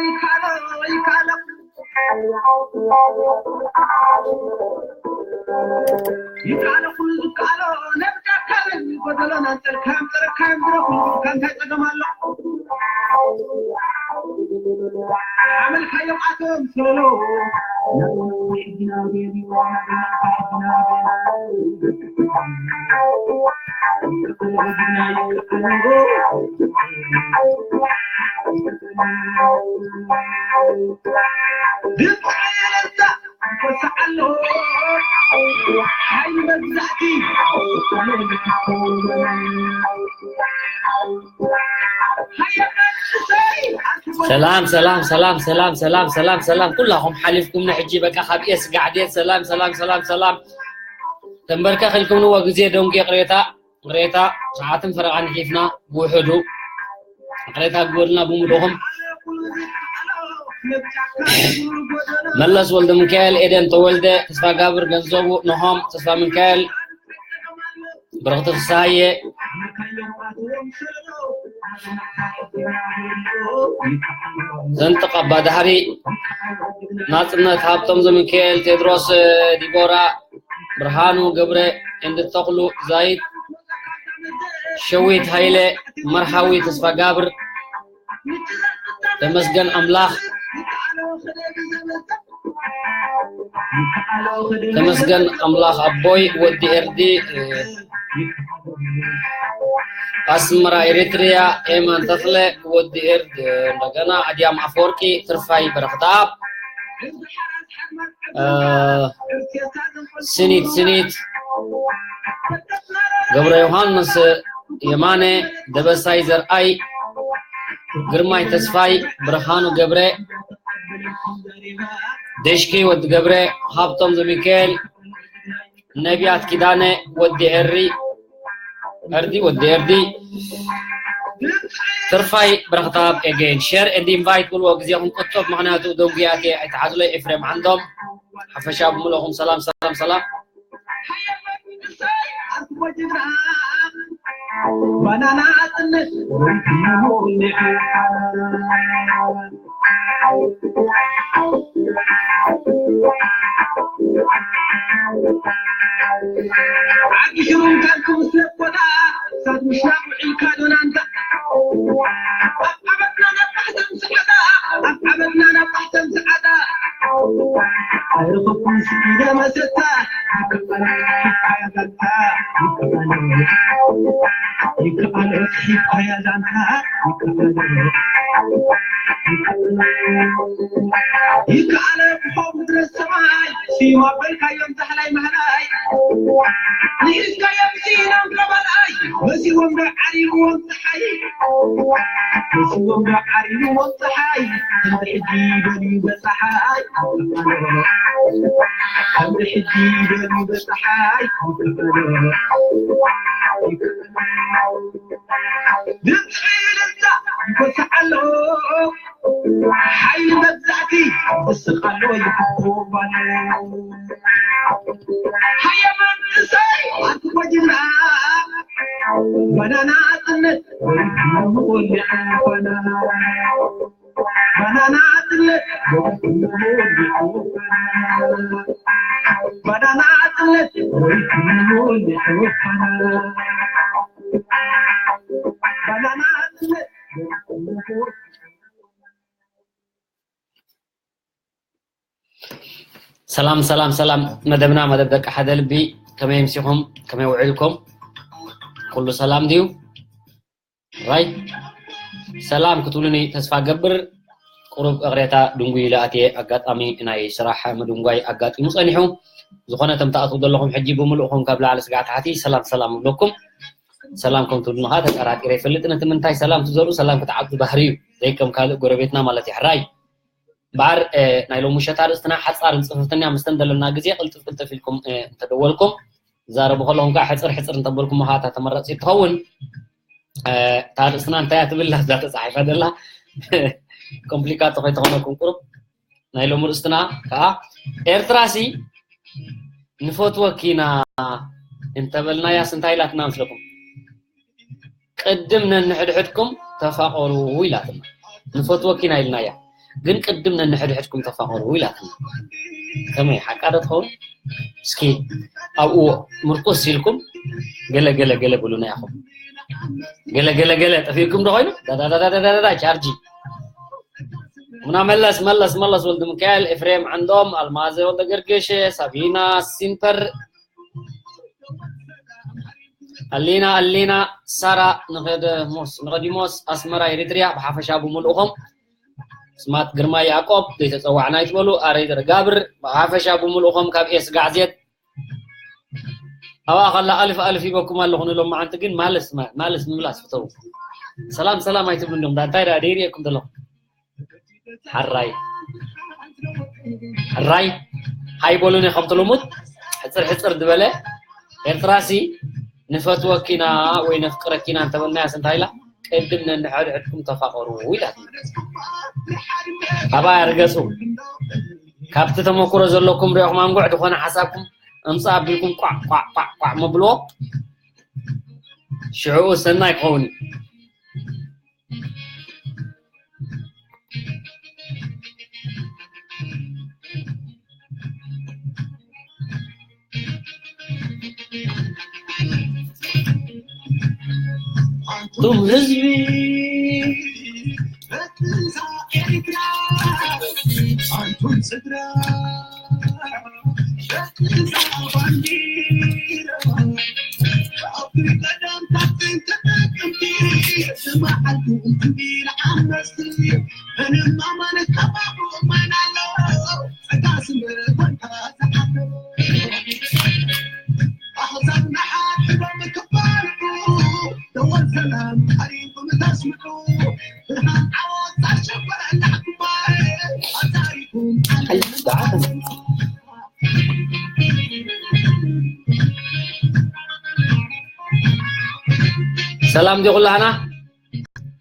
ይካሎ ይካሎ ይካሎ ኩሉ ዝካሎ ነብዳካልን ጎደሎን ኣንጸልካዮም ጸረካዮም ዝረኹ ካንታይ ጸገም ኣሎ? ኣመልካዮም ኣቶም ሰሎ ሰላም ሰላም ሰላም ሰላም ሰላም ሰላም ሰላም ሰላም ኩላኹም ሓሊፍኩም ንሕጂ በቃ ካብ ኤስ ጋዕዴት ሰላም ሰላም ሰላም ሰላም ተንበርከኽ ኢልኩም ንዎ ግዜ ደንጉ ይቕሬታ ይቕሬታ ሰዓትን ፈረቓን ሒፍና ብውሕዱ ይቕሬታ ግበሩልና ብሙሉኹም መለስ ወልደ ሚካኤል ኤደን ተወልደ ተስፋጋብር ገንዘቡ ነሆም ተስፋ ሚካኤል ብረኽቲ ፍስሃየ ዘንጥቕ ኣባ ዳህሪ ናፅነት ሃብቶም ዘሚካኤል ቴድሮስ ዲቦራ ብርሃኑ ገብረ እንድተኽሉ ዛይድ ሸዊት ሃይለ መርሃዊ ተስፋጋብር ተመስገን ኣምላኽ ተመስገን ኣምላኽ ኣቦይ ወዲ ኤርዲ ኣስመራ ኤሪትሪያ ኤማን ተኽለ ወዲ ኤርዲ እንደገና ኣድያም ኣፈወርቂ ትርፋይ በረኽታ ስኒት ስኒት ገብረ ዮሃንስ የማነ ደበሳይ ዘርኣይ ግርማይ ተስፋይ ብርሃኑ ገብረ ደሽኪ ወዲ ገብረ ሃብቶም ዘሚካኤል ነቢያት ኪዳነ ወዲ ኤሪ ኤርዲ ወዲ ኤርዲ ትርፋይ ብረኽታብ again share and invite ብልዎ ግዜኹም ቁጥብ ምክንያቱ ደንጉያት ኣይተሓዝሎ ኤፍሬም ዓንዶም ሓፈሻ ብምልኹም ሰላም ሰላም ሰላም ባናና ኣጥንት ዓዲ ሽሩም ካልኩም ስለኮዳ ሳት ምሽራቅ ውዒልካ ዶናንታ ኣብ ዓበትና ነባሕተን ሰዓዳ ኣብ ዓበትና ነባሕተን ሰዓዳ ኣይረኸብኩን ስኢለ መሰታ ይከኣሎ ይከኣሎ ይከኣሎ ይከኣሎ ዛንታ ይከኣሎ ይከኣለ ብሖም ምድረ ሰማይ ስዩም ኣበልካዮም ዛሕላይ ማህላይ ንኢስካዮም ስኢኖም ቀባላይ መሲዎም ዶ ዓሪብዎም ፀሓይ መሲዎም ዶ ዓሪብዎም ፀሓይ ከምዚ ሕጂ በልዩ በፀሓይ ከምዚ ሕጂ በልዩ በፀሓይ ይከኣሎ ይከኣሎ ድምፂ እልልታ ይጎስዓሎ ሓይሊ መግዛእቲ ይስቕ ኣሎ ይሕኮም ኣሎ ሃየ መንእሰይ ኣትኮ ጅግና ባናና ኣጥነት ወሊዕኾና ባናና ኣጥነት ወሊዕኾና ባናና ኣጥነት ወሊዕኾና ሰላም ሰላም ሰላም መደብና መደብ ደቂ ሓደ ልቢ ከመይ ምሲኹም ከመይ ውዒልኩም ኩሉ ሰላም ድዩ ራይ ሰላም ክትብሉኒ ተስፋ ገብር ቁሩብ እቕሬታ ድንጉይ ኢለ ኣትየ ኣጋጣሚ ናይ ስራሕ ምድንጓይ ኣጋጢሙ ጸኒሑ ዝኾነ ተምትኣትዉ ዘለኹም ሕጂ ብምሉእኹም ካብ ላዕሊ ስጋዕ ታሕቲ ሰላም ሰላም እብለኩም ሰላም ከም ትብሉኻ ተጠራጢረ ይፈልጥ ነቲ ምንታይ ሰላም ትዘርኡ ሰላም ክትዓብዱ ባህሪ እዩ ዘይከም ካልእ ጎረቤትና ማለት እዩ ሕራይ እምበኣር ናይ ሎሚ ምሸት ኣርእስትና ሓፃርን ፅፍፍትን እያ ምስተን ዘለና ግዜ ቅልጥፍ ቅልጥፍ ኢልኩም እንተደወልኩም ትዛረቡ ከለኹም ከዓ ሕፅር ሕፅር እንተበልኩም ከዓ እታ ተመራፂት ትኸውን እታ ኣርእስትና እንታይ እያ ትብል እዛ ተፃሒፋ ዘላ ኮምፕሊካቶ ከይተኾነኩም ቁሩብ ናይ ሎሚ ርእስትና ከዓ ኤርትራሲ ንፈትወኪ ኢና እንተበልናያስ እንታይ ኢላትና መስለኩም ቅድም ነንሕድሕድኩም ተፋቐሩ ኢላትና ንፈትወኪ ኢና ኢልናያ ግን ቅድም ነንሕድሕድኩም ተፋቐሩ ኢላትና። ከመይ ሓቃ ዶ ትኸውን? እስኪ ኣብኡ ምርኩስ ኢልኩም ገለ ገለ ገለ ብሉና ኢኹም። ገለ ገለ ገለ ጠፊእኩም ዶ ኮይኑ? ዳዳዳዳዳዳ ቻርጂ ሙና መለስ መለስ መለስ ወልድ ሚካኤል ኤፍሬም ዓንዶም ኣልማዘ ወልደ ገርገሸ ሳቢና ሲምፐር ኣሊና ኣሊና ሳራ ንቀደሞስ ንቀዲሞስ ኣስመራ ኤሪትሪያ ብሓፈሻ ብምልእኹም ስማት ግርማ ያዕቆብ ዘይተጸዋዕና ይትበሉ ኣረይ ዘረጋብር ብሓፈሻ ብምልእኹም ካብ ኤስ ጋዕዜት ኣብኣ ከላ ኣልፍ ኣልፍ ይበኩም ኣለኹ ንሎም መዓንቲ ግን ማለስ ማለስ ምምላስ ፍተው ሰላም ሰላም ኣይትብሉ እንዲኹም ዳ እንታይ ዳ ደይርእየኩም ዘለኹም ሓራይ ሕራይ ሃይ በሉኒ ከምቲ ልሙድ ሕፅር ሕፅር ዝበለ ኤርትራሲ ንፈትወኪና ወይ ነፍቅረኪና እንተበልናያስ እንታይ ኢላ ቅድም ነንድሕድሕድኩም ተፋቐሩ ኢላትና ካባይ ኣርገፁ ካብቲ ተመክሮ ዘለኩም ሪኦኹም ኣንጉዕ ዝኾነ ሓሳብኩም እምፃ ኣቢልኩም ቋዕ ቋዕ ቋዕ ቋዕ መብልዎ ሽዕኡ ሰናይ ክኸውን እዩ ኣንቱም ህዝቢ ኣንቱም ስድራ ሰላም ዲኹላህና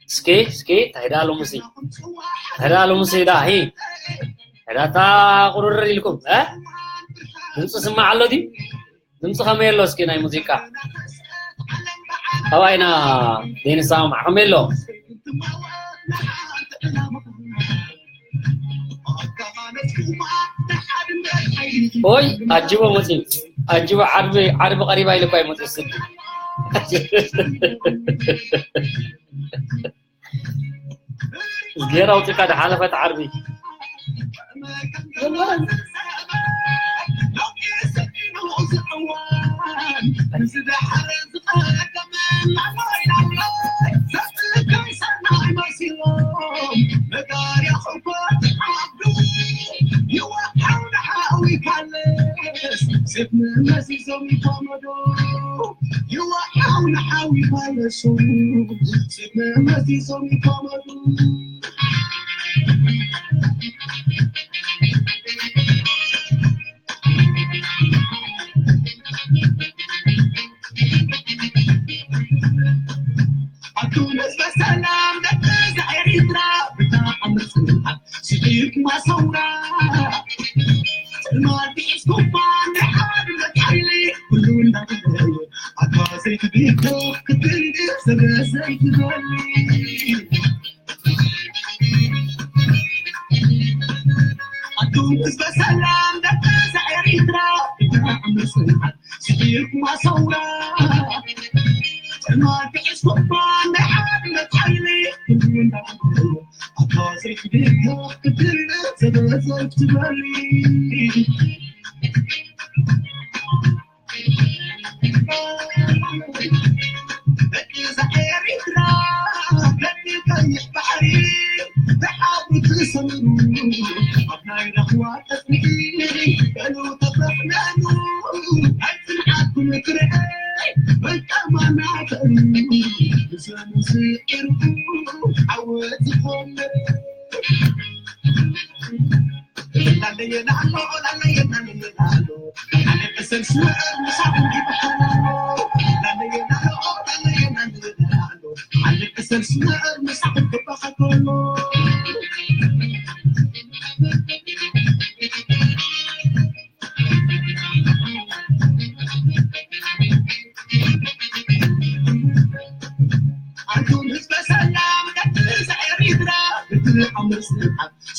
እስኪ እስኪ ታይዳ ሎምሲ ታይዳ ሎምሲ ዳ ሂ ታይዳ ታ ቁርር ኢልኩም እ ድምፂ ስማዕ ኣሎ ድዩ ድምፂ ከመይ ኣሎ እስኪ ናይ ሙዚቃ ኣባይና ዘይንሰማማዕ ከመይ ኣሎ ኦይ ኣጅቦ መፂ ኣጅቦ ዓርቢ ዓርቢ ቀሪባ ኢሉ እኳ ይመፅእ ስዲ ጌራ ኣውፂካ ድሓለፈት ዓርቢ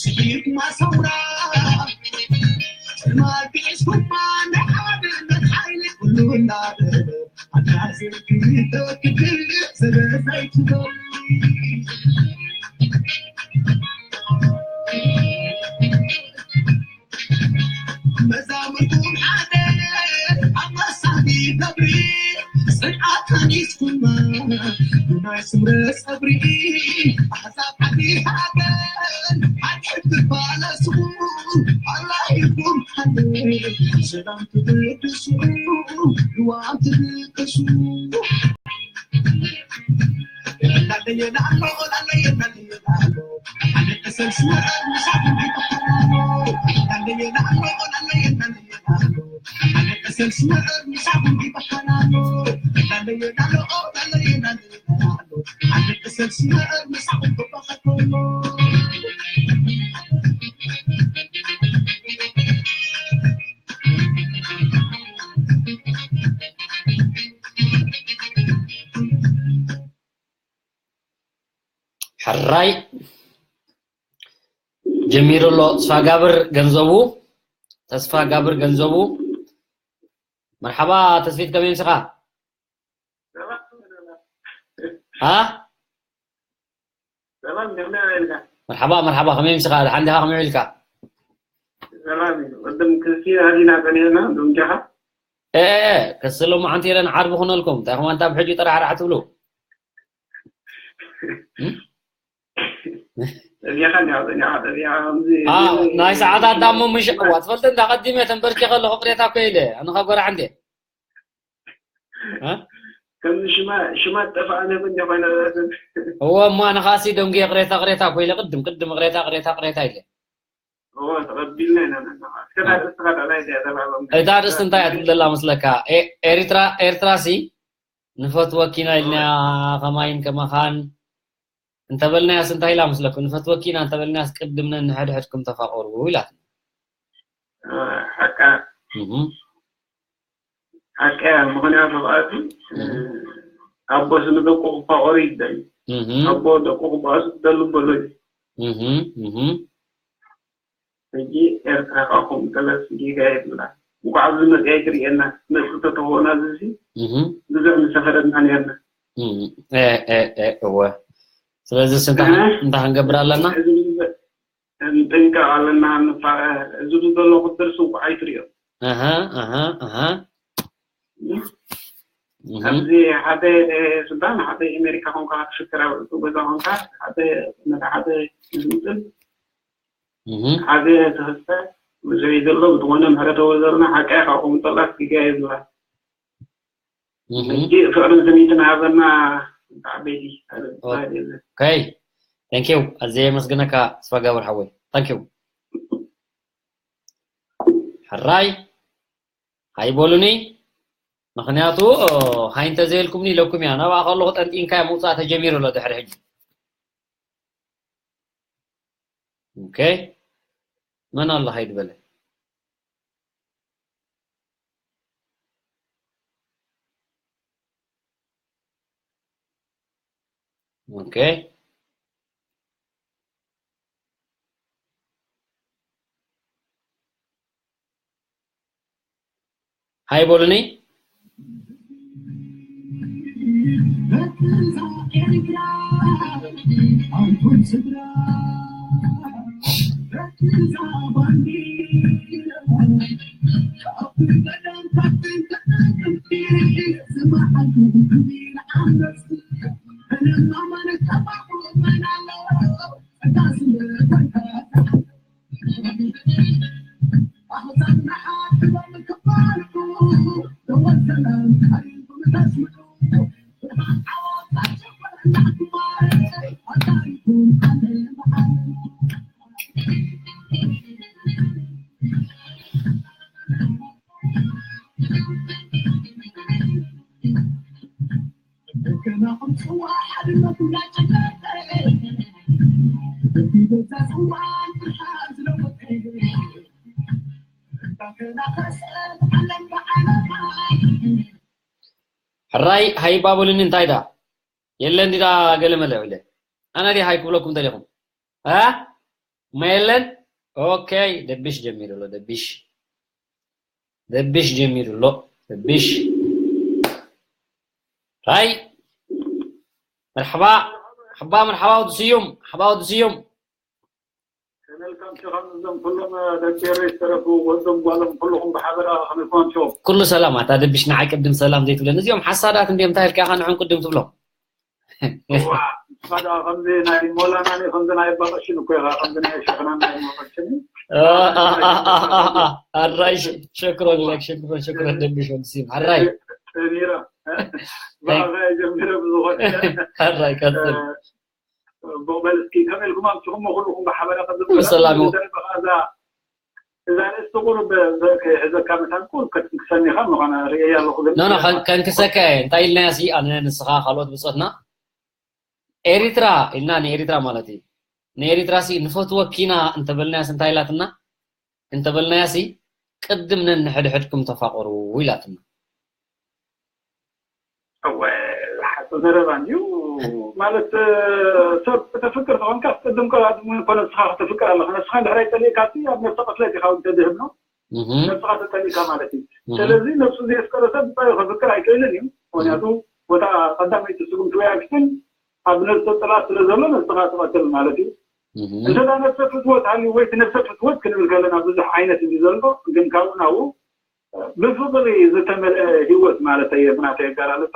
ስሒብኩማ ሰውራ፣ ጸልማት ግሒስኩማ፣ ናይ ሓድነት ሓይሊ ኩሉ እናበለ፣ ኣታ ዘርጊቶ ክድልት ስለ ዘይትደሊ። መዛሙርኩም ሓደ ኣብ መሳኒ ነብሪ፣ ጽንዓት ሃኒጽኩማ ብናይ ስምረት ጸብሪ። ኣሕዛብ ዓዲ ሃገር ሓቂ ትፋለሱ፣ ኣላሂኩም ሓቂ ሰላም ትብቅሱ፣ ልዋም ትብቅሱ። ሕራይ ጀሚሩ ኣሎ። ተስፋ ጋብር ገንዘቡ፣ ተስፋ ጋብር ገንዘቡ። መርሓባ ተስፊት፣ ከመይ ምሲኻ? ሃ? መርሓባ፣ መርሓባ፣ ከመይ ምሲኻ? ደሓን ዲኻ? ከመይ ውዒልካ? ሰላም እዩ። ቅድም ክሲ ኣዚና ጸኒሕና፣ ዶ እንጃኻ? እ፣ እ፣ እ፣ ክሲ ሎማዓንቲ ኢለን ዓርቢ ኩነልኩም። እንታይ ኹም ኣንታ ብሕጂ ጠራዕራዕ ትብሉ? እም? ጸኒሓ እንዲያ፣ ጸኒሓ፣ ጸኒሓ፣ ከምዚ፣ አ፣ እዚ፣ ናይ ሰዓታት ዳሞ ምሽ-፣ ዋ፣ ትፈልጥ እንዳ ቀዲመ ተንበርኪኸ ኣለኹ፣ ቅሬታ እኮ ኢለ። ኣነ ኸ ጎራዕ እንዴ? እ? ከምዚ ሽማ-፣ ሽማ ጠፋእነ እንዲያ ኮይነ። እወ፣ እሞ ኣነ ኸኣሲ ደንጉየ ቅሬታ፣ ቅሬታ እኮ ኢለ፣ ቅድም፣ ቅድም ቅሬታ፣ ቅሬታ፣ ቅሬታ ኢለ። እወ፣ ተቐቢልና ኢና ንሕና። እስከ እታ ርእስኻ ጠቕላይ እዚኣ ተባህሎም። እታ ርእስቲ እንታይ እያ ትብል ዘላ መስለካ? ኤ-፣ ኤሪትራ፣ ኤርትራሲ ንፈትወኪ ኢና ኢልና ከማይን ከማኻን እንተበልናያስ እንታይ ኢላ መስለኩም? ንፈትወኪ ኢና እንተበልናያስ ቅድም ነንሕድሕድኩም ተፋቐሩ ኢላትና። ሓቃ። እህ። ሓቂ እያ፣ ምኽንያቱ ከኣቲ፣ እህ። ኣቦስ ንደቁ ክፋቐሩ ይደሊ። እህ። ኣቦ ደቁ ክባእሱ ክደሊ በሎ እዩ። እህ፣ እህ። ሕጂ ኤርትራ ከዓ ከምኡ ጠለስ ጌጋ የብላ። እንኳዕ ኣብዚ መፅኣ ኣይትርእየና፣ መፅእ ተተኾና እዚ እህ። ብዙሕ ምሰፈረና ነርና። እህ። እ፣ እ፣ እ፣ እወ። ስለዚ እንታይ እህ። እንታይ ክንገብር ኣለና? እዚ ብዙሕ እንጥንቀቕ ኣለና፣ ንፋ-፣ እዚ ዘሎ ክትደርስ እንኳዕ ኣይትርእዮ። ኣሃ፣ ኣሃ፣ ኣሃ። እህ። እህ። ኣብዚ ሓደ ሱዳን፣ ሓደ ኣሜሪካ ኮንካ፣ ክትፍክር ኣብ እቱ ገዛ ኮንካ፣ ሓደ፣ ነታ ሓደ ዝምጥል፣ እህ። ሓደ ተኸስተ፣ ብዙሕ እዩ ዘሎ፣ ብዝኾነ ምሕረተ ወዘርና ሓቃ ኢኻ፣ ከምኡ ጠላት ጌጋ እየ ዝብላ። እህ። ሕጂ ፍቕርን ስኒትን ሃበና፣ ዓበይቲ፣ ኣረ፣ ኦ-፣ ዝበሃል የለን። ኦኬ። Thank you። ኣዝየ የመስግነካ፣ ተስፋ ጋብር ሓወይ። Thank you። ሕራይ። ሃይ በሉኒ። ምኽንያቱ፣ ሃይ እንተዘይልኩምኒ ኢለኩም እያ። ናብኣ ከለኹ ጠንጢንካዮ ምውጻእ ተጀሚሩ ኣሎ ድሕሪ ሕጂ። ኦኬ። መን ኣሎ ሃይ ዝበለ? ኦኬ። ሃይ በሉኒ። ሕራይ ሃይባ በሉኒ፣ እንታይ ዳ የለን ዲዳ ገለ መለ ኢለ ኣነ ዲ ሃይ ክብለኩም ተለኹም እ የለን። ኦኬ፣ ደብሽ ጀሚሩ ኣሎ። ደብሽ ደብሽ ጀሚሩ ኣሎ። ደብሽ ራይ መርሓባ። ሓባ መርሓባ ወዲ ስዩም፣ ሓባ ወዲ ስዩም። ከመልካም ሸኻም እዞም ኩሎም ደቂ ኤረይ ዝተረፉ ወዶም ጓሎም ኩልኹም ብሓበራ ከመይ ኮንኩም? ኩሉ ሰላም። ኣታ ደብሽ ንዓይ ቅድም ሰላም ዘይትብለን? እዚኦም ሓሳዳት እንዲዮም። እንታይ ኢልካ ኢኻ ንዕኦም ቅድም ትብሎም? እዋ፣ ንስኻ ደኣ ከምዚ ናይ ሞላና ኒ ከምዚ ናይ ኣባ ቀሽን እኮ ኢኻ፣ ከምዚ ናይ ሸኽናን ናይ ሞቀሽን። ኣራይ ሸክሮን ለክ ሸክሮን ሸክሮን ደብሽ ወዲ ስዩም። ኣራይ ጀሚረ ባዕላ ጀሚረ ብዝኾነ ኣራይ ቀጽል። በል እስኪ ከመይ ኢልኩም ኣምሲኹሞ ኩልኹም ብሓበራ ቅድም ኩሉ ሰላም እዩ። እዛ ንእስቲ ቁሩብ ክሕዘካ መታን ቁሩብ ከትንክሰኒ ኢኻ ምዃና ርእየያ ኣለኹ። ግን ኖ ኖ ከንክሰካ እየ። እንታይ ኢልናያ ሲ ኣነ ንስኻ ካልኦት ብጾትና ኤሪትራ ኢልና ንኤሪትራ ማለት እዩ። ንኤሪትራ ሲ ንፈትወኪና እንተበልናያስ እንታይ ኢላትና? እንተበልናያ ሲ ቅድም ነንሕድሕድኩም ተፋቀሩ ኢላትና። እወ፣ ዝሓሶ ዘረባ እንድዩ። ማለት ሰብ ከተፍቅር ተኾንካ ኣስቀድም ቀዳድሙ እኮ ነብስኻ ከተፍቅር ኣለኻ። ነብስኻ እንድሕር ኣይጸሊእካ ሲ ኣብ ነብሰ ቅትለት ኢኻ እውን ተድህብ ነው። ነብስኻ ተጸሊእካ ማለት እዩ። ስለዚ ነብሱ ዘየፍቀረ ሰብ ብጻዩ ከፍቅር ኣይክእልን እዩ። ምክንያቱ ቦታ ቀዳመይቲ ስጉምቲ ወይ ኣክሽን ኣብ ነብሰ ጽልኣት ስለ ዘሎ ነብስኻ ትቐትል ማለት እዩ። እንተ ደኣ ነብሰ ፍትወት ሃልዩ ወይ እቲ ነብሰ ፍትወት ክንብል ከለና ብዙሕ ዓይነት እዩ ዘሎ፣ ግን ካብኡ ናብኡ ብፍቕሪ ዝተመልአ ህይወት ማለት እየ ብናተይ ኣገላልጻ።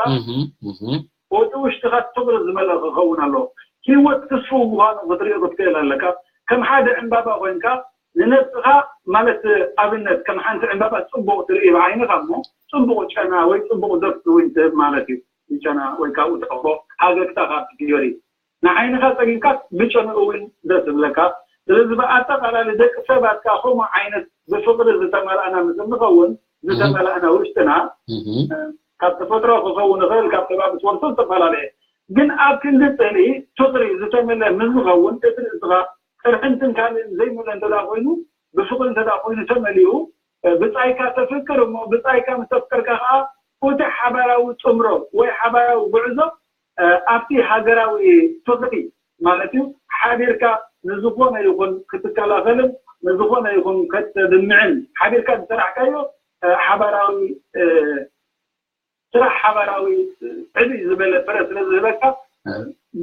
እቲ ውሽጥኻ ፍቕሪ ዝመልአ ክኸውን ኣለዎ። ህይወት ትስፉው ምዃኑ ክትርኢ ክትክእል ኣለካ። ከም ሓደ ዕምባባ ኮይንካ ንነብስኻ ማለት ኣብነት ከም ሓንቲ ዕምባባ ጽቡቕ ትርኢ ብዓይንኻ እሞ ጽቡቕ ጨና ወይ ጽቡቕ ዘፍቲ እውን ትህብ ማለት እዩ። ጨና ወይ ካብኡ ተቕቦ ሃገግታ ካብ ትግበሪ ንዓይንኻ ጸጊብካ ብጨንኡ እውን ደስ ዝብለካ። ስለዚ ብኣጠቓላሊ ደቂ ሰባት ከኣ ከምኡ ዓይነት ብፍቕሪ ዝተመልኣና ምስ እንኸውን ዝተመልኣና ውሽጥና ካብ ተፈጥሮ ክኸውን ይኽእል ካብ ከባቢ ትወርሶ ዝተፈላለየ ግን ኣብ ክንዲ ጽልኢ ፍቕሪ ዝተመልአ ምስ ዝኸውን እቲ ርእስኻ ቅርሕንትን ካልእን ዘይመልአ እንተ ኮይኑ ብፍቕሪ እንተ ኮይኑ ተመሊኡ ብጻይካ ተፍቅር እሞ ብጻይካ ምስ ተፍቀርካ ከዓ እቲ ሓባራዊ ጥምሮ ወይ ሓባራዊ ጉዕዞ ኣብቲ ሃገራዊ ፍቕሪ ማለት እዩ ሓቢርካ ንዝኾነ ይኹን ክትከላኸልን ንዝኾነ ይኹን ከተድምዕን ሓቢርካ ዝሰራሕካዮ ሓባራዊ ስራሕ ሓባራዊ ዕብይ ዝበለ ፍረ ስለ ዝህበካ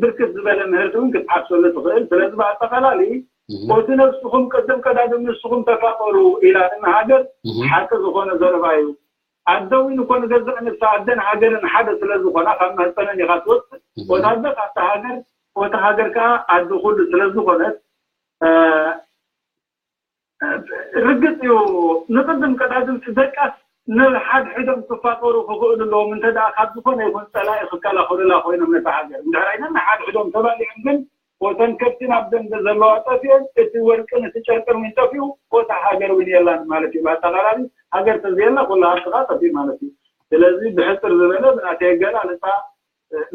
ብርክት ዝበለ ምህርቲ እውን ክትሓፍሰሉ ትኽእል። ስለዚ ብኣጠቓላሊ እቲ ነብስኹም ቅድም ቀዳድም ንስኹም ተፋቐሩ ኢላ ንሃገር ሓቂ ዝኾነ ዘረባ እዩ። ኣደ እውን እኮ ንገዛእ ነብሳ ኣደን ሃገርን ሓደ ስለ ዝኾና ካብ መህፀነን ኢኻ ትወፅእ። ወታደር ኣብቲ ሃገር ወቲ ሃገር ከዓ ኣደ ኩሉ ስለ ዝኾነት ርግፅ እዩ ንቅድም ቀዳድምቲ ደቃስ ንሓድሕዶም ክፋቀሩ ክኽእሉ ኣለዎም እንተ ደኣ ካብ ዝኾነ ይኹን ፀላኢ ክከላኸሉላ ኮይኖም ነታ ሃገር እንድሕር ኣይነ ንሓድሕዶም ተባሊዖም ግን ወተን ከብቲ ናብ ደንበ ዘለዋ ጠፊኦን እቲ ወርቅን እቲ ጨርቅን እውን ጠፊኡ ወታ ሃገር እውን የላን ማለት እዩ ብኣጠቃላሊ ሃገር ተዘየላ ኩሉ ሃብትኻ ጠፊኡ ማለት እዩ ስለዚ ብሕፅር ዝበለ ብናተይ ኣገላልፃ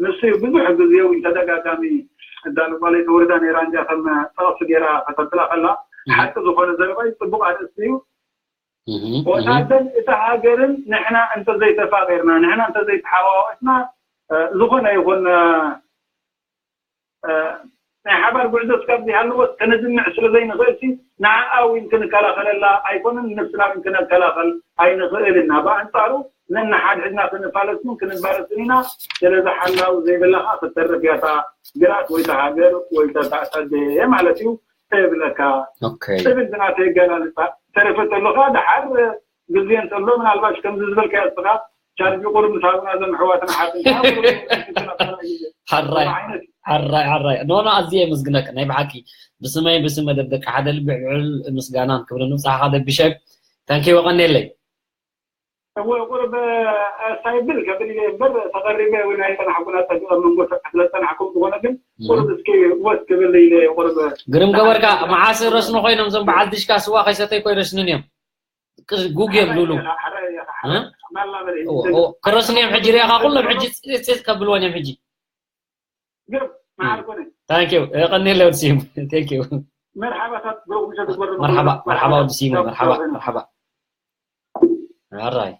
ንሱ እዩ ብዙሕ ግዜ እውን ተደጋጋሚ እዛ ልባለይ ተወርዳ ነይራ እንጃ ከም ጠቕሲ ገይራ ከተንትላ ከላ ሓቂ ዝኾነ ዘረባ እዩ ፅቡቕ ኣርእስቲ እዩ ወታደር እቲ ሃገርን ንሕና እንተዘይተፋቂርና ንሕና እንተዘይተሓዋወስና ዝኾነ ይኹን ናይ ሓባር ጉዕዞ እስካብ ዘይሃለወት ከነድምዕ ስለ ዘይንኽእል ሲ ንዓኣ እውን ክንከላኸለላ ኣይኮነን ንነብስና እውን ክነከላኸል ኣይንኽእልን ኢና ብኣንፃሩ ነንሓድሕድና ክንፋለስን ክንባረስን ኢና ስለዚ ሓላው ዘይብላ ከዓ ክትተርፍ እያ እታ ግራት ወይ እታ ሃገር ወይ እታ ታእሳደ ማለት እዩ እብለካ እብል ብናተይ ኣገላልፃ ተረፈ ተሎ ከዓ ደሓር ግዜ እንተሎ ምናልባሽ ከምዚ ዝበልካዮ እስኻ ቻርጅ ቁሩብ ምስ ሃቡና እዞም ኣሕዋትና ሓትንትና ሓራይ ሓራይ ሓራይ ኖ ኖ ኣዝየ የመስግነካ ናይ ብሓቂ ብስመይ ብስም መደብ ደቂ ሓደ ልቢ ዕልዕል ምስጋናን ክብርን ንብፅሓኻ ደብሸ ታንኪ ወቀኔለይ እወ ቁሩብ ሳይብል ከብል ኢለ እምበር ተቐሪበ እውን ኣይፀናሕኩን ኣፀቢቐ መንጎ ስለ ዝፀናሕኩም ዝኾነ ግን ቁሩብ እስኪ ወስ ክብል ኢለ ቁሩብ ግርም ገበርካ መዓስ ረስኑ ኮይኖም እዞም በዓል ድሽካ ስዋ ከይሰተይ ኮይ ረስንን እዮም ጉግ እዮም ዝብሉ ክረስን እዮም ሕጂ ሪኢኻ ኩሎም ሕጂ ፅፅፅ ከብልዎን እዮም ሕጂ ታንኪዩ የቀኒለ ወዲ ሲሙ ታንኪዩ መርሓባ ወዲ ሲሙ መርሓባ መርሓባ ኣራይ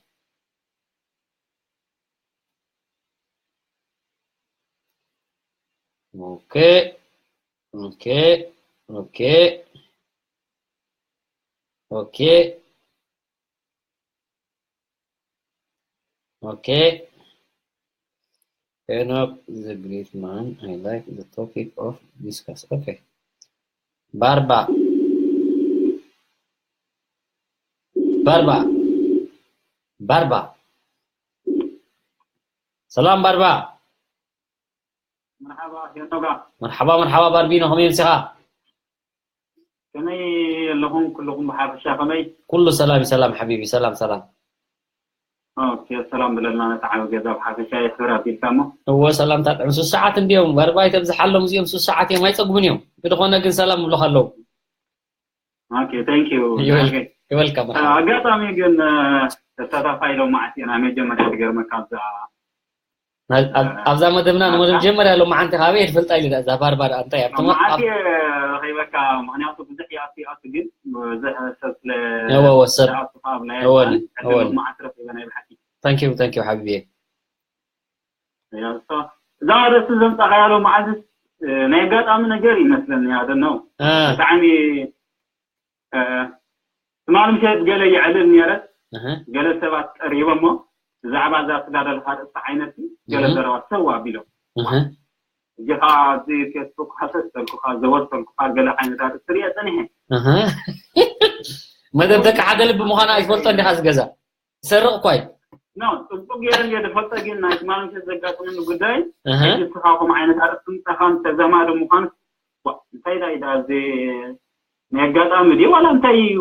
ኦኬ ኦኬ ኦኬ Okay. Okay. Enoch is a great man. I like the topic of discuss. Okay. Barba. Barba. Barba. Salam Barba. مرحبا يا نوغا. مرحبا مرحبا باربينو، ከመይ መሲኻ? ከመይ ኣለኹም ኩልኹም ብሓፈሻ ከመይ? ኩሉ ሰላም ሰላም ሓቢቢ፣ ሰላም ሰላም። ኦኬ ሰላም ብለና ነቲ ዓቢ ገዛ ብሓፈሻ ይሕብር ኣቢልካ እሞ። እወ ሰላምታ ጥዑም። ሱስ ሰዓት እንዲዮም ባርባይ ተብዝሓሎም፣ እዚኦም ሱስ ሰዓት እዮም ኣይጸግቡን እዮም። ብድኾነ ግን ሰላም ይብሉኻ ኣለዉ። ኦኬ thank you። You're welcome። ኣጋጣሚ ግን ተሳታፋይ ሎማዓት ናይ መጀመርያ ትገርመካ ኣብዛ ኣብዛ መደብና ንመጀመርያ ሎማዓንቲ ካበይ ትፈልጣ ኢለ እዛ ባርባር ኣንታይ ኣብቲ ሎማዓንቲ ረኺበካ ምክንያቱ ብዙሕ ይኣቱ ይኣቱ ግን ብዙሕ ሰብ ስለ እወ እወ ሰብ ዝኣቱ ካብ ናይ እወ ዕድል እወ ሎማዓንቲ ረኺበ ናይ ብሓቂ thank you thank you ሓቢቢ እዛ ርእሲ ዘምፃኻያ ሎማዓንቲ ናይ ኣጋጣሚ ነገር ይመስለኒ ያደነው ብጣዕሚ ትማሊ ምሸት ገለ የዕልል ነይረ። ገለ ሰባት ቀሪቦሞ ብዛዕባ እዛ ትጋደልካ ርእሲ ዓይነት ገለ ዘረባ ሰው ኣቢሎም። እኻ ኣብዚ ፌስቡክ ሃሰስ ተልኩኻ ዘወር ተልኩኻ ገለ ዓይነት ኣርእስቲ ርእየ ጸኒሐ። መደብ ደቂ ሓደ ልቢ ምዃና ኣይትፈልጦ እንዲኻ ዝገዛ ዝሰርቕ እኳ እዩ። ኖ ጽቡቅ ገይረ እየ ዝፈልጦ፣ ግን ናይ ትማሊ ምሸት ዘጋጠመኒ ጉዳይ ሕጂ ንስኻ ከምኡ ዓይነት ኣርእስቲ ምጻኻ ምተዘማዶ ምዃኑ እንታይ ዳ ኢዳ እዚ ናይ ኣጋጣሚ ድዩ ዋላ እንታይ እዩ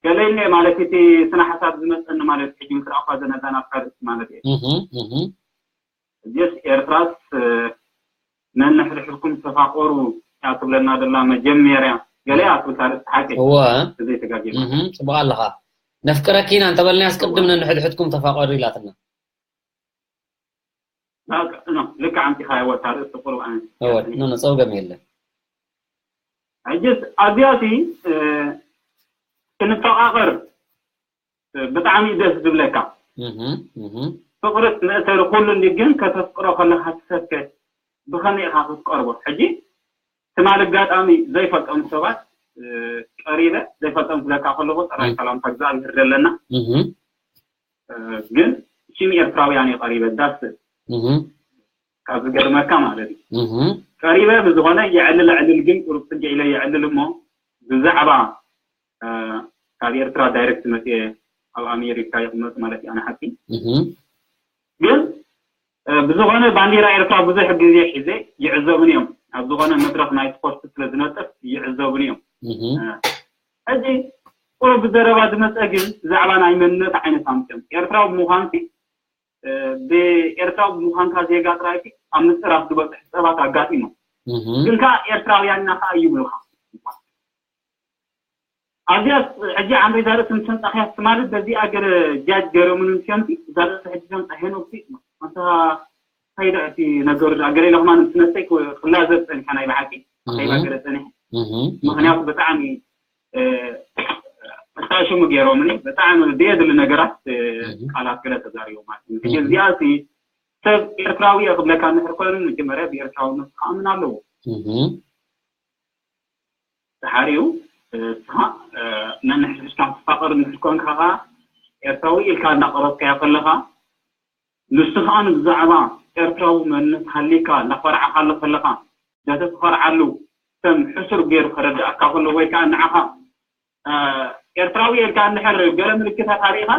ገለ ኢለ ማለት እቲ ስነ ሓሳብ ዝመፀኒ ማለት ሕጂ ምስ ረኣኳ ዘነዛ ናብካ ርእሲ ማለት እየ እዚስ ኤርትራስ ነንሕድሕድኩም ተፋቆሩ እያ ትብለና ደላ መጀመርያ ገለ እያ ትብል ታርእስቲ ሓቂ እወ ዘይተጋጌ እህ፣ ጽቡቕ ኣለኻ። ነፍቅረኪ ኢና እንተበልናያስ ቅድም ነንሕድሕድኩም ተፋቀሩ ኢላትና። ልክዕ ኣምፂኻዮ ወታ ርእሲ ቁሩብ ዓይነት እወ ኖ ኖ ጸገም የለን። ሕጅስ ኣብዚኣሲ ክንፈቃቀር ብጣዕሚ ደስ ዝብለካ። ፍቅርስ መእሰሪ ኩሉ እንዲ ግን ከተፍቅሮ ከለካ ትሰከ ብከመይ ኢካ ክትቀርቦ? ሕጂ ትማል ኣጋጣሚ ዘይፈልጦም ሰባት ቀሪበ ዘይፈልጦም ክብለካ ከለኩ ጥራይ ሰላምታ እግዚኣብሔር ዘለና ግን ሽም ኤርትራውያን እዩ ቀሪበ ዳስ ካብ ዝገርመካ ማለት እዩ ቀሪበ ብዝኮነ የዕልል ዕልል ግን ቁሩብ ጽግዕ ኢለ የዕልል እሞ ብዛዕባ ካብ ኤርትራ ዳይሬክት መፅየ ኣብ ኣሜሪካ ይቕመጥ ማለት እዩ ኣነ ሓቂ ግን ብዝኾነ ባንዲራ ኤርትራ ብዙሕ ግዜ ሒዘ ይዕዘቡን እዮም ኣብ ዝኾነ መድረክ ናይ ስፖርት ስለ ዝነጥፍ ይዕዘቡን እዮም ሕጂ ቁሩብ ብዘረባ ዝመፀ ግን ብዛዕባ ናይ መንነት ዓይነት ኣምፅኦም ኤርትራዊ ምዃንሲ ብኤርትራዊ ብምዃንካ ዜጋ ጥራይ ኣብ ምፅራፍ ዝበፅሕ ፀባት ኣጋጢሞም ግን ከዓ ኤርትራውያንና ከዓ ይብሉካ ኣብዚኣ ሕጂ ዓምሪ ዛርእስ ምስ ተንጻኽያ ማለት በዚኣ ገለ ጃጅ ገረሙን እንስዮምሲ ዛርእስ ሕጂ ተንጻ ሄኖክሲ ኣንታ እንታይ ዳ እቲ ነገሩ ዳ ገለ ኢለ ከማን ምስ ነስተይ ክላዘብ ጸኒሐ ናይ ብሓቂ ከይባ ገለ ጸኒሐ ምክንያቱ ብጣዕሚ መታሽሙ ገይሮምኒ ብጣዕሚ ዘየድሊ ነገራት ቃላት ገለ ተዛሪቦም ማለት እዩ ሕጂ እዚኣ ሲ ሰብ ኤርትራዊ እየ ክብለካ እንድሕር ኮይኑ መጀመርያ ብኤርትራውነት ክኣምን ኣለዎ ድሓሪኡ እስኻ ነንሕድሕድካ ትፋቐር እንድሕር ኮንካ ኸዓ ኤርትራዊ ኢልካ እናቐረብካዮ ከለኻ ንሱ ኸዓ ብዛዕባ ኤርትራዊ መንነት ሃሊካ እናኾርዓኻሉ ከለኻ ነቲ ትኾርዓሉ ከም ሕሱር ገይሩ ከረድኣካ ከሎ ወይ ከዓ ንዓኻ ኤርትራዊ ኢልካ እንድሕር ገለ ምልክታት ኣርኢኻ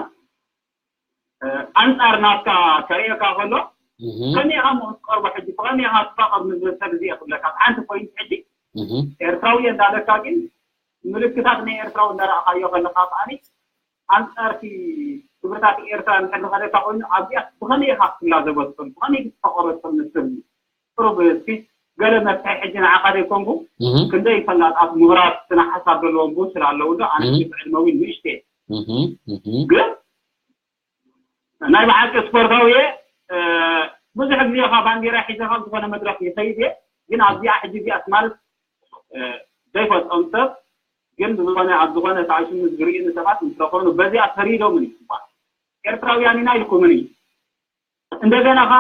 ኣንጻር ናትካ ከርእየካ ከሎ ከመይ ኢኻ እሞ ክትቀርቦ ሕጂ ብኸመይ ኢኻ ትፋቐር ምስ ሰብ እዚ እየ ክብለካ ሓንቲ ፖይንት ሕጂ ኤርትራዊ እየ እንዳለካ ግን ምልክታት ናይ ኤርትራዊ እንዳረኣኻዮ ከለኻ ከዓኒ ኣንጻርቲ ክብርታት ኤርትራ እንድሕር ዝኸደካ ኮይኑ ኣብዚኣ ብኸመይ ኢኻ ክትላዘበ ትኽእል ብኸመይ ክትፋቐሮ ትኽእል ምስ ሰብ እዚ ቁሩብ እስኪ ገለ መፍትሒ ሕጂ ንዓኻ ዘይኮንኩ ክንደይ ፈላጣት ምሁራት ስነ ሓሳብ ዘለዎም ብውሱን ኣለዉ ዶ ኣነ ዕድመ እውን ንእሽተ ግን ናይ ብሓቂ ስፖርታዊ እየ ብዙሕ ግዜ ካ ባንዴራ ሒዘ ካብ ዝኾነ መድረክ ይኸይድ እየ ግን ኣብዚኣ ሕጂ እዚኣስ ማለት ዘይፈልጦም ሰብ ግን ብዝኾነ ኣብ ዝኾነ ተኣሽሙ ዝርእዩኒ ሰባት ምስ ረኾኑ በዚኣ ፈሪዶምን እዩ ዝበሃል ኤርትራውያን ኢና ኢልኩምን እዩ እንደገና ካ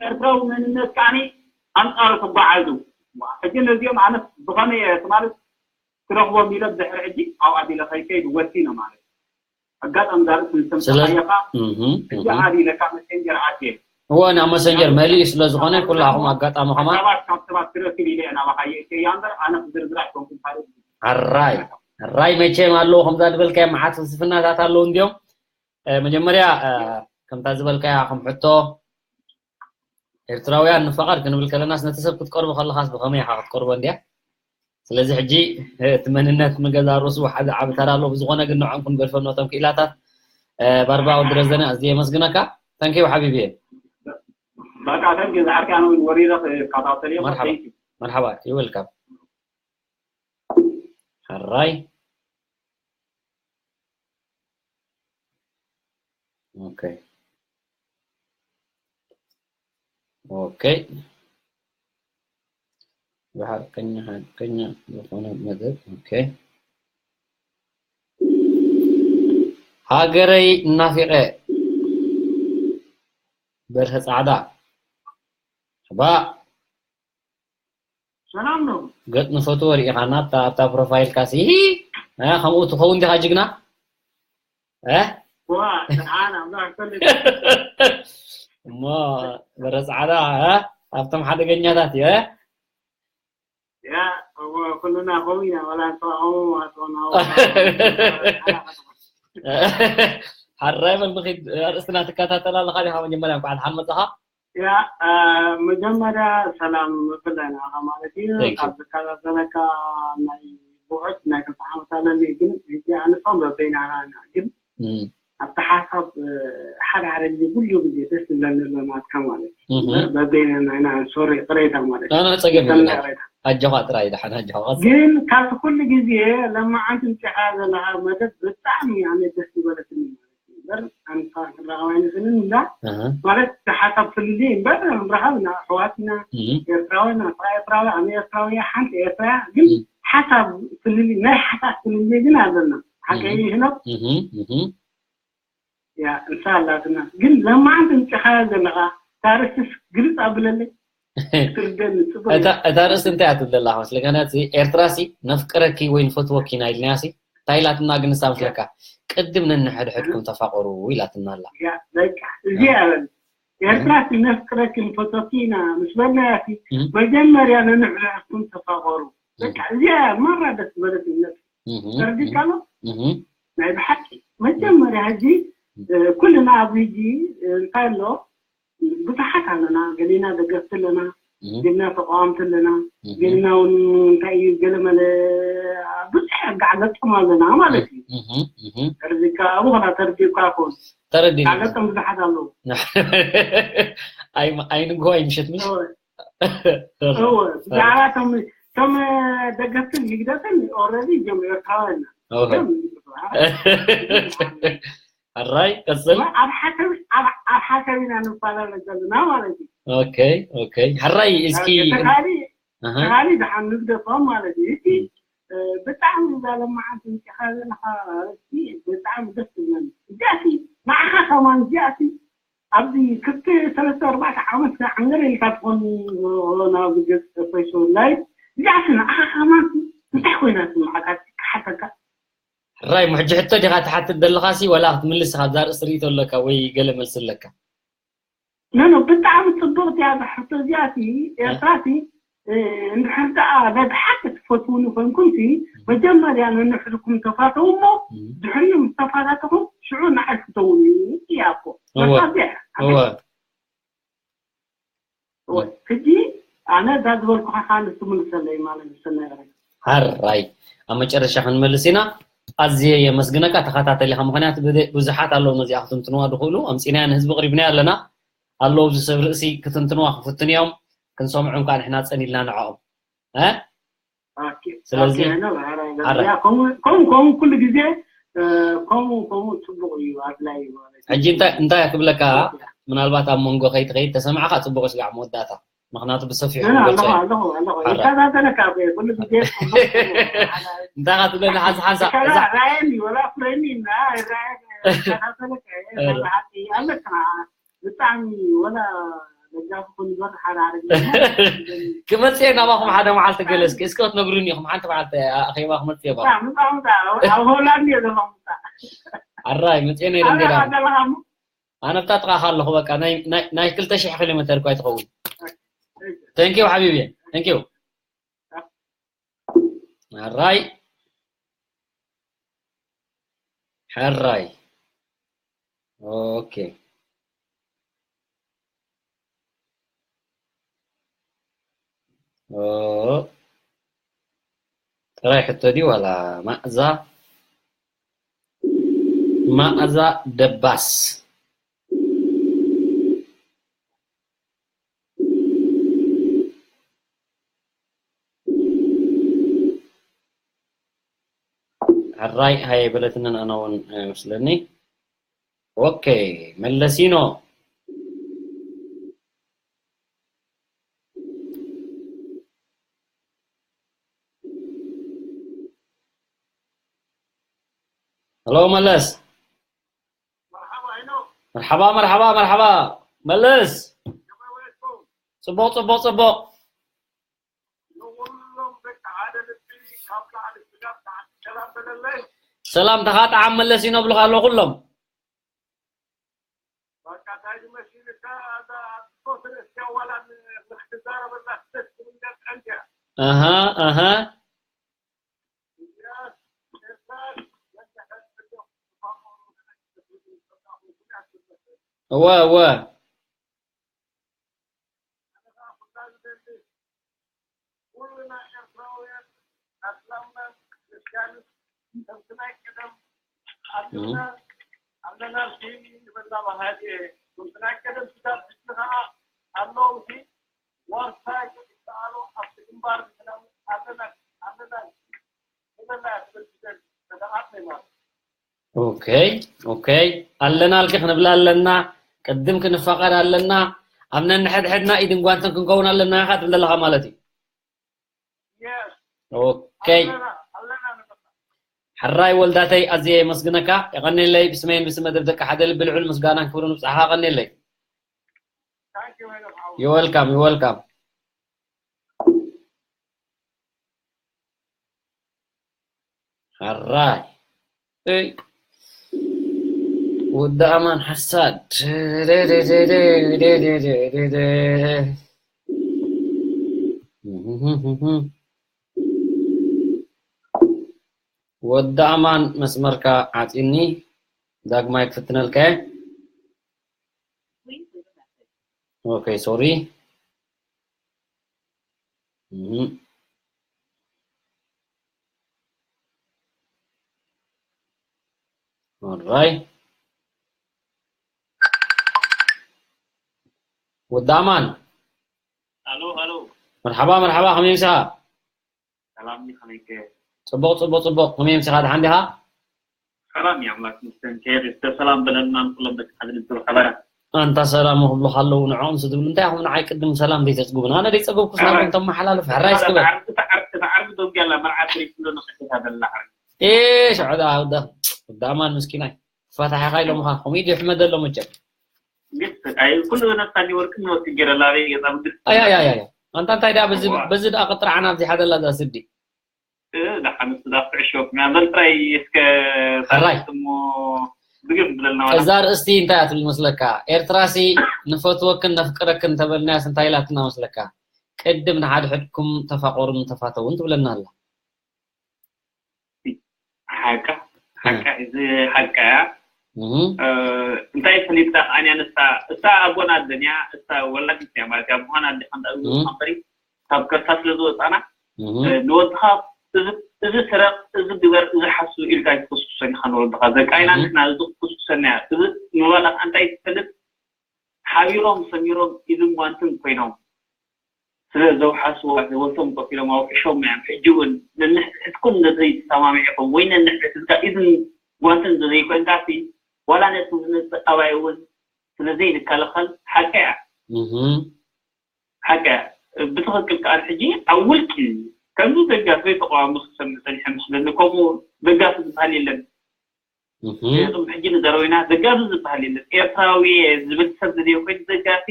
ኤርትራዊ መንነት ከዓኒ ኣንጻሩ ትጓዓዙ ሕጂ ነዚኦም ኣነስ ብኸመይ እየ ማለት ክረኽቦም ኢለ ብድሕሪ ሕጂ ኣብኣ ዲለ ከይከይድ ወሲነ ማለት እዩ። ኣጋጣሚ ዛርእ ክንሰምተኻየኻ እዚ ዓዲ ኢለካ መሴንጀር ኣትየ እወ ናብ መሰንጀር መሊኡ ስለ ዝኾነ ኩላኹም ኣጋጣሚ ከማን ሰባት ካብ ሰባት ክረክብ ኢለ እየ ናባኻ የእተያ እምበር ኣነ ክዝርዝር ኣይኮንኩን ካልእ ሕራይ ሕራይ መቸም ኣለዉ ከምዛ ዝበልካዮ መዓት ፍልስፍናታት ኣለዉ እንዲዮም መጀመርያ ከምታ ዝበልካያ ከም ሕቶ ኤርትራውያን ንፋቐር ክንብል ከለናስ ነቲ ሰብ ክትቀርቦ ከለኻስ ብኸመይ ኢኻ ክትቀርቦ እንድያ ስለዚ ሕጂ እቲ መንነት ንገዛ ርእሱ ሓደ ዓቢ ተራ ኣለዎ ብዝኾነ ግን ንዕኦም ክንገድፎ ነቶም ክኢላታት ባርባ ወዲ ረዘነ ኣዝየ የመስግነካ ታንኪዩ ሓቢቢ እየ በቃ ተንኪ ዝዓርከ ኣነ እውን ወሪረ ክከታተል እየ መርሓባ መርሓባ ይወልካም ሕራይ ኦኬ ኦኬ ብሓቀኛ ሓቀኛ ዝኾነ መደብ ኦኬ ሃገረይ ናፊቐ በርሀ ጻዕዳ ባ ሰላም ነው ገጥ ንፈትዎ ርኢኻና ኣብታ ኣብታ ፕሮፋይልካ ሲ ከምኡ ትኸውን ዲኻ ጅግና ዋ ሰሓን ኣምላኽ ከልል እሞ በረ ጻዕዳ ኣብቶም ሓደገኛታት እዩ ያ ኩልና ከምኡ ኢና ዋላ እንተዋኸሙ ኣቶና ሓራይ በል ንኺድ ኣርእስትና ትከታተል ኣለኻ ዲኻ መጀመርያ እንኳዕ ደሓን መጻኻ ያ መጀመርያ ሰላም ምፍላይ ንዓኻ ማለት እዩ ካብ ዝከታተለካ ናይ ብዑት ናይ ክልተ ዓመት ኣለኒ ግን ሕጂ ኣንሶም በበይናና ኢና ግን ኣብቲ ሓሳብ ሓደ ሓደ ግዜ ኩሉ ግዜ ደስ ዝብለኒ ኣሎ ናትካ ማለት እዩ በበይናና ኢና ሶሪ ቅሬታ ማለት እዩ ጸገም ኣጆኻ ጥራይ ደሓን ኣጆኻ ግን ካብቲ ኩሉ ግዜ ለማዓንቲ ምፅኻ ዘለካ መደብ ብጣዕሚ ኣነ ደስ ዝበለትኒ ማለት እዩ እምበር ኣንሳ ክረኸብ ኣይንኽእልን እንዳ ማለት እቲ ሓሳብ ፍልልይ እምበር ምረኻብ ኢና ኣሕዋት ኢና ኤርትራዊ ናስኻ ኤርትራዊ ኣነ ኤርትራዊ ሓንቲ ኤርትራ ግን ሓሳብ ፍልልይ ናይ ሓሳብ ፍልልይ ግን ኣለና ሓቀይ ህኖ ያ እንሳ ኣላትና ግን ለማዓንቲ ምፅኻያ ዘለኻ ታርስስ ግልፅ ኣብለለይ እታ ርእሲ እንታይ እያ ትብል ዘላ መስለካ ናት ኤርትራ ሲ ነፍቅረኪ ወይ ንፈትወኪ ኢና ኢልናያ ሲ እንታይ ኢላትና ግን ንሳ መስለካ ቅድም ነንሕድሕድኩም ተፋቀሩ ኢላትና ኣላ እዚኣ በል ኤርትራ ሲ ነፍቅረኪ ንፈትወኪ ኢና ምስ በልናያ ሲ መጀመርያ ነንሕድሕድኩም ተፋቀሩ በቃ እዚኣ ማራ ደስ ዝበለት እምነት ተረዲእካ ኣሎ ናይ ብሓቂ መጀመርያ ሕጂ ኩልና ኣብዚ ሕጂ እንታይ ኣሎ ብዙሓት ኣለና ገሊና ደገፍቲ ኣለና ገሊና ተቃወምቲ ኣለና ገሊና እውን እንታይ እዩ ገለ መለ ብዙሕ ኣጋዓገጥም ኣለና ማለት እዩ ተረዲእካ ኣብኡ ከላ ተረዲእካ ይኸውን ኣጋጠም ብዙሓት ኣለዉ ኣይንግሆ ኣይምሸት ምሽ ብዛዕባ ቶም ደገፍትን ህግደፍን ኦረዲ እዚኦም ኤርትራውያን ሕራይ ቀጽል ኣብ ሓሳብ ኢና ንፈላለ ዘለና ማለት እዩ ኦኬ ኦኬ ሕራይ እስኪ ተኻሊ ደሓን ንግደፎም ማለት እዩ እቲ ብጣዕሚ እዛ ለማዓንቲ ምፂኻ ዘለካ ብጣዕሚ ደስ ትብለኒ እዚኣሲ ንዓኻ ከማን እዚኣሲ ኣብዚ ክልተ ሰለስተ ኣርባዕተ ዓመት ዓንገር ኢልካ ትኾን ናብ ገፅ ፌስቡክ ላይቭ እዚኣሲ ንዓኻ ከማን እንታይ ኮይና ትምዓካ ክሓተካ ሕራይ ሙሕጂ ሕቶ ዲኻ ትሓትት ዘለኻሲ ወላ ክትምልስ ካብዛ ርእሲ ርእቶ ኣለካ ወይ ገለ መልሲ ኣለካ ኖኖ ብጣዕሚ ፅቡቅ እያ እዛ ሕቶ እዚኣሲ ኤርትራሲ እንድሕር ደኣ ናይ ብሓቂ ትፈትውኒ ኮንኩምሲ መጀመርያ ነንሕድኩም ተፋተው እሞ ድሕሪኡ ምስ ተፋታተኹም ሽዑ ንዓይ ፍተውኒ እያ እኮ እወ ሕጂ ኣነ እዛ ዝበልኩኻ ከዓ ንስ ትምልሰለይ ማለት ዝሰናይ ሓራይ ኣብ መጨረሻ ክንመልስ ኢና ኣዝየ የመስግነካ ተኸታተሊኻ ምክንያቱ ብዙሓት ኣለዉ ነዚኣ ክትንትንዋ ዝኽእሉ ኣምፂናያ ንህዝቢ ቅሪብናዮ ኣለና ኣለዉ ኣብዚ ሰብ ርእሲ ክትንትንዋ ክፍትን እዮም ክንሰምዖም ከዓ ንሕና ፀኒልና ንዕኦም ስለዚ ከምኡ ከምኡ ኩሉ ግዜ ከምኡ ከምኡ ፅቡቅ እዩ ኣድላይ ማለት እዩ ሕጂ እንታይ ክብለካ ምናልባት ኣብ መንጎ ከይትኸይድ ተሰማዕካ ፅቡቅ ስጋዕ መወዳእታ ምክንያቱ ብሰፊሑ ክንገልፆ ኣለኹ ኣለኹ ኣለኹ ይከታተለካ ኩሉ ግዜ እንታይ ካ ትብለኒ ሓንሳ ሓንሳ ራየኒ ወላ ፍሬኒ እና ይከታተለካ ኣለካ ብጣዕሚ ወላ ደጋ ክመፅእ እየ ናባኹም ሓደ መዓልቲ ገለ እስኪ እስኪ ክትነግሩኒ ኢኹም ሓንቲ መዓልቲ ኣኼባ ክመፅእ እየ ባኹም። ኣብ ሆላንድ እየ ዘለኹ። ኣራይ መፅእ ነይረ እንዴ ኣነ ኣብታ ጥቓኻ ኣለኹ በቃ ናይ ክልተ ሽሕ ኪሎ ሜተር እኳ ኣይትኸውን። Thank you ሓቢቢ thank you። ሕራይ ሕራይ okay ጥራይ ሕቶ ድዩ ዋላ ማእዛ ማእዛ ደባስ ሕራይ ሃየ በለትንን ኣነ እውን መስለኒ okay መለሲኖ Hello መለስ መርሓባ መርሓባ መርሓባ መለስ ጽቡቕ ጽቡቕ ጽቡቕ ሰላምታኻ ጣዓም መለስ ይነብሉኻ ኣለዉ ኩሎም ኣሃ ኣሃ እወ እወ okay okay ኣለና ኣልኪ ክንብላ ኣለና ቅድም ክንፋቐር ኣለና ኣብ ነንሕድሕድና ኢድን ጓንትን ክንከውን ኣለና ኢኻ ትብል ዘለኻ ማለት እዩ okay ሕራይ ወልዳተይ ኣዝየ የመስግነካ የቐኔለይ ብስመይን ብስመ ደብደቂ ሓደ ልቢ ልዑል ምስጋናን ክብርን ብፅሓኻ ቀኔለይ you welcome you welcome ሕራይ እይ ወዲ ኣማን ሓሳድ ወዲ ኣማን መስመርካ ዓፂኒ ዳግማይ ክፍትነልካ okay sorry Alright. ወዳማን ሄሎ ሄሎ መርሓባ መርሓባ ከመይ ምሳኻ ሰላም ዲኻ ከመይ ከ ጽቡቕ ጽቡቕ ጽቡቕ ከመይ ምሳኻ ደሓን ዲኻ ሰላም እዩ ኣምላክ ይመስገን ከይር እስከ ሰላም በለና ንኩሎም ደቂ ሓድሪ ዝብሉ ሓበራ ኣንታ ሰላም ክብሉኻ ኣለዉ ንዕኦም ዝብሉ እንታይ ኢኹም ንዓይ ቅድም ሰላም ዘይተጽግቡን ኣነ ዘይጸገብኩስ ናብኦም ተመሓላልፍ ሕራይ እስክበል ዓርቢ ደንጊያ ኣላ መርዓ ትሪፍ ዶ ንኸሸታ ዘላ ዓርቢ ሸዕዳ ወዳ ወዳ ኣማን ምስኪናይ ክፋታሕኻ ኢሎምኻ ከምኡ ኢዱ ይሕመደሎ መቸም ግስ ኣይ ኩሉ ነፍሳ ኒወርክ ንወርክ ገይረ ላበይ ገዛ ብግስ ኣያ ኣያ ኣያ ኣንታ እንታይ ደኣ በዚ በዚ ደኣ ቅጥርዓና ኣብዚ ሓደ ላዛ ስዲ እ ደሓን እሱ ዳ ፍዕሾ ምናምን ጥራይ እስከ ሕራይ። እሞ ብግም ብለልና ዋላ እዛ ርእስቲ እንታይ እያ ትብል መስለካ ኤርትራሲ ንፈትወክን ነፍቅረክን እንተበልናያስ እንታይ ኢላትና መስለካ ቅድም ንሓድሕድኩም ተፋቆሩን ተፋተውን ትብለና ኣላ ሓቃ ሓቃ እዚ ሓቃ እያ እህ እንታይ ፈሊጥካ ኣንያ ንሳ እሳ ኣቦና ኣደንያ እሳ ወላዲት እያ ማለት እያ ምዃና ኣደ ከምታ እህ እምበሪ ካብ ከርሳ ስለ ዝወፃና እህ ንወድኻ እዚ እዚ ስረቕ እዚ ግበር እዚ ሓሱ ኢልካ ኣይትክስኩሰን ኢኻ ንወድኻ ዘቃይና እህ ንሕና እዚ ክክስኩሰና እያ እዚ ምባላ ከዓ እንታይ ትፈልጥ ሓቢሮም ሰሚሮም ኢድን ጓንትን ኮይኖም ስለ ዘውሓስዋ ህይወቶም ከፊሎም ኣውሒሾም እዮም። ሕጂ እውን ነንሕድሕድኩም እንተዘይተሰማሚዕኹም ወይ ነንሕድሕድካ ኢድን ጓንትን እንተዘይኮንካሲ ዋላ ነቲ ዝመፅእ ኣባይ እውን ስለ ዘይንከላኸል ሓቂ እያ። ሓቂ እያ። ብትኽክል ከዓ ሕጂ ኣብ ውልቂ ከምዚ ደጋፊ ወይ ተቃዋሚ ክሰምዕ ፀኒሐ መስለኒ። ከምኡ ደጋፊ ዝበሃል የለን። እቶም ሕጂ ንዘረወይና ደጋፊ ዝበሃል የለን። ኤርትራዊ ዝብል ሰብ ዘድዮ ኮይኑ ደጋፊ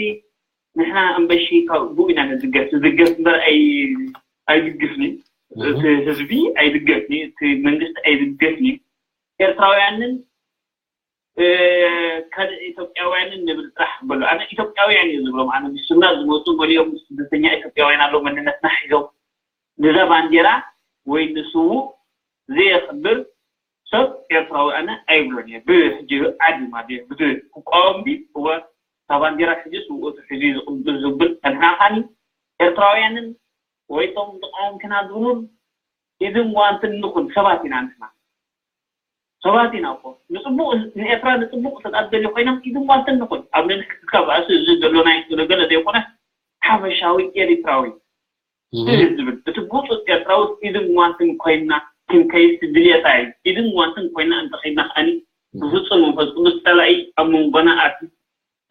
ንሕና እምበሺ ካብ ብኡ ኢና ንዝገፍ ንዝገፍ እምበር ኣይ ኣይድግፍኒ እቲ ህዝቢ ኣይድገፍኒ እቲ መንግስቲ ኣይድገፍኒ ኤርትራውያንን ካልእ ኢትዮጵያውያንን ንብል ጥራሕ በሉ ኣነ ኢትዮጵያውያን እዩ ዝብሎም ኣነ ብስምና ዝመፁ ገሊኦም ስደተኛ ኢትዮጵያውያን ኣለዉ መንነትና ሒዞም ንዛ ባንዴራ ወይ ንስዉ ዘየኽብር ሰብ ኤርትራዊ ኣነ ኣይብሎን እየ ብሕጂ ዓዲ ማለት እዩ ብዚ ክቋወም ዲ እወ እታ ባንዴራ ሕጂ ስውእቱ ሒዙ ዝቕብል ዝብል ጸንሕና ካኒ ኤርትራውያንን ወይ ቶም ዝቃወምክና ዝብሉን ኢድን ጓንትን ንኹን ሰባት ኢና ንሕና ሰባት ኢና እኮ ንጽቡቕ ንኤርትራ ንጽቡቕ ተጣደልዩ ኮይኖም ኢድን ጓንትን ንኹን ኣብ ነንሕድካ ባእሲ እዚ ዘሎ ናይ ገለ ዘይኮነ ሓበሻዊ ኤሪትራዊ ዝብል እቲ ብፁፅ ኤርትራዊ ኢድን ጓንትን ኮይና ክንከይድ ድልየታ እዩ። ኢድን ጓንትን ኮይና እንተኸይድና ከዓኒ ብፍፁም መንፈስ ቅዱስ ፀላኢ ኣብ መንጎና ኣትዩ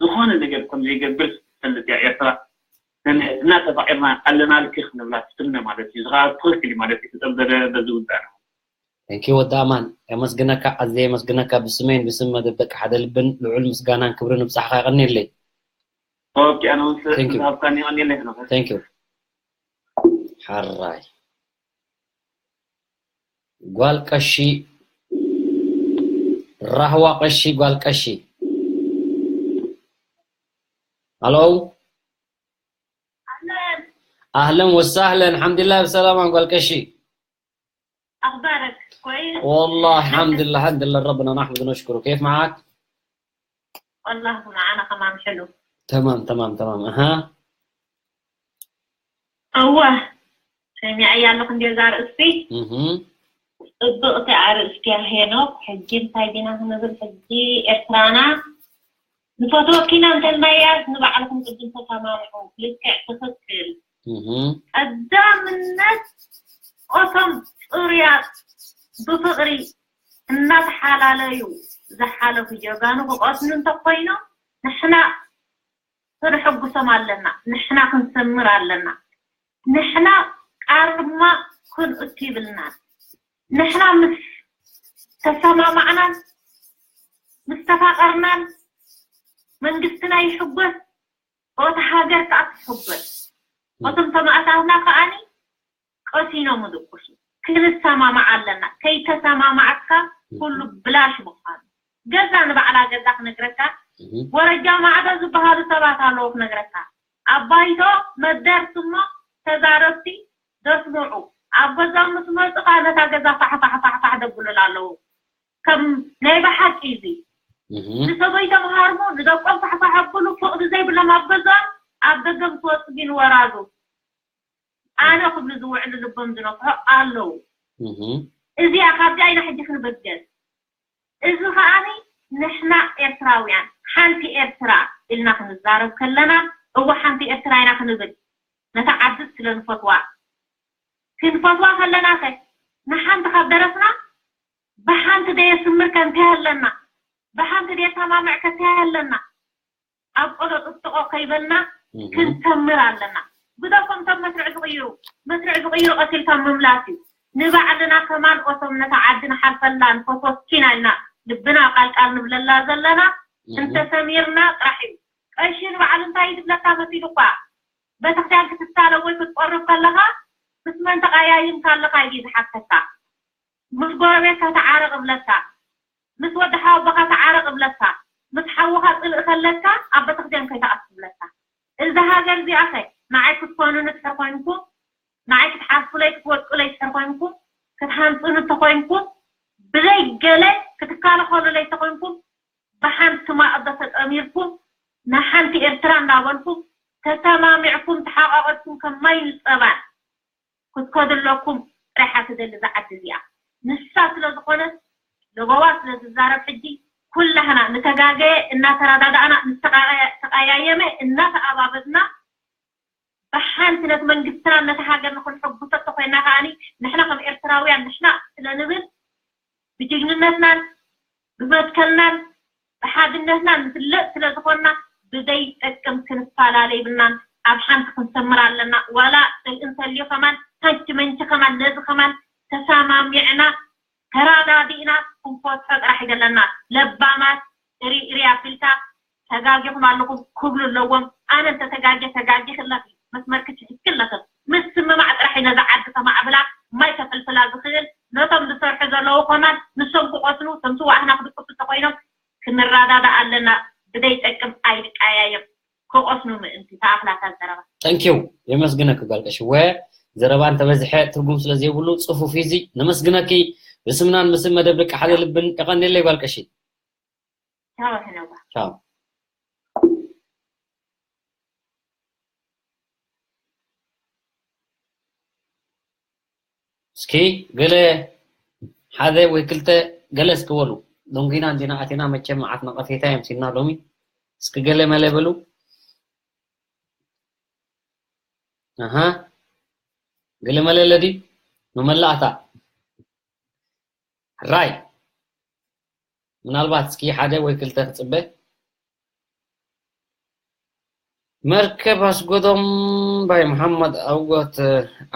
ዝኾነ ነገር ከም ዘይገብር ትፈልጥ እያ ኤርትራ። ነንሕድና ተፋቒርና ኣለናልኪ ክንብላ ትፍነ ማለት እዩ። እዚ ከዓ ትኽክል እዩ ማለት እዩ። ክፀብደደ በዚ ውዳእና። Thank you ወዲ ኣማን የመስግነካ ኣዝየ የመስግነካ ብስመይን ብስም መደብ ደቂ ሓደ ልብን ልዑል ምስጋናን ክብርን ይብጻሕካ የቐንየለይ። ኦኬ ኣነ እውን Thank you. ዝሃብካኒ ይቐንየለይ ሄኖክ። Thank you. ሓራይ ጓል ቀሺ ራህዋ ቀሺ ጓል ቀሺ ሃሎ ኣህለን ወሳህለን ሓምድላ ብሰላማ ጓል ቀሺ أخبارك كويس؟ والله الحمد لله الحمد لله ربنا نحمد ونشكره كيف معك؟ والله معنا كمان حلو تمام تمام تمام اها እወ ሰሚዐያ ኣለኹ እንድየ እዛ ኣርእስቲ እህ ጽብቕቲ ኣርእስቲ እያ ሄኖክ ሕጂ እንታይ ዲና ክንብል ሕጂ ኤርትራና ንፈትወኪና እንተልናያስ ንባዕልኹም ቅድም ተሰማምዑ ልክዕ ትኽክል እህ ቀዳምነት ኦቶም ጽሩያት ብፍቕሪ እናተሓላለዩ ዝሓለፉ ጀጋኑ ክቐትሉ እንተኮይኖም ንሕና ክንሕጉሶም ኣለና፣ ንሕና ክንሰምር ኣለና፣ ንሕና ቃርማ ክንእቱ ይብልናን፣ ንሕና ምስ ተሰማማዕናን ምስ ተፋቐርናን መንግስትና ይሕጎስ፣ ኦታ ሃገር ከዓ ትሕጎስ። እቶም ሰማእታትና ከዓኒ ቀሲኖም ዝቁሱ ክንሰማማዕ ኣለና ከይተሰማማዕካ ኩሉ ብላሽ ምኳኑ ገዛ ንባዕላ ገዛ ክነግረካ ወረጃ ማዕዶ ዝበሃሉ ሰባት ኣለዉ ክነግረካ ኣብ ባይቶ መደርሲ እሞ ተዛረብቲ ደስምዑ ኣብ ገዛም ምስ መፁ ከዓ ነታ ገዛ ፋሕፋሕፋሕፋሕ ደብሉላ ኣለዉ ከም ናይ ብሓቂ እዚ ንሰበይቶም ሃርሙ ንደቆም ፋሕፋሕ ኣብሉ ፍቅዲ ዘይብሎም ኣብ ገዛም ኣብ ደገ ምስ ወፁ ግን ወራዙ ኣነ ክብሉ ዝውዕሉ ልቦም ዝነፍሑ ኣለዉ። እዚኣ ካብዚኣ ኢና ሕጂ ክንበገስ። እዚ ከዓኒ ንሕና ኤርትራውያን ሓንቲ ኤርትራ ኢልና ክንዛረብ ከለና እወ ሓንቲ ኤርትራ ኢና ክንብል ነታ ዓዲ ስለ ንፈትዋ ክንፈትዋ ከለና ከ ንሓንቲ ካብ ደረስና ብሓንቲ ደየስምር ከ እንታይ ኣለና ብሓንቲ ደየሰማምዕ ከ እንታይ ኣለና ኣብ ቆሎ ጥጥቆ ከይበልና ክንተምር ኣለና። ግደፎም እቶም መስርዕ ዝቕይሩ፣ መስርዕ ዝቕይሩ ቀቲልካ ምምላስ እዩ። ንባዕልና ከማን ኦቶም ነታ ዓዲ ንሓልፈላ ንፈትወኪና ኢልና ልብና ቃልቃል ንብለላ ዘለና እንተሰሚርና ጥራሕ እዩ። ቀሺ ንባዕሉ እንታይ እዩ ዝብለካ መሲሉኳ? ቤተክርስትያን ክትሳለ ወይ ክትቆርብ ከለኻ ምስ መን ተቐያይምካ ኣለኻ ኢሉ እዩ ዝሓተካ። ምስ ጎረቤትካ ተዓረቕ እብለካ፣ ምስ ወዲ ሓወቦኻ ተዓረቕ እብለካ፣ ምስ ሓውኻ ፅልኢ ከለካ ኣብ ቤተክርስትያን ከይትኣቱ እብለካ። እዛ ሃገር እዚኣ ከ ንዓይ ክትኮኑኒ ድሕር ኮይንኩም፣ ንዓይ ክትሓስቡለይ ክትወድቁለይ ድሕር ኮይንኩም፣ ክትሃንፁኒ እንተኮይንኩም፣ ብዘይ ገለ ክትከላኸሉለይ እንተኮይንኩም፣ ብሓንቲ ማእዶ ተጠሚርኩም ንሓንቲ ኤርትራ እንዳበልኩም ተሰማሚዕኩም ተሓቋቂፍኩም ከም ማይን ፀባን ክትከዱ ኣለኩም ጥራሕ እያ ትደሊ እዛ ዓዲ እዚኣ። ንሳ ስለ ዝኾነት ለበዋ ስለ ዝዛረብ ሕጂ ኩላህና ንተጋገየ እናተረዳዳእና ንተቃቀየ- ተቀያየመ እናተኣባበድና ብሓንቲ ነቲ መንግስትና ነቲ ሃገር ንክንሕጉሰ ተኮይና ከዓኒ ንሕና ከም ኤርትራውያን ንሕና ስለ ንብል ብጅግንነትናን ብመትከልናን ብሓድነትናን ንፍለጥ ስለ ዝኾንና ብዘይጠቅም ክንፈላለ ይብልናን ኣብ ሓንቲ ክንሰምር ኣለና ዋላ ሰልኢ እንተልዩ ከማን ሃንቺ መንቺ ከማን ነዚ ከማን ተሳማሚዕና ተራዳዲእና ክንፈትሖ ጥራሕ ይደለና ለባማት ሪኢ ሪኢ ኣቢልካ ተጋጊኹም ኣለኹም ክብሉ ኣለዎም። ኣነ እንተተጋጊ ተጋጊኺ ኣለኺ፣ መስመርኪ ትሕዝኪ ኣለኺ። ምስምማዕ ጥራሕ እዩ ነዛ ዓዲ ከማዕብላ ማይ ከፈልፍላ ዝኽእል። ነቶም ዝሰርሑ ዘለዉ ከማን ንሶም ክቆስሉ፣ ከምቲ ዋህና ክድቅሱ እንተኾይኖም ክንረዳዳእ ኣለና። ብደይጠቅም ኣይንቀያየም። ክቆስኑ ምእንቲ ተኣኽላታ ዘረባ። Thank you። የመስግነኪ ጓል ቀሺ። ወ ዘረባ እንተበዝሐ ትርጉም ስለ ዘይብሉ ጽፉፍ እዩ እዚ። ነመስግነኪ ብስምናን ብስም መደብ ደቂ ሓደ ልብን። የቐንየለይ ጓል ቀሺ። ቻው ሕነዋ። ቻው። እስኪ ገለ ሓደ ወይ ክልተ ገለ እስኪ በሉ። ደንጉይና እንዲና ኣቲና መቸም መዓት ነቐፌታ የምሲልና ሎሚ። እስኪ ገለ መለ በሉ። ኣሃ። ገለ መለ ኣለዲ? መመላእታ። ራይ። ምናልባት እስኪ ሓደ ወይ ክልተ ክጽበ። መርከብ ኣስጎዶም ባይ መሓመድ ኣውጎት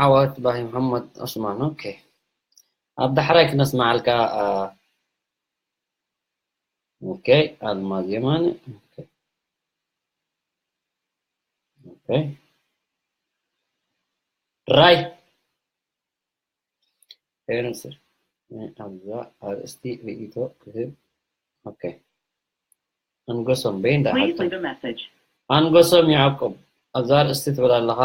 ዓወት ባይ መሓመድ ዑስማን። ኦኬ። ኣብ ዳሕራይ ክነስመዓልካ። ኦኬ። ኣልማዝ የማነ። ኦኬ። ራይ። ኤርንስር ኣብዛ ኣርእስቲ ርእይቶ ክህብ። ኦኬ። ኣንጎሶም በይንዳ ሓታ። ኣንጎሶም ያዕቆብ ኣብዛ ኣርእስቲ ትብል ኣለኻ።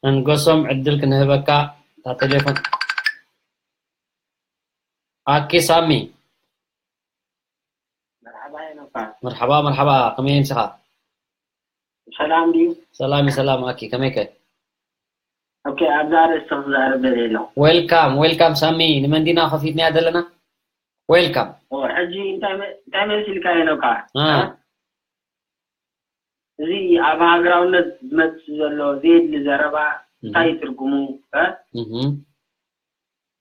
ኣንጎሶም ዕድል ክንህበካ እታ ቴሌፎን። ኣኪ ሳሚ። መርሓባ የነባ። መርሓባ መርሓባ፣ ከመይ ኣምሲኻ? ሰላም ድዩ? ሰላም እዩ ሰላም። ኣኪ ከመይ ከ? ኦኬ፣ ኣብዛ ኣርእስቲ ክዛረብ ደልየ ኣለኹ። ዌልካም ዌልካም ሳሚ፣ ንመን ዲና ከፊትናያ ዘለና? ዌልካም። ኦ፣ ሕጂ እንታይ መ- እንታይ መሲልካ የነባ? አ። እዚ ኣብ ሃገራውነት ዝመጽእ ዘሎ ዘየድሊ ዘረባ እንታይ እዩ ትርጉሙ? እ? እህ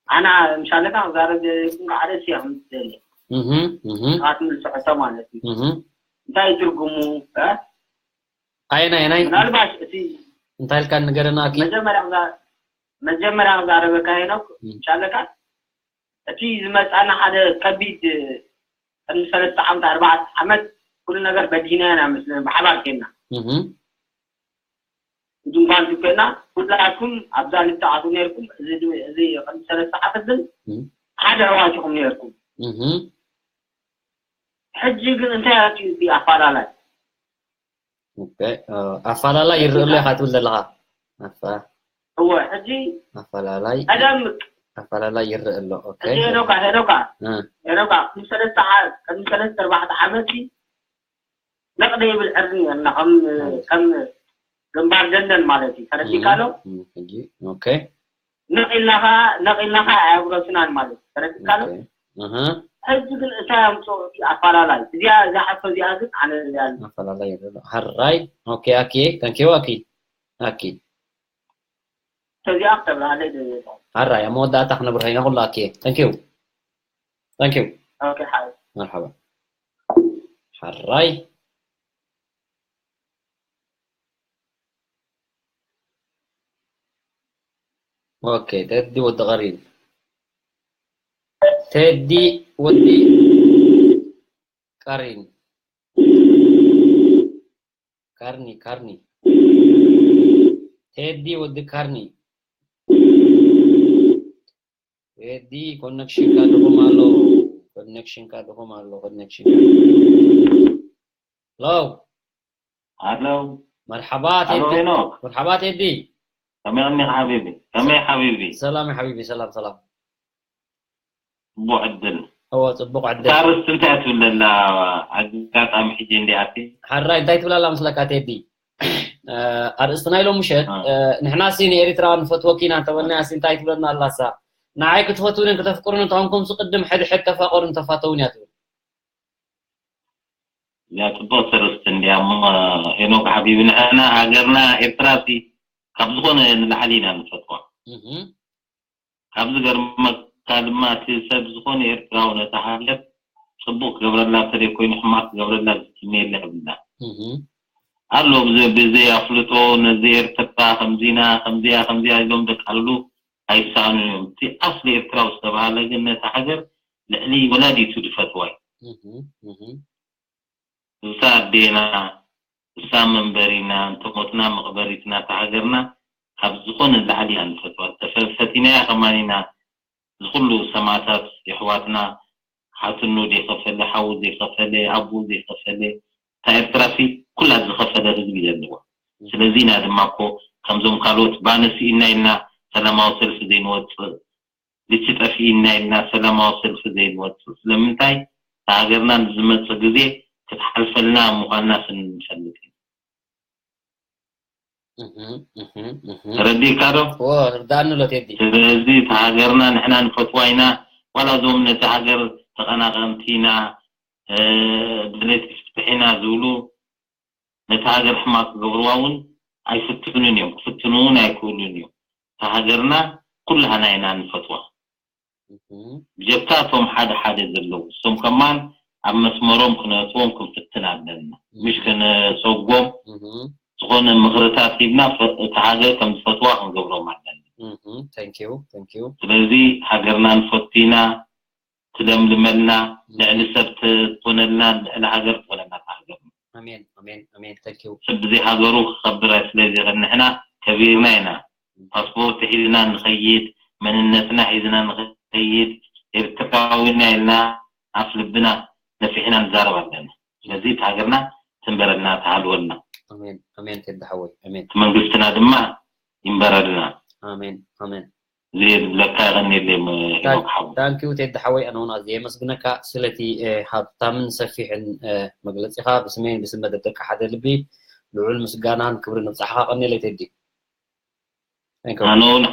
ኣና ምሻለካ ክዛረብ ዘይብኩም ከዓ ደስ እየ ከምትደሊ እህ እህ ንካ ትምልሶ ሕቶ ማለት እዩ። እህ እንታይ እዩ ትርጉሙ? እ? ኣየናይ ኣየናይ ምናልባት እቲ እንታይ ኢልካ ንገረና ኣኪ መጀመርያ ክዛ- መጀመርያ ክዛረበካ ሄኖክ ምሻለካ እቲ ዝመፃና ሓደ ከቢድ ቅድሚ ሰለስተ ዓመት ኣርባዕተ ዓመት ኩሉ ነገር በዲህና ኢና መስለኒ ብሓባር ኬና እህ ድንኳን ትኮና ኩላትኩም ኣብዛ ልትኣቱ ነርኩም እዚ ድ- እዚ ቅድሚ ሰለስተ ዓመት ግን ሓደ ኣዋጅኹም ነርኩም እህ ሕጂ ግን እንታይ ኣትዩ እቲ ኣፋላላይ ኦኬ ኣፋላላይ ይርእ ኣሎ ኢኻ ትብል ዘለኻ ኣፋ እወ ሕጂ ኣፋላላይ ቀደም ኣፋላላይ ይርእ ኣሎ ኦኬ ሕጂ ሄኖካ ሄኖካ እ ሄኖካ ቅድሚ ሰለስተ ዓ- ቅድሚ ሰለስተ ኣርባዕተ ዓመት ነቕደ ይብል ዕርኒ እና ከም ከም ግንባር ደንደን ማለት እዩ ተረዲካሎ እም፣ ሕጂ ኦኬ ነቒልና ኸዓ ነቒልና ኸዓ ኣያጉረሱናን ማለት እዩ ተረዲካሎ ኦኬ እህ ሕጂ ግን እንታይ ኣምፅኦ እቲ ኣፋላላይ እዚኣ እዛ ሕቶ እዚኣ ግን ኣነ እዚኣ ኣፋላላይ ይርእ ኣሎ ሃራይ ኦኬ ኣኪ thank you ኣኪ ኣኪ እዚኣ ክተብርሃለይ ደልየቶ ሃራይ ኣብ መወዳእታ ክነብርሃ ኢና ኩሉ ኣኪ thank you thank you ኦኬ ሓይ መርሓባ ሓራይ ኦኬ ቴዲ ወዲ ቀሪን ቴዲ ወዲ ቀሪን ካርኒ ካርኒ ቴዲ ወዲ ካርኒ ቴዲ ኮኔክሽንካ ድኹም ኣሎ ኮኔክሽንካ ድኹም ኣሎ ኮኔክሽንካ ሎ ኣሎ መርሓባ ኣሎ ቴዲ ሄኖክ መርሓባ ቴዲ ከመይ ቀኒኻ ሓቢቢ ከመይ ሓቢቢ ሰላም ሓቢቢ ሰላም ሰላም ጽቡቕ ዕድል እወ ጽቡቕ ዕድል ሳርስ እንታይ ትብለላ ኣጋጣሚ ሕጂ እንዲኣቲ ሓራይ እንታይ ትብላላ መስለካ ቴዲ እ፣ ኣርእስትና ኢሎም ምሸት እ። እ፣ ንሕና ሲ ንኤርትራ ንፈትወኪ ኢና እንተበልና ሲ እንታይ ትብለና ኣላሳ ንዓይ ክትፈትውንን ክተፍቅሩን እንተኾንኩም ሲ ቅድም ሕድሕድ ተፋቀሩን ተፋተውን እያ ትብል እዚኣ ጽቡቕ ትርስቲ እንዲያ እሞ ሄኖክ ሓቢቢ ንሕና ሃገርና ኤርትራ ሲ ካብ ዝኾነ ንላዕሊ ኢና ንፈትዋ እህ ካብ ዝገርመካ ድማ እቲ ሰብ ዝኾነ ኤርትራዊ ነታ ሃገር ጽቡቕ ክገብረላ እንተደይ ኮይኑ ሕማቕ ክገብረላ ዝትምየላ የብልና እህ ኣሎ ብዘ- ብዘይ ኣፍልጦ ነዚ ኤርትራ ከምዚና ከምዚያ ከምዚያ ኢሎም ደቃልሉ ኣይሰኣኑን እዮም። እቲ ኣስሊ ኤርትራዊ ዝተባህለ ግን ነታ ሃገር ልዕሊ ወላዲቱ ዝፈትዋ እዩ። እሳ ኣዴና፣ እሳ መንበሪና፣ እንተሞትና መቕበሪትና፣ እታ ሃገርና ካብ ዝኾነ ንላዕሊ ኢና ንፈትዋ። ተፈ-፣ ፈቲናያ ከማን ኢና። እዚ ኩሉ ሰማእታት የሕዋትና፣ ሓትኑ ዘይኸፈለ፣ ሓዉ ዘይኸፈለ፣ ኣቦኡ ዘይኸፈለ፣ እታ ኤርትራሲ ኩላ ዝኸፈለ ህዝቢ ዘለዋ። ስለዚ ኢና ድማ እኮ ከምዞም ካልኦት ባነ ስኢና ኢልና ሰላማዊ ሰልፊ ዘይንወፅእ፣ ልቺ ጠፊእና ኢልና ሰላማዊ ሰልፊ ዘይንወፅእ። ስለምንታይ? እታ ሃገርና ንዝመፅእ ግዜ ክትሓልፈልና ምዃንና ስንፈልጥ ኢና። እህ፣ እህ፣ እህ። ተረዲእካ ዶ? ኦ፣ ርዳእኒ ኣሎ ቴዲ። ስለዚ እታ ሃገርና ንሕና ንፈትዋ ኢና። ዋላ እዞም ነቲ ሃገር ተቐናቐንቲ ኢና፣ እ፣ ደለይቲ ፍትሒ ኢና ዝብሉ፣ ነቲ ሃገር ሕማቕ ክገብርዋ እውን ኣይፍትኑን እዮም። ክፍትኑ እውን ኣይክእሉን እዮም። እታ ሃገርና ኩላህና ኢና ንፈትዋ። እህ። ብጀካ እቶም ሓደ ሓደ ዘለዉ፣ እሶም ከማን ኣብ መስመሮም ክነእትዎም ክንፍትን ኣለና። እህ። ምሽ ከነሰጎም እህ። ዝኾነ ምኽርታት ሂብና ፈ-፣ እታ ሃገር ከም ዝፈትዋ ክንገብሮም ኣለና። እህ። Thank you, thank you። ስለዚ ሃገርና ንፈቱ ኢና፣ ትለምልመልና፣ እህ። ልዕሊ ሰብ ትኾነልና፣ ልዕሊ ሃገር ትኾነልና እታ ሃገርና። ኣሜን፣ ኣሜን፣ ኣሜን። Thank you። ሰብ ብዘይ ሃገሩ ክኸብር ስለ ዘይኽእል ንሕና ከቢርና ኢና። ፓስፖርት ሒዝና ንኸይድ፣ መንነትና ሒዝና ንኸይድ፣ ኤርትራዊና ኢልና ኣፍ ልብና ነፊሕና ንዛረብ ኣለና። ስለዚ እታ ሃገርና ትንበረልና፣ ትሃልወልና። ኣሜን፣ ኣሜን ቴዲ ሓወይ፣ ኣሜን። እቲ መንግስትና ድማ ይንበረልና። ኣሜን፣ ኣሜን። እዚ ዝብለካ ይቐንየለይ ም-፣ ሄኖክ ሓወይ። Thank you ቴዲ ሓወይ፣ ኣነ እውን ኣዝየ የመስግነካ ስለቲ፣ እ፣ ሃብታምን ሰፊሕን፣ እ፣ መግለጺኻ። ብስመይን ብስም መደብ ደቂ ሓደ ልቢ ልዑል ምስጋናን ክብርን ንብጻሕኻ። ቀንየለይ ቴዲ። Thank you። ኣነ እውን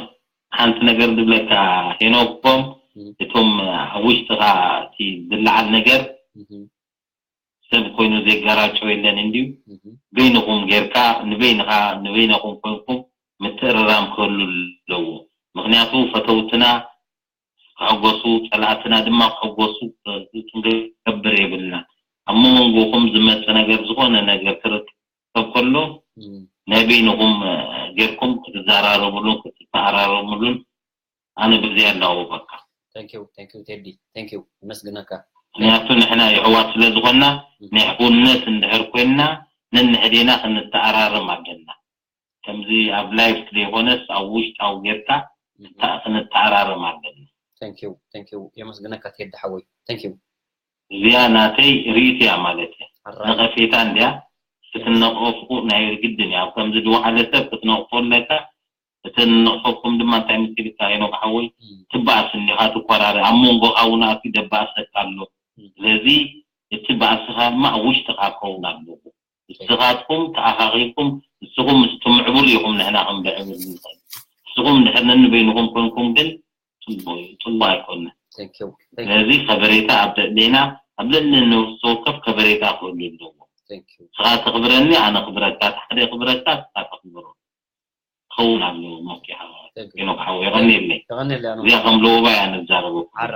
ሓንቲ ነገር ዝብለካ ሄኖኮም፣ እም። እቶም ኣብ ውሽጥኻ እቲ ዝለዓል ነገር እም። ሰብ ኮይኑ ዘይገራጨው የለን እንድዩ። እም። በይንኹም ጌርካ ንበይንኻ፣ ንበይነኹም ኮይንኩም ምትእርራም ክህሉ ኣለዎ። ምኽንያቱ ፈተውትና ክሕጎሱ፣ ጸላእትና ድማ ክሕጎሱ ክንገብር የብልና። ኣብ መንጎኹም ዝመጽእ ነገር፣ ዝኾነ ነገር ክርከብ ከሎ፣ እም። ናይ በይንኹም፣ እ፣ ጌርኩም ክትዘራረቡሉን ክትተኣራረሙሉን ኣነ ብዚያ ኣለዎ በቃ። Thank you፣ thank you ቴዲ፣ thank you፣ የመስግነካ። ምኽንያቱ ንሕና የሕዋት ስለ ዝኾንና፣ እም። ናይ ሕውነት እንድሕር ኮይንና፣ ነንሕዴና ክንተኣራረም ኣለና። ከምዚ ኣብ ላይፍ ዘይኮነስ ኣብ ውሽጣዊ ጌርካ እም። ክታ-፣ ክንተኣራረም ኣለና። Thank you፣ thank you፣ የመስግነካ ቴዲ ሓወይ። Thank you። እዚኣ ናተይ ርእይቶ እያ ማለት እያ። ኣራይ። ነቐፌታ እንድያ፣ ክትነቐፉ ናይ ግድን እያ። ኣብ ከምዚ ዝወዓለ ሰብ ክትነቕፎ ኣለካ፣ እቲ ንነቕፈኩም ድማ እንታይ ምስ ኢልካ ሄኖክ ሓወይ፣ እም። ትበኣስ እንዲኻ፣ ትኮራረ፣ ኣብ መንጎኻ እውን ኣትዩ ደባእሰካ ኣሎ። እም። ስለዚ እቲ ባእስኻ ድማ ኣብ ውሽጥኻ ክኸውን ኣለዎ። ንስኻትኩም ተኣኻኺብኩም፣ ንስኹም ምስ ትምዕብሉ ኢኹም ንሕና ክንብዕብል ንኽእል። ንስኹም እንድሕር ነንበይንኹም ኮንኩም ግን ጽቡቕ እዩ፣ ጽቡቕ ኣይኮነን። Thank you። Thank you። ስለዚ ከበሬታ ኣብ ልዕሌና፣ ኣብ ልዕሊ ነፍሲ ወከፍ ከበሬታ ክህሉ ኣለዎ። Thank you። ንስኻ ተኽብረኒ፣ ኣነ ክብረካ፣ እቲ ሓደ ክብረካ፣ ንስኻ ተኽብሮ። ክኸውን ኣለዎ። ሞኪ ሓዋ። Thank you። ሄኖክ ሓወይ፣ የቐንየለይ። የቐንየለይ፣ ኣነ እዚኣ እውን። ከም ለወባ እያ ንዛረበኩም። ሓራ።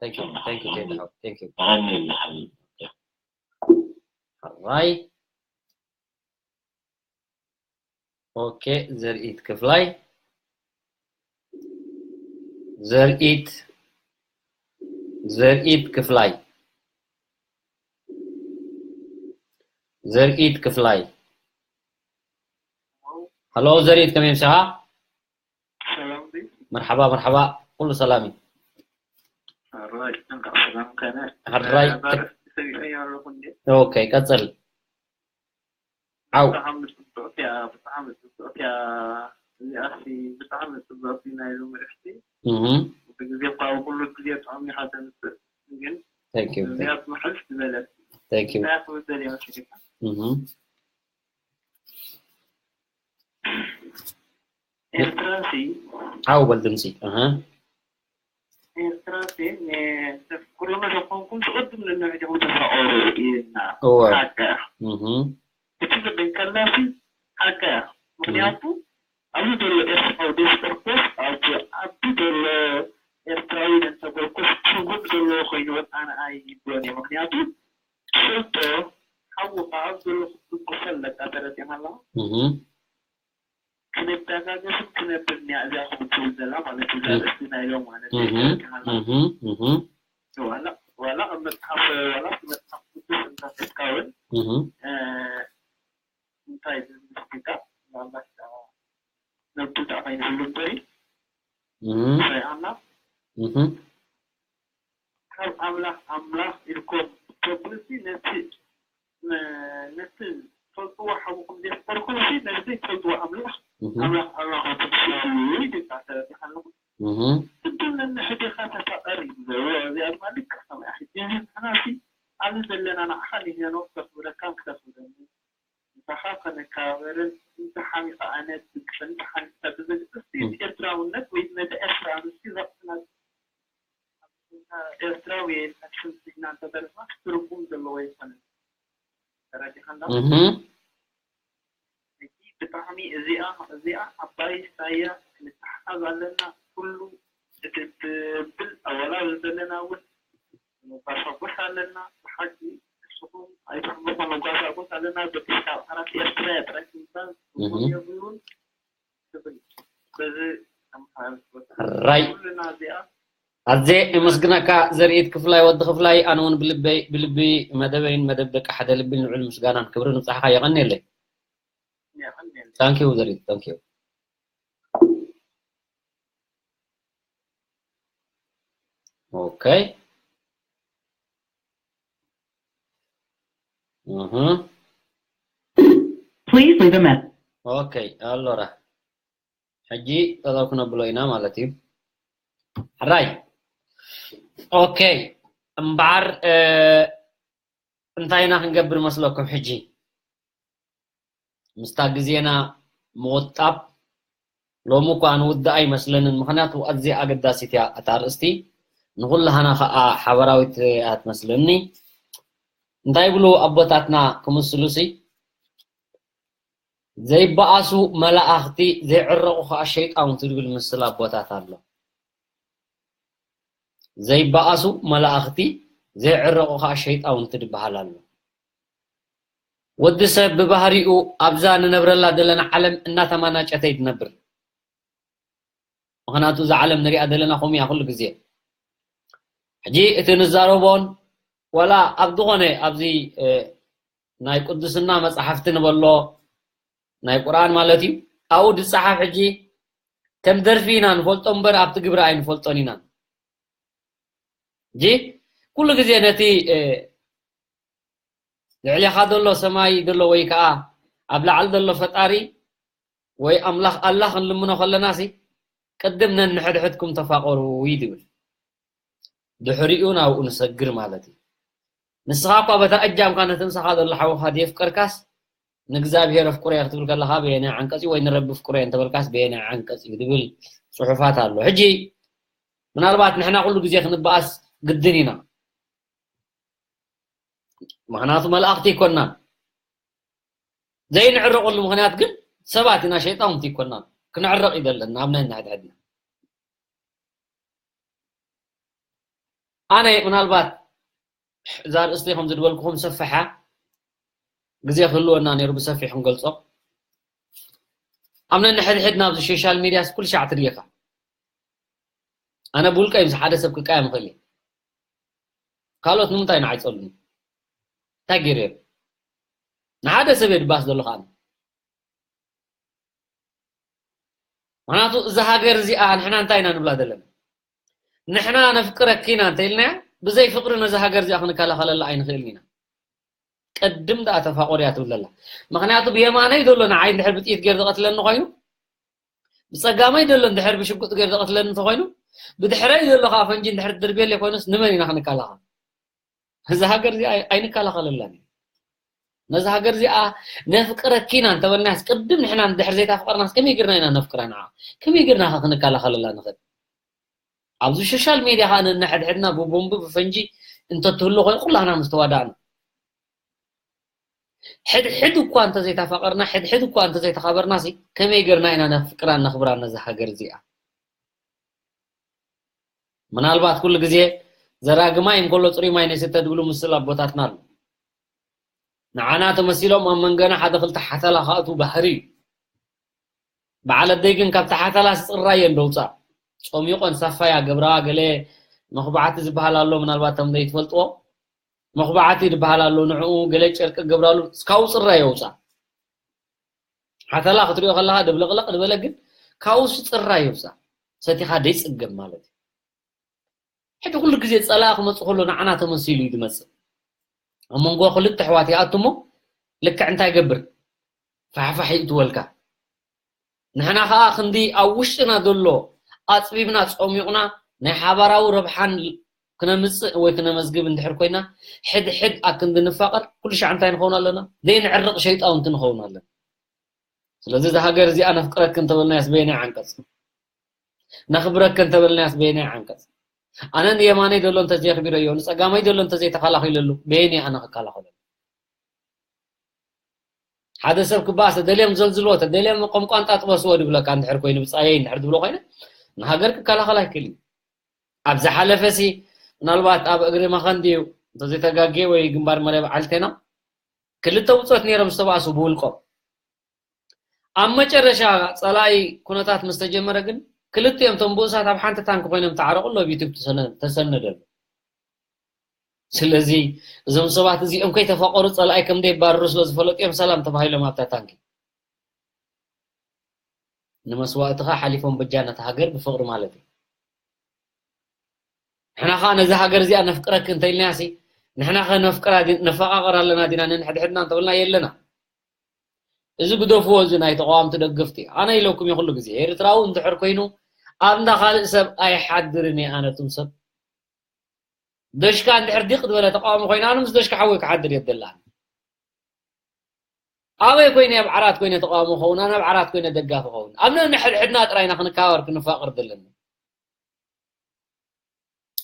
Thank you። Thank you፣ ቴዲ ሓወይ። Thank you። የቐንየለይ ሓቢቢ። ሓራይ። ኦኬ፣ ዘርኢት ክፍላይ። ዘርኢት፣ ዘርኢት ክፍላይ። ዘርኢት ክፍላይ። ሃሎ፣ ዘርኢት፣ ከመይ ምሳኻ? ሰላም ድዩ? መርሓባ፣ መርሓባ። ኩሉ ሰላም እዩ። ሕራይ፣ እንኳዕ ሰላም ከነ። ሕራይ። እ፣ ባርዕ ሰሚዐዮ ኣለኹ እንዴ? ኦኬ፣ ቀጽል። ዓው። ብጣዕሚ ጽብቕቲ እያ፣ ብጣዕሚ ጽብቕቲ እያ። እዚኣሲ ብጣዕሚ ጽብቕቲ ናይ ሎሚ ርእስቲ። እህ። ብግዜ እኳ ኣብ ኩሉ ግዜ ጥዑም ኢኻ ተምጽእ፣ ግን Thank you። እዚኣ ድማ ሕልፍ ዝበለት። Thank you። እንታይ ክብል ደልየ መሲልካ? እህ። ኤርትራሲ ዓው በል ድምጺ። ኣሃ። ኤርትራሲ ን-፣ ኩሎም ዘኾንኩም ትቕድም ነንሕድኹም ተፋቐሩ ኢልና። እወ። ሓቂ። እህ። እቲ ዝብል ከላሲ ሓቂ። ምኽንያቱ ኣብዚ ዘሎ ኤርትራዊ ዲያስፖርኮስ ኣብዚ ዓዲ ዘሎ ኤርትራዊ ዘንተበርኮስ ትርጉም ዘለዎ ኮይኑ ወጻነ ኣይብሎን እየ። ምኽንያቱ ትፈልጦ ሓውኻ ኣብ ዘሎ ክትድግፎ ኣለካ። ተረዲእካ ኣለኻ? እህ። ክንዳ ተጋገስን ክነብር እኒያ እዚኣ ከምኡ ትብል ዘላ ማለት እዩ። እዛ ርእሲ ናይ ሎም ማለት እዩ። እህ፣ እህ፣ እህ። ዋላ ዋላ ኣብ መጽሓፍ ዋላ ኣብ መጽሓፍ ቅዱስ እንተፈትካውን እህ። እንታይ ዝምስኪታ ምናልባት ነብቱ ጣዕማ ይህሉ እምበሪ እህ። ናይ ኣምላኽ እህ። ካብ ኣምላኽ ኣምላኽ ኢልኩም ተብሉሲ ነቲ ነቲ ትፈልጥዎ ሓውኩም ዘየፍቀርኩም ነቲ ትፈልጥዎ ኣምላኽ ኣምላኽ ኣምላኽ ትስሉ ይድቃ ተረዲኻ ኣለኹ። ስድም ነንሕድኻ ተፋቀር እዩ ዘሎ። እዚኣ ድማ ልክዕ ከምኣ ሕጂ ንሕናሲ ኣብዚ ዘለና ንዓኻ ንሄኖ ክተኽብረካን ክተኽብረኒ ምሳኻ ከነከባበርን እንተ ሓሚቐ ኣነ ብግፍን እንተ ሓሚቐ ብዘግስቲ ኤርትራውነት ወይ ነቲ ኤርትራውነት ዘቕስና ኤርትራዊ ኢልካ ስም ስኢና እንተተረፍና ትርጉም ዘለዎ ኣይኮነን። ተረዲኻና? እህ። ሕጂ ብጣዕሚ እዚኣ እዚኣ ዓባይ ሳያ ክንተሓሓዝ ኣለና። ኩሉ እቲ ትብል ኣወላ ዘለና እውን ንባሳጎስ ኣለና። ብሓቂ ንስኹም ኣይትሕመቑ መጓሳጎስ ኣለና። በቲ ካብ ዓራት ኤርትራ ጥራይ ምባል እህ። የብሉን። ራይ ኣዜ የመስግነካ ዘርኢት ክፍላይ ወዲ ክፍላይ ኣነ እውን ብልበይ ብልቢ መደበይን መደብ ደቂ ሓደ ልቢ ልዑል ምስጋናን ክብሪ ንብጻሕካ የቐንየለይ። Thank you ዘርኢት thank you። Okay. Mhm. Please leave a message. Okay, allora. ሕጂ ጠጠው ክነብሎ ኢና ማለት እዩ። ሕራይ። Okay። እምበዓር እንታይ ኢና ክንገብር መስለኩም ሕጂ? ምስታ ግዜና ምቑጣብ ሎሚ እኳ ንውድኣ ኣይመስለንን። ምኽንያቱ ኣዝያ ኣገዳሲት እያ እታ ኣርእስቲ። ንኹላህና ኸኣ ሓበራዊት እያ ትመስለኒ። እንታይ ይብሉ ኣቦታትና ክምስሉሲ? ዘይበኣሱ መላእኽቲ ዘይዕረቑ ኸኣ ሸይጣውንቲ ዝብል ምስል ኣቦታት ኣሎ። ዘይበኣሱ መላእኽቲ ዘይዕረቑ ኸኣ ሸይጣውንቲ ዝበሃል ኣሎ። ወዲ ሰብ ብባህሪኡ ኣብዛ ንነብረላ ዘለና ዓለም እናተማናጨተ እዩ ዝነብር። ምኽንያቱ እዛ ዓለም ንሪኣ ዘለና ከምኡ እያ ኩሉ ግዜ። ሕጂ እቲ ንዛረቦን ዋላ ኣብ ዝኾነ ኣብዚ ናይ ቅዱስና መጻሕፍቲ ንበሎ ናይ ቁርኣን ማለት እዩ ኣብኡ ዝጸሓፍ ሕጂ ከም ደርፊ ኢና ንፈልጦ እምበር ኣብቲ ግብሪ ኣይንፈልጦን ኢና። ሕጂ ኩሉ ግዜ ነቲ ልዕሌኻ ዘሎ ሰማይ ዘሎ ወይ ከዓ ኣብ ላዕሊ ዘሎ ፈጣሪ ወይ ኣምላኽ ኣላህ ክንልምኖ ከለና ሲ ቅድም ነንሕድሕድኩም ተፋቀሩ እዩ ዝብል። ድሕሪኡ ናብኡ ንሰግር ማለት እዩ። ንስኻ እኳ በታ እጃምካ ነቲ ምሳኻ ዘሎ ሓውኻ ድየፍቀርካስ ንእግዚኣብሔር ኣፍቅሮ ክትብል ከለኻ በየናይ ዓንቀጽ እዩ ወይ ንረቢ ኣፍቅሮ እንተበልካስ በየናይ ዓንቀጽ እዩ ዝብል ጽሑፋት ኣሎ። ሕጂ ምናልባት ንሕና ኩሉ ግዜ ክንበኣስ ግድን ኢና። ምኽንያቱ መላእኽቲ ኣይኮናን። ዘይንዕረቐሉ ምኽንያት ግን ሰባት ኢና፣ ሸይጣውንቲ ኣይኮናን። ክንዕረቕ እዩ ዘለና ኣብ ነንሕድሕድና። ኣነ ምናልባት እዛ ኣርእስቲ ከም ዝድበልኩኹም ሰፍሓ ግዜ ክህልወና ነይሩ ብሰፊሕ ክንገልጾ። ኣብ ነንሕድሕድና ኣብዚ ሶሻል ሚድያስ ኩሉ ሻዕ ትርእኻ። ኣነ ብውልቀይ ምስ ሓደ ሰብ ክቃየም እኽእል እየ። ካልኦት ንምንታይ ንዓይ ጸልኒ? እንታይ ገይረ እዮም? ንሓደ ሰብ እየ ድባስ ዘለኹ ኣነ። ምኽንያቱ እዛ ሃገር እዚኣ ንሕና እንታይ ኢና ንብላ ዘለና? ንሕና ነፍቅረኪ ኢና እንተኢልናያ ብዘይ ፍቅሪ ነዛ ሃገር እዚኣ ክንከላኸለላ ኣይንኽእልን ኢና። ቅድም ደኣ ተፋቆር እያ ትብል ዘላ። ምኽንያቱ ብየማነይ ዘሎ ንዓይ እንድሕር ብጥይት ገይሩ ዝቐትለኒ ኮይኑ ብጸጋመይ ዘሎ እንድሕር ብሽጉጥ ገይሩ ዝቐትለኒ እንተኾይኑ ብድሕረይ ዘሎ ከዓ ፈንጂ እንድሕር ድርብየለይ ኮይኑስ ንመን ኢና ክንከላኸል? እዛ ሃገር እዚኣ ኣይ- ኣይንከላኸለላን እዩ። ነዛ ሃገር እዚኣ ነፍቅረኪ ኢና እንተበልናስ ቅድም ንሕና እንድሕር ዘይታፍቀርናስ ከመይ ጌርና ኢና ነፍቅራ ንዓ? ከመይ ጌርና ከ ክንከላኸለላ ንኽእል? ኣብዚ ሶሻል ሜድያ ከዓ ነንሕድሕድና ብቦምቢ ብፈንጂ እንተትህሉ ኮይኑ ኩላህና ምስ ተዋዳእና ሕድሕድ እኳ እንተዘይተፋቐርና ሕድሕድ እኳ እንተዘይተኻበርና ሲ ከመይ ጌርና ኢና ነፍቅራን ነኽብራን ነዛ ሃገር እዚኣ? ምናልባት ኩሉ ግዜ ዘራጊ ማይ እንከሎ ጽሩይ ማይ ነይስተ ዝብሉ ምስል ኣቦታትና ኣሎ። ንዓና ተመሲሎም ኣብ መንገና ሓደ ክልተ ሓተላ ክኣትዉ ባህሪ እዩ። በዓል ኣደይ ግን ካብ ተሓታላ ስፅራየን ደውፃ ፆሚቆን ሳፋያ ገብራዋ ገለ መኽባዕቲ ዝበሃል ኣሎ ምናልባት ከም ዘይትፈልጥዎ መኽባዕቲ ዝበሃል ኣሎ ንዕኡ ገለ ጨርቂ ገብራሉ ካብኡ ፅራይ የውፃ ሓተላ ክትሪኦ ከለካ ድብለቅለቅ ዝበለ ግን ካብኡ ስፅራይ የውፃ ሰቲካ ደይፅገም ማለት እዩ ሕጂ ኩሉ ግዜ ጸላእ ክመጽእ ከሎ ንዓና ተመሲሉ እዩ ዝመጽእ ኣብ መንጎ ክልተ ኣሕዋት ይኣቱ እሞ ልክዕ እንታይ ገብር ፋሕፋሕ ይእትወልካ ንሕና ከዓ ክንዲ ኣብ ውሽጥና ዘሎ ኣፅቢብና ፀሚቑና ናይ ሓባራዊ ረብሓን ክነምፅእ ወይ ክነመዝግብ እንድሕር ኮይና ሕድሕድ ኣክንዲ ንፋቐር ኩሉ ሻዕ እንታይ ንኸውን ኣለና ዘይንዕርቕ ሸይጣውንቲ ንኸውን ኣለና ስለዚ እዛ ሃገር እዚኣ ነፍቅረክ እንተበልናያስ በየናይ ዓንቀፅ ነኽብረክ እንተበልናያስ በየናይ ዓንቀፅ ኣነ ንየማነይ ዘሎ እንተዘየኽቢረዮ ንፀጋመይ ዘሎ እንተዘይተኸላኺለሉ በየን ኣነ ክከላኸለሉ ሓደ ሰብ ክበኣስ ተደልዮም ዘልዝልዎ ተደልዮም ከም ቋንጣ ጥበስዎ ድብለካ እንድሕር ኮይኑ ብፃየይ እንድሕር ድብሎ ኮይነ ንሃገር ክከላኸል ኣይክእል እዩ ኣብ ዝሓለፈ ሲ ምናልባት ኣብ እግሪ መኸን ድዩ እንተዘይተጋጌ ወይ ግንባር መርያ በዓልቴና ክልተ ውፅኦት ነይሮም ዝተባእሱ ብውልቆም ኣብ መጨረሻ ፀላኢ ኩነታት ምስ ተጀመረ ግን ክልቲኦም ቶም ብኡሳት ኣብ ሓንቲ ታንክ ኮይኖም ተዓረቑ ኣሎ ኣብ ዩቱብ ተሰነደሉ ስለዚ እዞም ሰባት እዚኦም ከይተፋቀሩ ጸላኢ ከም ደይባረሩ ስለ ዝፈለጡ እዮም ሰላም ተባሂሎም ኣብታ ታንኪ ንመስዋእትኻ ሓሊፎም በጃ ነታ ሃገር ብፍቅሪ ማለት እዩ ንሕና ኸዓ ነዛ ሃገር እዚኣ ነፍቅረክ እንተኢልናያ ሲ ንሕና ኸ ነፍቅራ ነፈቃቅር ኣለና ዲና ነንሕድሕድና እንተበልና የለና እዚ ግደፍዎ እዚ ናይ ተቃዋምቲ ደገፍቲ ኣነ ኢለኩም የኩሉ ግዜ ኤርትራዊ እንድሕር ኮይኑ ኣብ እንዳ ካልእ ሰብ ኣይሓድርን እየ ኣነቱም ሰብ ደሽካ እንድሕር ዲቕ ዝበለ ተቃዋሚ ኮይኑ ኣነ ምስ ደሽካ ሓወይ ክሓድር የደላን ኣበይ ኮይነ ኣብ ዓራት ኮይነ ተቃዋሚ ኸውን ኣነ ኣብ ዓራት ኮይነ ደጋፊ ኸውን ኣብ ነንሕድሕድና ጥራይና ክንከባበር ክንፋቅር ዘለና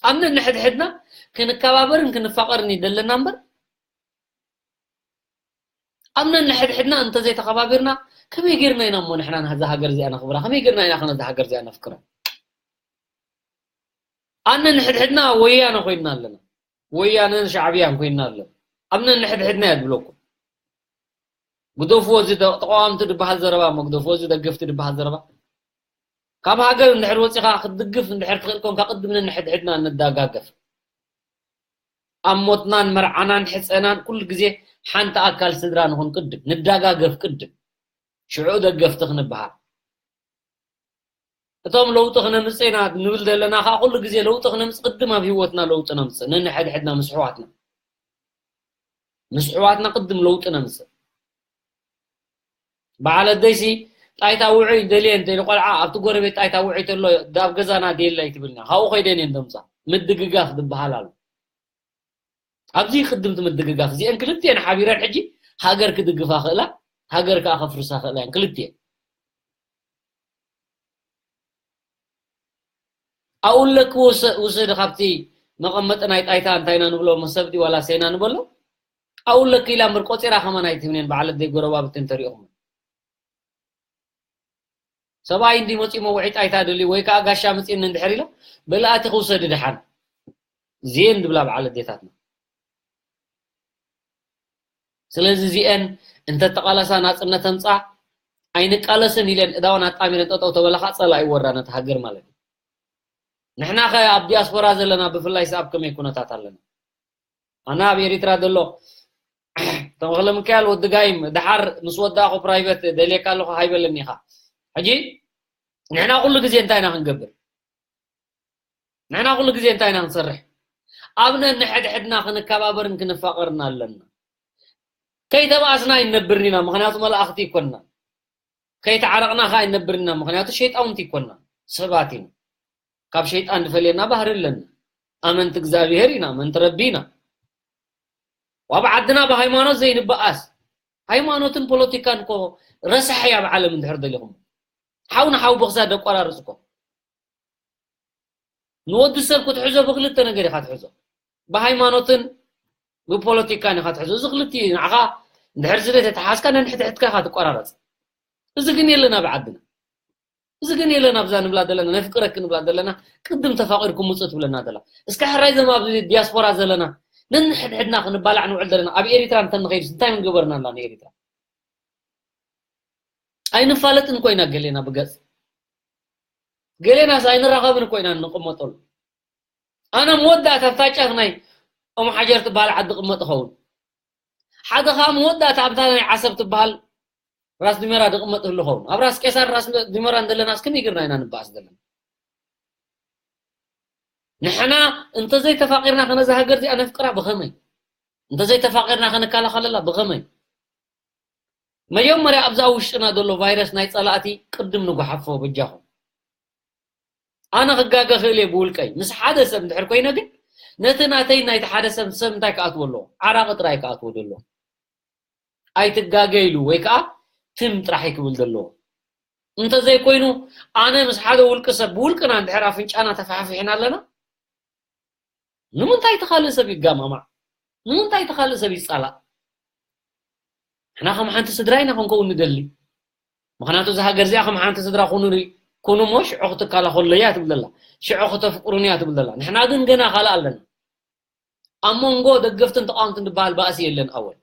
ኣብ ነንሕድሕድና ክንከባበርን ክንፋቐርን ይደለና እምበር ኣብ ነንሕድሕድና እንተዘይተኸባቢርና ከመይ ጌርና ኢና እሞ ንሕና ነዛ ሃገር እዚኣ ነኽብራ ከመይ ጌርና ኢና ከነዛ ሃገር እዚኣ ነፍቅራ ኣብ ነንሕድሕድና ወያነ ኮይንና ኣለና ወያነን ሻዕብያን ኮይንና ኣለና ኣብ ነንሕድሕድና እያ ዝብለኩም ግደፍዎ እዚ ተቃዋምቲ ዝበሃል ዘረባ እሞ ግደፍዎ እዚ ደገፍቲ ዝበሃል ዘረባ ካብ ሃገር እንድሕር ወፂኻ ክትድግፍ እንድሕር ትኽእል ኮንካ ቅድም ነንሕድሕድና ንዳጋገፍ ኣብ ሞትናን መርዓናን ሕፀናን ኩሉ ግዜ ሓንቲ ኣካል ስድራ ንኹን ቅድም ንዳጋገፍ ቅድም ሽዑ ደገፍቲ ክንበሃል እቶም ለውጢ ክነምፅእ ኢና ንብል ዘለና ከዓ ኩሉ ግዜ ለውጢ ክነምፅ ቅድም ኣብ ሂወትና ለውጢ ነምፅእ ነንሕድሕድና ምስ ኣሕዋትና ምስ ኣሕዋትና ቅድም ለውጢ ነምፅእ በዓል ኣደይሲ ጣይታ ውዑይ ደልየ እንተ ኢሉ ቆልዓ ኣብቲ ጎረቤት ጣይታ ውዑይ ተሎ ኣብ ገዛና ድየላ ኣይትብልና ካብኡ ከይደን እየን ደምፃ ምድግጋፍ ዝበሃል ኣሎ ኣብዚ ቅድምቲ ምድግጋፍ እዚአን ክልቲአን ሓቢረን ሕጂ ሃገር ክድግፋ ክእላ ሃገር ከዓ ከፍርሳ ክእላ እየን ክልቲአን ኣውለክ ውሰድ ካብቲ መቐመጢ ናይ ጣይታ እንታይ ኢና ንብሎ መሰብዲ ዋላ ሰይና ንበሎ ኣውለክ ኢላ ምር ቆፂራ ከማን ኣይትህብንን በዓለት ደይ ጎረባብቲ እንተሪኦኹም ሰብኣይ እንዲ መፂኡ መውዒ ጣይታ ደልዩ ወይ ከዓ ጋሻ መፂእኒ እንድሕር ኢላ በላእቲ ክውሰድ ድሓን ዜን ድብላ በዓል ኣዴታትና ስለዚ እዚአን እንተተቃለሳ ናፅነት ተምፃ ኣይንቃለስን ኢለን እዳውን ኣጣሚረን ጠጠው ተበላካ ፀላኢ ወራ ነቲ ሃገር ማለት እዩ ንሕና ከ ኣብ ዲያስፖራ ዘለና ብፍላይ ሰኣብ ከመይ ኩነታት ኣለና ኣነ ኣብ ኤሪትራ ዘሎ ተመክለ ምካያል ወዲ ጋይም ድሓር ምስ ወዳእኹ ፕራይቨት ደልየካ ኣለኹ ሃይበለኒ ኢኻ ሕጂ ንሕና ኩሉ ግዜ እንታይ ኢና ክንገብር ንሕና ኩሉ ግዜ እንታይ ኢና ክንሰርሕ ኣብ ነንሕድሕድና ክንከባበርን ክንፋቀርን ኣለና ከይተባእስና ኣይነብርን ኢና ምክንያቱ መላእኽቲ ይኮንና ከይተዓረቕና ከ ኣይነብርን ኢና ምክንያቱ ሸይጣውንቲ ይኮንና ሰባት ኢና ካብ ሸይጣን ዝፈልየና ባህሪ ኣለና ኣመንቲ እግዚኣብሄር ኢና ኣመንቲ ረቢ ኢና ኣብ ዓድና ብሃይማኖት ዘይንበኣስ ሃይማኖትን ፖለቲካን እኮ ረሳሕ እያ ኣብ ዓለም እንድሕር ደሊኹም ሓው ንሓው ብክሳድ ደቋራርፅ እኮ ንወዲ ሰብ ክትሕዞ ብክልተ ነገር ኢካ ትሕዞ ብሃይማኖትን ብፖለቲካን ኢካ ትሕዞ እዚ ክልቲ ንዓኻ እንድሕር ስለ ተተሓዝካ ነንሕድሕድካ ኢካ ትቆራረፅ እዚ ግን የለን ኣብ ዓድና እዚ ግን የለን ኣብዛ ንብላ ዘለና ነፍቅረክ ንብላ ዘለና ቅድም ተፋቂርኩም ውፅእ ትብለና ዘላ እስከ ሕራይ ዘም ኣብ ዲያስፖራ ዘለና ነንሕድሕድና ክንባላዕ ንውዕል ዘለና ኣብ ኤሪትራ እንተንኸይድስ እንታይ ምገበርና ኣላ ንኤሪትራ ኣይንፋለጥን ኮይና ገሌና ብገጽ ገሌናስ ኣይንራኸብን ኮይና እንቕመጠሉ። ኣነ መወዳእታ ኣብታ ጫፍ ናይ ኦም ሓጀር ትበሃል ዓዲ ቅመጥ ኸውን። ሓደ ኸዓ መወዳእታ ኣብታ ናይ ዓሰብ ትበሃል ራስ ዲመራ ድቕመጥ ህሉ ኸውን። ኣብ ራስ ቄሳር ራስ ዲመራ እንደለናስ ከመይ ጌርና ኢና ንበኣስ ዘለና? ንሕና እንተዘይተፋቒርና ከነዛ ሃገር እዚኣ ነፍቅራ ብኸመይ? እንተዘይተፋቒርና ከነከላኸለላ ብኸመይ? መጀመርያ ኣብዛ ውሽጥና ዘሎ ቫይረስ ናይ ጸላእቲ ቅድም ንጓሓፎ በጃኹም። ኣነ ክጋገ ክእል እየ ብውልቀይ ምስ ሓደ ሰብ እንድሕር ኮይነ ግን ነቲ ናተይ ናይቲ ሓደ ሰብ ሰብ እንታይ ክኣትዎ ኣለዎ? ዓራቂ ጥራይ ክኣትዎ ደሎ። ኣይትጋገ ኢሉ ወይ ከዓ ትም ጥራሕ ክብል ዘለዎ። እንተዘይኮይኑ ኣነ ምስ ሓደ ውልቂ ሰብ ብውልቅና እንድሕር ኣፍንጫና ተፋሕፊሕና ኣለና ንምንታይ እቲ ካልእ ሰብ ይጋማማዕ? ንምንታይ እቲ ካልእ ሰብ ይጻላእ? ንሕና ከም ሓንቲ ስድራ ኢና ክንከውን ንደሊ። ምኽንያቱ እዛ ሃገር እዚኣ ከም ሓንቲ ስድራ ኩኑ ኩኑ እሞ ሽዑ ክትከላኸሉ እያ ትብል ዘላ። ሽዑ ክተፍቅሩን እያ ትብል ዘላ። ንሕና ግን ገና ካልእ ኣለና። ኣብ መንጎ ደገፍትን ተቃወምትን ዝበሃል ባእሲ የለን ኣወል።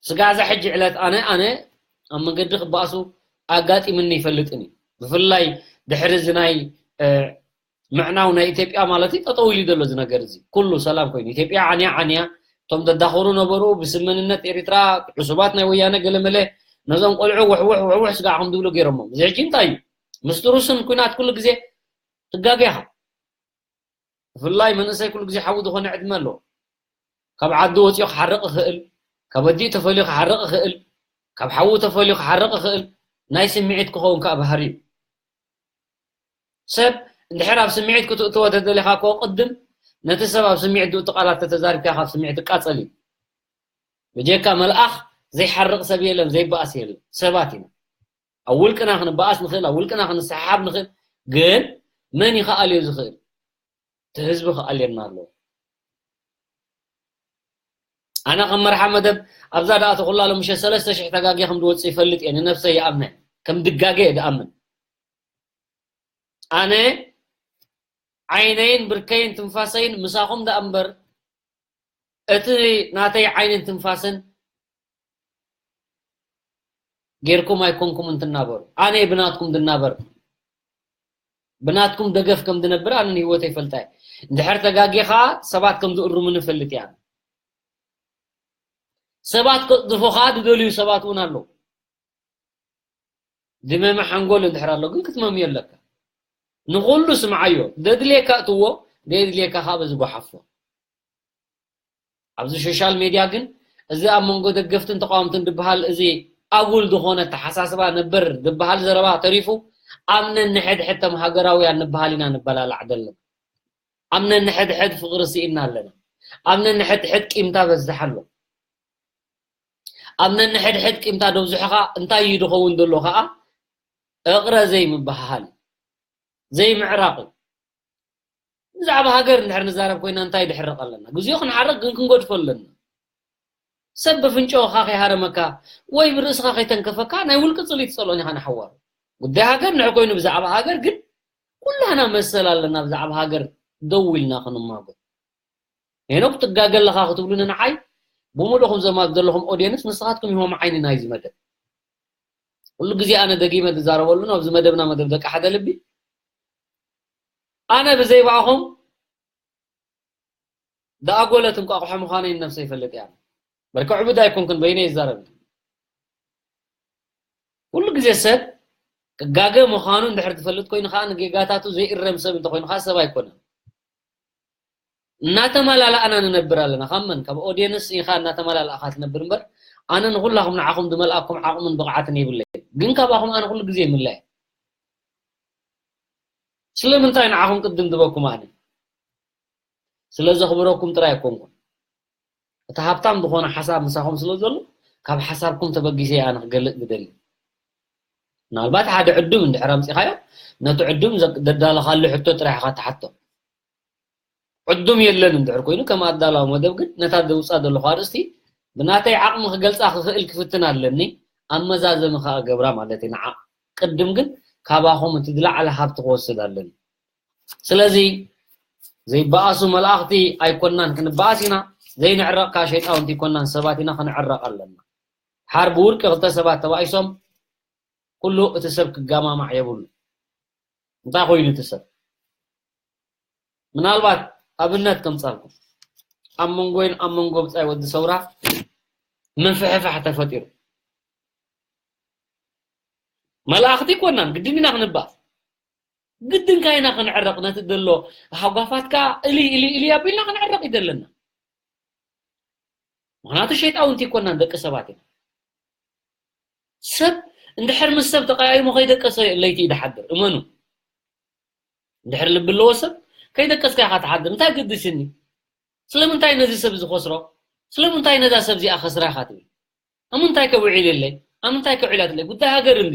ስጋዕ እዛ ሕጂ ዕለት ኣነ ኣነ ኣብ መንገዲ ክበኣሱ ኣጋጢምኒ ይፈልጥን እዩ። ብፍላይ ድሕሪ እዚ ናይ ምዕናው ናይ ኢትዮጵያ ማለት እዩ ጠጠው ኢሉ ዘሎ እዚ ነገር እዚ ኩሉ ሰላም ኮይኑ ኢትዮጵያ ዓንያ ዓንያ እቶም ዘዳኸሩ ነበሩ ብስም መንነት ኤሪትራ ዕሱባት ናይ ወያነ ገለመለ ነዞም ቆልዑ ውሕውሕ ውሕውሕ ስጋዕ ከም ዝብሉ ገይሮሞም እዚ ሕጂ እንታይ እዩ ምስጢሩ ስም ኩናት ኩሉ ግዜ ትጋገኻ ብፍላይ መንእሰይ ኩሉ ግዜ ሓዊ ዝኾነ ዕድመ ኣለዎ ካብ ዓዱ ወፂኡ ክሓርቕ ይኽእል ካብ ኣዲኡ ተፈልዩ ክሓርቕ ይኽእል ካብ ሓዉ ተፈልዩ ክሓርቕ ይኽእል ናይ ስምዒት ክኸውን ከዓ ባህሪ እዩ ሰብ እንድሕር ኣብ ስምዒት ክትእትዎ ተደሊኻ እኮ ቅድም ነቲ ሰብ ኣብ ስምዒት ዝእቱ ቃላት ተተዛሪብካ ካብ ስምዒት ትቃፀል እዩ ብጀካ መልኣኽ ዘይሓርቕ ሰብ የለን ዘይበኣስ የለን ሰባት ኢና ኣብ ውልቅና ክንበኣስ ንኽእል ኣብ ውልቅና ክንሰሓሓብ ንኽእል ግን መን ይኸኣል እዩ ዝኽእል እቲ ህዝቢ ክኣልየና ኣለዎ ኣነ ከም መርሓ መደብ ኣብዛ ደኣ ተኹላ ሎምሸ ሰለስተ ሽሕ ተጋግየ ከም ዝወፅእ ይፈልጥ እየ ንነብሰይ ይኣምነ ከም ድጋገ እየ ድኣምን ኣነ ዓይነይን ብርከይን ትንፋሰይን ምሳኹም ደኣ እምበር እቲ ናተይ ዓይንን ትንፋስን ጌርኩም ኣይኮንኩምን ትናበሩ ኣነ ብናትኩም ድናበር ብናትኩም ደገፍ ከም ድነብር ኣነ ንህይወተይ ፈልጣ እየ እንድሕር ተጋጌ ከዓ ሰባት ከም ዝእርሙኒ እፈልጥ እየ ሰባት ከጥድፉ ከዓ ዝደልዩ ሰባት እውን ኣለዉ ድመመ ሓንጎል እንድሕር ኣሎ ግን ክትመምዮ ኣለካ ንኩሉ ስምዓዮ ደድልየካ እትዎ ደየድልየካ ከዓ በዚ ጓሓፎ ኣብዚ ሶሻል ሜድያ ግን እዚ ኣብ መንጎ ደገፍትን ተቃወምትን ዝበሃል እዚ ኣጉል ዝኾነ ኣተሓሳስባ ነበር ዝበሃል ዘረባ ተሪፉ ኣብ ነንሕድሕድ ተም ሃገራውያን ንበሃል ኢና ንበላላዕ ዘለና ኣብ ነንሕድሕድ ፍቕሪ ስኢንና ኣለና ኣብ ነንሕድሕድ ቂምታ በዝሕ ኣሎ ኣብ ነንሕድሕድ ቂምታ ደብዝሖ ከዓ እንታይ እዩ ዝኸውን ዘሎ ከዓ እቕረ ዘይምበሃሃል እዩ ዘይምዕራቕ እዩ ብዛዕባ ሃገር እንድሕር ንዛረብ ኮይና እንታይ ድሕርቕ ኣለና ግዜኡ ክንሓርቕ ግን ክንገድፎ ኣለና ሰብ ብፍንጫኻ ከይሃረመካ ወይ ብርእስኻ ከይተንከፈካ ናይ ውልቂ ፅልኢ ትፀልኦን ኢኻ ንሓዋሩ ጉዳይ ሃገር ንሕ ኮይኑ ብዛዕባ ሃገር ግን ኩላህና መሰል ኣለና ብዛዕባ ሃገር ደው ኢልና ክንማጎ ሄኖክ ትጋገ ኣለኻ ክትብሉኒ ንዓይ ብምሉእኹም ዘማት ዘለኹም ኦድየንስ ንስኻትኩም ኢኹም ዓይኒ ናይዚ መደብ ኩሉ ግዜ ኣነ ደጊመ ዝዛረበሉ ኣብዚ መደብና መደብ ደቂ ሓደ ልቢ ኣነ ብዘይ ብኣኹም ደኣጎለት እንቋቑሖ ምዃነይ ንነብሰይ ይፈልጥ እያ በርከ ዕቡድ ኣይኮንኩን በይነ ይዛረብ ኩሉ ግዜ ሰብ ክጋገ ምዃኑ እንድሕር ትፈልጥ ኮይኑ ከዓ ንጌጋታቱ ዘይእረም ሰብ እንተኮይኑ ከዓ ሰብ ኣይኮነን እናተመላለእና ንነብር ኣለና ካብ መን ካብ ኦድየንስ ኢኻ እናተመላለእኻ ትነብር እምበር ኣነ ንኩላኹም ንዓኹም ዝመልኣኩም ዓቕምን ብቕዓትን የብለይ ግን ካባኹም ኣነ ኩሉ ግዜ ይምለእ ስለምንታይ ንዓኹም ቅድም ዝበኩም ኣነ ስለ ዘኽብረኩም ጥራይ ኣይኮንኩን እቲ ሃብታም ዝኾነ ሓሳብ ምሳኹም ስለ ዘሎ ካብ ሓሳብኩም ተበጊሰ ኣነ ክገልጽ ዝደሊ ምናልባት ሓደ ዕዱም እንድሕር ኣምፂኻዮ ነቲ ዕዱም ዘዳለኻሉ ሕቶ ጥራሕ ኢኻ ትሓቶ ዕዱም የለን እንድሕር ኮይኑ ከም ኣዳላዊ መደብ ግን ነታ ዘውፃ ዘለኹ ኣርእስቲ ብናተይ ዓቕሚ ክገልፃ ክኽእል ክፍትን ኣለኒ ኣመዛዘሚ ከዓ ገብራ ማለት እዩ ንዓ ቅድም ግን ካባኹም እቲ ዝለዓለ ሃብቲ ክወስድ ኣለኒ ስለዚ ዘይበኣሱ መላእኽቲ ኣይኮናን ክንበኣስ ኢና ዘይንዕረቕ ከኣ ሸይጣውንቲ ኣይኮናን፣ ሰባት ኢና፣ ክንዕረቕ ኣለና። ሓር ብውልቂ ክልተ ሰባት ተባኢሶም ኩሉ እቲ ሰብ ክጋማማዕ የብሉ። እንታይ ኮይኑ እቲ ሰብ? ምናልባት ኣብነት ከምጻልኩም፣ ኣብ መንጎይን ኣብ መንጎ ብጻይ ወዲ ሰውራ ምፍሕፋሕ ተፈጢሩ። መላእኽቲ ኣይኮናን፣ ግድን ኢና ክንባእ። ግድን ካይና ክንዕረቕ፣ ነቲ ዘሎ ሃጓፋትካ እሊ እሊ እሊ ኣቢልና ክንዕረቕ ይደለና። ምኽንያቱ ሸይጣውንቲ ኣይኮናን፣ ደቂ ሰባት ኢና። ሰብ እንድሕር ምስ ሰብ ተቀያይሙ ከይደቀሰ ለይቲ እዩ ድሓድር፣ እመኑ። እንድሕር ልቢ ኣለዎ ሰብ ከይደቀስካ ኢኻ ትሓድር። እንታይ ግድስኒ? ስለምንታይ ነዚ ሰብ ዝኸስሮ? ስለምንታይ ነዛ ሰብ እዚኣ ከስራ ኢኻ ትብል? ኣብ ምንታይ ከ ውዒለለይ? ኣብ ምንታይ ከ ውዒላትለይ? ጉዳይ ሃገር እንዲ።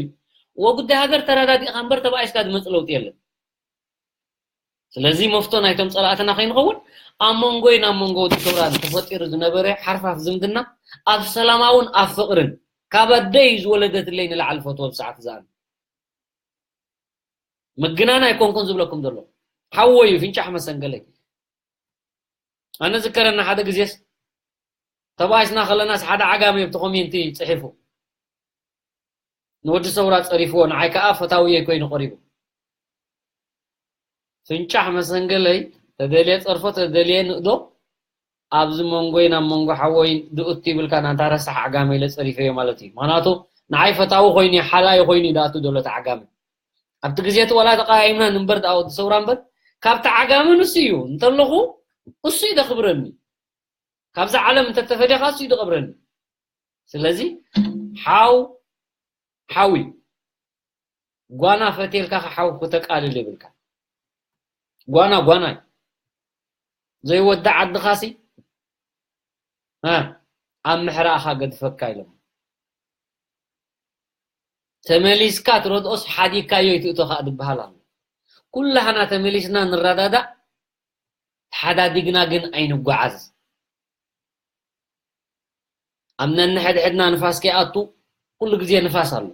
ወ ጉዳይ ሃገር ተረዳዲእካ እምበር ተባኢስካ ዝመጽእ ለውጢ የለን። ስለዚ መፍቶ ናይቶም ጸላእትና ከይንኸውን ኣብ መንጎይን ኣብ መንጎ ወዲ ሰውራን ተፈጢሩ ዝነበረ ሓርፋፍ ዝምድና ኣብ ሰላማውን ኣብ ፍቕርን ካብ ኣደይ ዝወለደትለይ ንላዕሊ ፈትዎ ብሰዓት ዝኣን ምግናን ኣይኮንኩን ዝብለኩም ዘሎ ሓወይ እዩ ፍንጫሕ መሰንገለይ። ኣነ ዝከረና ሓደ ግዜስ ተባኢስና ከለናስ ሓደ ዓጋመ ኣብቲ ኮሜንቲ ጽሒፉ ንወዲ ሰውራ ጸሪፍዎ ንዓይ ከኣ ፈታውየይ ኮይኑ ቀሪቡ። ፍንጫሕ መሰንገለይ ተደልየ ጸርፎ ተደልየ ንእዶ ኣብዚ መንጎይ ናብ መንጎ ሓወይ ድኡት ይብልካ ናንታ ረሳሕ ዓጋመ ኢለ ጸሪፈዮ ማለት እዩ። ምኽንያቱ ንዓይ ፈታዊ ኮይኑ ሓላይ ኮይኑ ይዳቱ ዘሎ እቲ ዓጋመ ኣብቲ ግዜ እቲ ዋላ ተቃይምና ንንበር ደኣ ወዲ ሰውራ እምበር ካብቲ ዓጋመ ንሱ እዩ እንተለኹ እሱ እዩ ደኽብረኒ። ካብዛ ዓለም እንተተፈዲኻ እሱ እዩ ደቕብረኒ። ስለዚ ሓው ሓዊ ጓና ፈቴልካ ሓው ክተቃልል ይብልካ። ጓና ጓና እዩ። ዘይወዳ ዓድኻሲ እ ኣብ ምሕራእኻ ገድፈካ ኢሎም ተመሊስካ ትረድኦስ ሓዲግካዮ ይትእቶ ከዓ ዝበሃል ኣሎ። ኩላህና ተመሊስና ንረዳዳእ ተሓዳዲግና ግን ኣይንጓዓዝ። ኣብ ነንሕድሕድና ንፋስ ከይኣቱ ኩሉ ግዜ ንፋስ ኣሎ።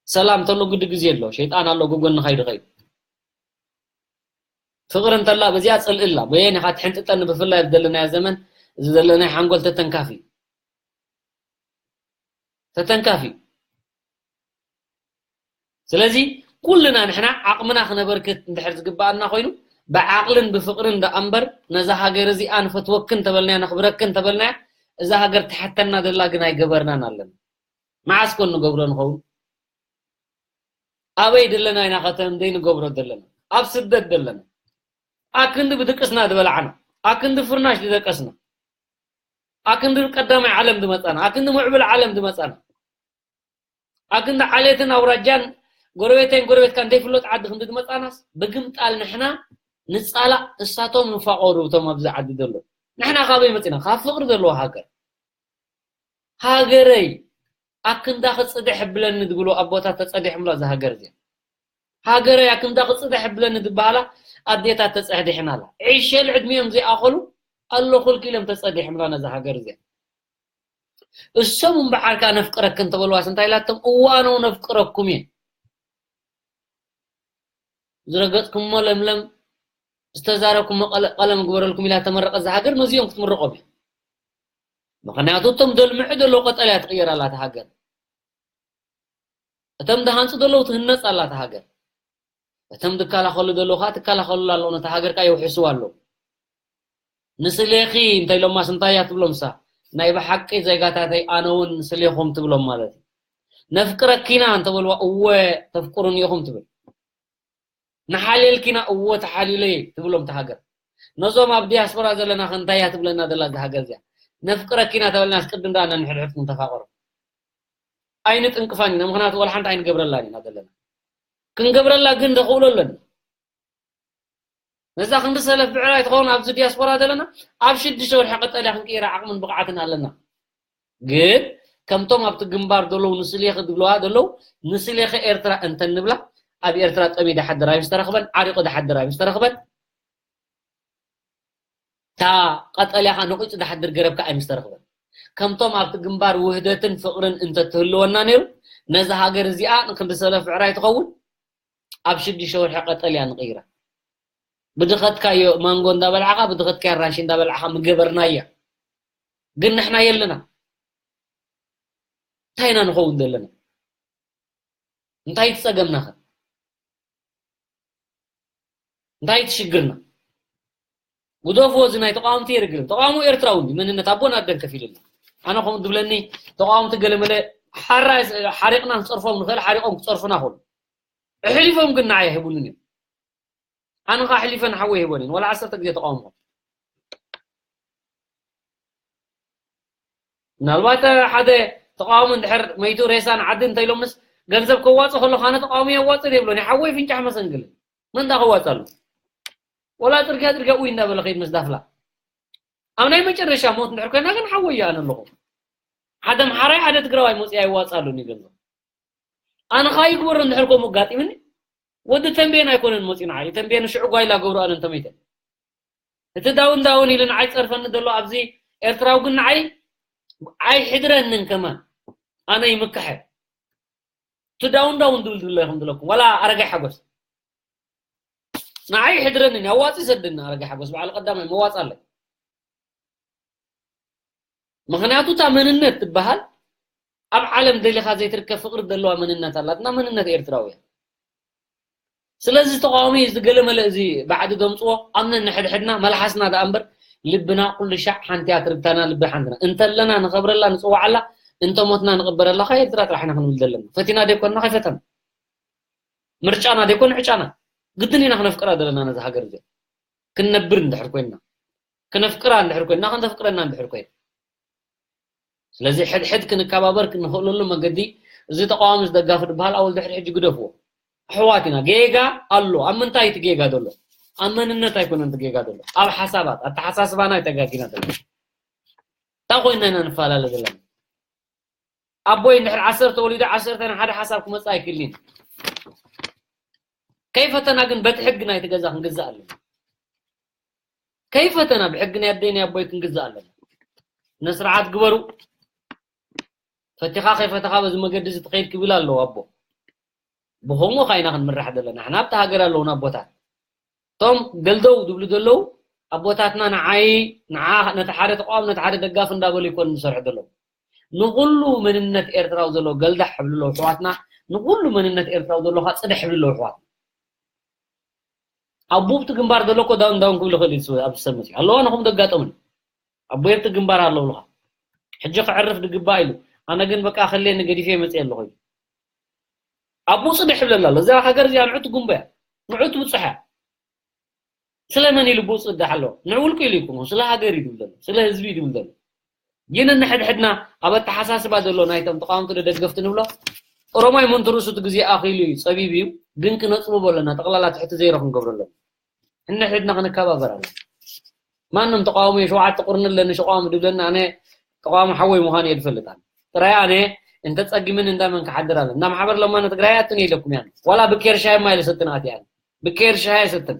ሰላም ተሎ ግዲ ግዜ ኣሎ። ሸይጣን ኣሎ ጎጎንኻ ይድኸዩ። ፍቕሪ እንተላ በዚኣ ጽልእላ በየን ኢኻ ትሕንጥጠኒ ብፍላይ ኣብ ዘለናዮ ዘመን እዚ ዘለናዮ ሓንጎል ተተንካፊ ተተንካፊ ስለዚ ኩልና ንሕና ዓቕምና ክነበርክት እንድሕር ዝግባኣና ኮይኑ ብዓቕልን ብፍቕርን ደኣ እምበር ነዛ ሃገር እዚኣ ንፈትወክን ተበልናያ ነኽብረክን ተበልናያ እዛ ሃገር ትሓተና ደላ ግን ኣይገበርናን ኣለና። መዓስ ኮን ንገብሮ ንኸውን? ኣበይ ደለና ኢና ከተም ዘይንገብሮ ዘለና? ኣብ ስደት ደለና ኣክንዲ ብድቅስና ዝበላዕና ኣክንዲ ፍርናሽ ዝደቀስና ኣክንዲ ቀዳማይ ዓለም ዝመጻና ኣክንዲ ምዕብል ዓለም ዝመጻና ኣክንዲ ዓሌትን ኣውራጃን ጎረቤተይን ጎረቤትካ እንደይፍለጥ ዓዲ ክንዲ ዝመጻናስ ብግምጣል ንሕና ንጻላእ እሳቶም ንፋቆሩ እቶም ኣብዚ ዓዲ ዘሎ ንሕና ካበይ መጺና ካብ ፍቅሪ ዘለዎ ሃገር ሃገረይ ኣክንዳ ክጽድሕ ብለኒ ዝብሉ ኣቦታት ተጸዲሖምላ እዛ ሃገር እዚኣ ሃገረይ ኣክንዳ ክጽድሕ ብለኒ ዝበሃላ ኣዴታት ተጸሕዲሕናላ ዕሸል ዕድሚኦም ዘይኣኸሉ ኣሎ ኩልኪሎም ተጸዲሖምላ ነዛ ሃገር እዚኣ እሶም እምበዓር ከኣ ነፍቅረክን ተበልዋስ እንታይ ኢላቶም እዋኖ ነፍቅረኩም እየ ዝረገጽኩሞ ለምለም ዝተዛረብኩሞ ቀለም ግበረልኩም ኢላ ተመረቀ እዛ ሃገር ነዚኦም ክትምረቆም እየ ምኽንያቱ እቶም ዘልምዑ ዘለዉ ቀጠልያ ትቕየር ኣላ እታ ሃገር እቶም ዝሃንጹ ዘለዉ ትህነጽ ኣላ እታ ሃገር እቶም ዝከላኸሉ ዘለዉ ከዓ ትከላኸሉላ ኣለዉ ነታ ሃገር ከዓ የውሕስዋ ኣለዉ ንስሌኺ እንተ ኢሎማስ እንታይ እያ ትብሎም እሳ ናይ ብሓቂ ዜጋታተይ ኣነ እውን ንስሌኹም ትብሎም ማለት እዩ ነፍቅረኪና እንተበልዋ እወ ተፍቅሩኒ ኢኹም ትብል ንሓልየልኪና እወ ተሓልዩለይ ትብሎም እታ ሃገር ነዞም ኣብ ዲያስፖራ ዘለና ከ እንታይ እያ ትብለና ዘላ እዛ ሃገር እዚኣ ነፍቅረኪና ተበልናስ ቅድም ደኣ ነንሕድሕድኩም ተፋቀሩ ኣይንጥንቅፋን ኢና ምክንያቱ ወላ ሓንቲ ኣይንገብረላን ኢና ዘለና ክንገብረላ ግን ዘኽእሎ ኣለና ነዛ ክንዲ ሰለፍ ብዕራይ ትኸውን ኣብዚ ዲያስፖራ ዘለና ኣብ ሽዱሽተ ወርሒ ቀጠልያ ክንቅይራ ዓቕምን ብቕዓትን ኣለና ግን ከምቶም ኣብቲ ግንባር ዘለዉ ንስሌኺ ዝብለዋ ዘለዉ ንስሌኺ ኤርትራ እንተንብላ ኣብ ኤርትራ ጠምዩ ድሓድር ኣይምስተረኽበን ዓሪቑ ድሓድር ኣይምስተረኽበን እታ ቀጠልያ ከዓ ነቒጹ ድሓድር ገረብ ከዓ ኣይምስተረኽበን ከምቶም ኣብቲ ግንባር ውህደትን ፍቕርን እንተትህልወና ነይሩ ነዛ ሃገር እዚኣ ንክንዲ ሰለፍ ብዕራይ ትኸውን ኣብ ሽዱሽተ ወርሒ ቀጠልያ ንቕይራ ብድኸትካዮ ማንጎ እንዳበላዕኻ ብድኸትካዮ ኣራንሺ እንዳበላዕኻ ምገበርናያ ግን ንሕና የለና። እንታይ ኢና ንኸውን ዘለና? እንታይ ትጸገምናኸ? እንታይ ትሽግርና? ጉደፍዎ፣ እዚ ናይ ተቃወምቲ የርግልን። ተቃውሞ ኤርትራዊ እንዲ መንነት ኣቦን ኣደን ከፊልልና። ኣነ ከምኡ ዝብለኒ ተቃወምቲ ገለመለ ሓራ ሓሪቕና ክንጸርፎም ንኽእል፣ ሓሪቖም ክጸርፉና ክእሉ። ኣሕሊፎም ግን ንዓይ ኣይህቡንን እዮም። ኣነ ኸዓ ኣሕሊፈ ንሓወይ ኣይህቦን እየን። ዋላ ዓሰርተ ግዜ ተቃውሞ። ምናልባት ሓደ ተቃዋሚ እንድሕር መይቱ ሬሳ ንዓዲ እንተኢሎምስ ገንዘብ ከዋጽእ ከሎ ካነ ተቃዋሚ የዋጽእ የብሎን። ሓወይ ፍንጫሕ መሰንግል። መን ዳ ከዋጽእ ኣሎ? ወላ ጽርግያ ጽርግያ ኡይ እንዳበለ ከይድ ምስ ዳፍላ። ኣብ ናይ መጨረሻ ሞት እንድሕር ኮይና ግን ሓወይ እየ ኣነ ኣለኹ። ሓደ ኣምሓራይ ሓደ ትግራዋይ መጽኡ ኣይዋጽኣሉን እዩ ገንዘብ። ኣነ ኸኣ ይግበሮ እንድሕር ከምኡ ኣጋጢምኒ ወዲ ተንቤን ኣይኮነን መጽኡ ንዓይ። ተንቤን ሽዑ ጓይላ ገብሩ ኣነ እንተመይተ። እቲ ዳውን ዳውን ኢሉ ንዓይ ጸርፈኒ ዘሎ ኣብዚ ኤርትራዊ ግን ንዓይ ኣይሕድረንን ከማን። ኣነ ይምክሐ። እቲ ዳውን ዳውን ድብል ድብለ ይኹን ድለኩም። ዋላ ኣረጋይ ሓጎስ። ንዓይ ይሕድረንን፣ ኣዋጺ ይሰደኒ ኣረጋይ ሓጎስ። በዓል ቀዳማይ መዋጽ ኣለይ። ምኽንያቱ እታ መንነት ትበሃል ኣብ ዓለም ደሊኻ ዘይትርከብ ፍቕሪ ዘለዋ መንነት ኣላትና፣ መንነት ኤርትራዊ እያ። ስለዚ ተቃዋሚ እዚ ገለመለ እዚ ብዓዲ ደምጽዎ ኣብ ነንሕድሕድና መልሓስና ደኣ እምበር ልብና ኩሉ ሻዕ ሓንቲ እያ ትርግታና፣ ልቢ ሓንትና። እንተለና ንኸብረላ ንጽዋዓላ፣ እንተሞትና ንቕበረላ፣ ካብ ኤርትራ ጥራሕ ኢና ክንብል ዘለና። ፈቲና ደይኮንና ከይፈተና። ምርጫና ደይኮነ ዕጫና። ግድን ኢና ክነፍቅራ ዘለና ነዛ ሃገር እዚኣ። ክንነብር እንድሕር ኮይንና። ክነፍቅራ እንድሕር ኮይንና፣ ክንተፍቅረና እንድሕር ኮይና። ስለዚ ሕድሕድ ክንከባበር ክንኽእለሉ መገዲ እዚ ተቃዋሚ እዚ ደጋፊ ዝበሃል ኣወል ድሕሪ ሕጂ ግደፍዎ። ኣሕዋት ኢና። ጌጋ ኣሎ። ኣብ ምንታይ እቲ ጌጋ ዘሎ? ኣብ መንነት ኣይኮነን እቲ ጌጋ ዘሎ። ኣብ ሓሳባት፣ ኣተሓሳስባና እዩ ተጋጊና ዘሎ። እንታይ ኮይንና ኢና ንፈላለ ዘለና? ኣቦይ እንድሕር ዓሰርተ ወሊዱ ዓሰርተ ናይ ሓደ ሓሳብ ክመጽእ ኣይክእልን። ከይፈተና ግን በቲ ሕጊ ናይቲ ገዛ ክንግዛእ ኣለና። ከይፈተና ብሕጊ ናይ ኣደይ ናይ ኣቦይ ክንግዛእ ኣለና። ስነ ስርዓት ግበሩ። ፈቲኻ ከይፈተኻ በዚ መገዲ እዚ ትኸይድ ክብል ኣለዎ ኣቦ። ብኸምኡ ኸዓ ኢና ክንምራሕ ዘለና። ንሕና ኣብቲ ሃገር ኣለዉና ኣቦታት። እቶም ደልደው ዝብሉ ዘለዉ ኣቦታትና ንዓይ፣ ንዓ፣ ነቲ ሓደ ተቃዋሚ፣ ነቲ ሓደ ደጋፊ እንዳበሉ ይኮኑ ዝሰርሑ ዘለዉ። ንኹሉ መንነት ኤርትራዊ ዘሎ ገልዳሕ ሕብሉ ኣለዉ ኣሕዋትና፣ ንኹሉ መንነት ኤርትራዊ ዘሎ ኸዓ ጽድሕ ሕብሉ ኣለዉ ኣሕዋትና። ኣቦ ኣብቲ ግንባር ዘሎ እኮ ዳውን ዳውን ክብል ይኽእል እዩ፣ ኣብዚ ሰብ መጺኡ። ኣለዋ ንኹም ደጋጠሙኒ። ኣቦ ኣብቲ ግንባር ኣለውልኻ። ሕጂ ክዕርፍ ድግባእ ኢሉ። ኣነ ግን በቃ ከሌኒ ገዲፈ መጽእ ኣለኹ ኢሉ። ኣቦ ጽድሕ ይብለላ ኣሎ። እዛ ሃገር እዚኣ ንዑ ትጉንበያ። ንዑ ትብጽሓ። ስለ መን ኢሉ ብኡ ጽዳሕ ኣሎ? ንውልቁ ኢሉ ይኩን፣ ስለ ሃገር እዩ ድብል ዘሎ፣ ስለ ህዝቢ እዩ ድብል ዘሎ። ግን ንሕድሕድና ኣብ ኣተሓሳስባ ዘሎ ናይቶም ተቃወምቲ ዶ ደገፍቲ ንብሎ፣ ኦሮማይ መንትርሱ እቲ ግዜ ኣኺሉ እዩ፣ ጸቢብ እዩ፣ ግን ክነጽብቦ ኣለና፣ ጠቕላላ ትሕቲ ዘይሮ ክንገብሮ ኣለና። ንሕድሕድና ክንከባበር ኣለና። ማንም ተቃዋሚ ሸውዓተ ቁርኒ ኣለኒ፣ ሸቃዋሚ ድብለኒ፣ ኣነ ተቃዋሚ ሓወይ ምዃኑ እየ ዝፈልጥ ኣነ። ጥራይ ኣነ እንተ ጸጊምን እንዳ መን ክሓድር ኣለ። እንዳ ማሕበር ለማነ ትግራይ ኣትን ኢለኩም እያ። ዋላ ብኬር ሻሂ ማይ ልሰትን ኣትያ። ብኬር ሻሂ ኣይሰትን።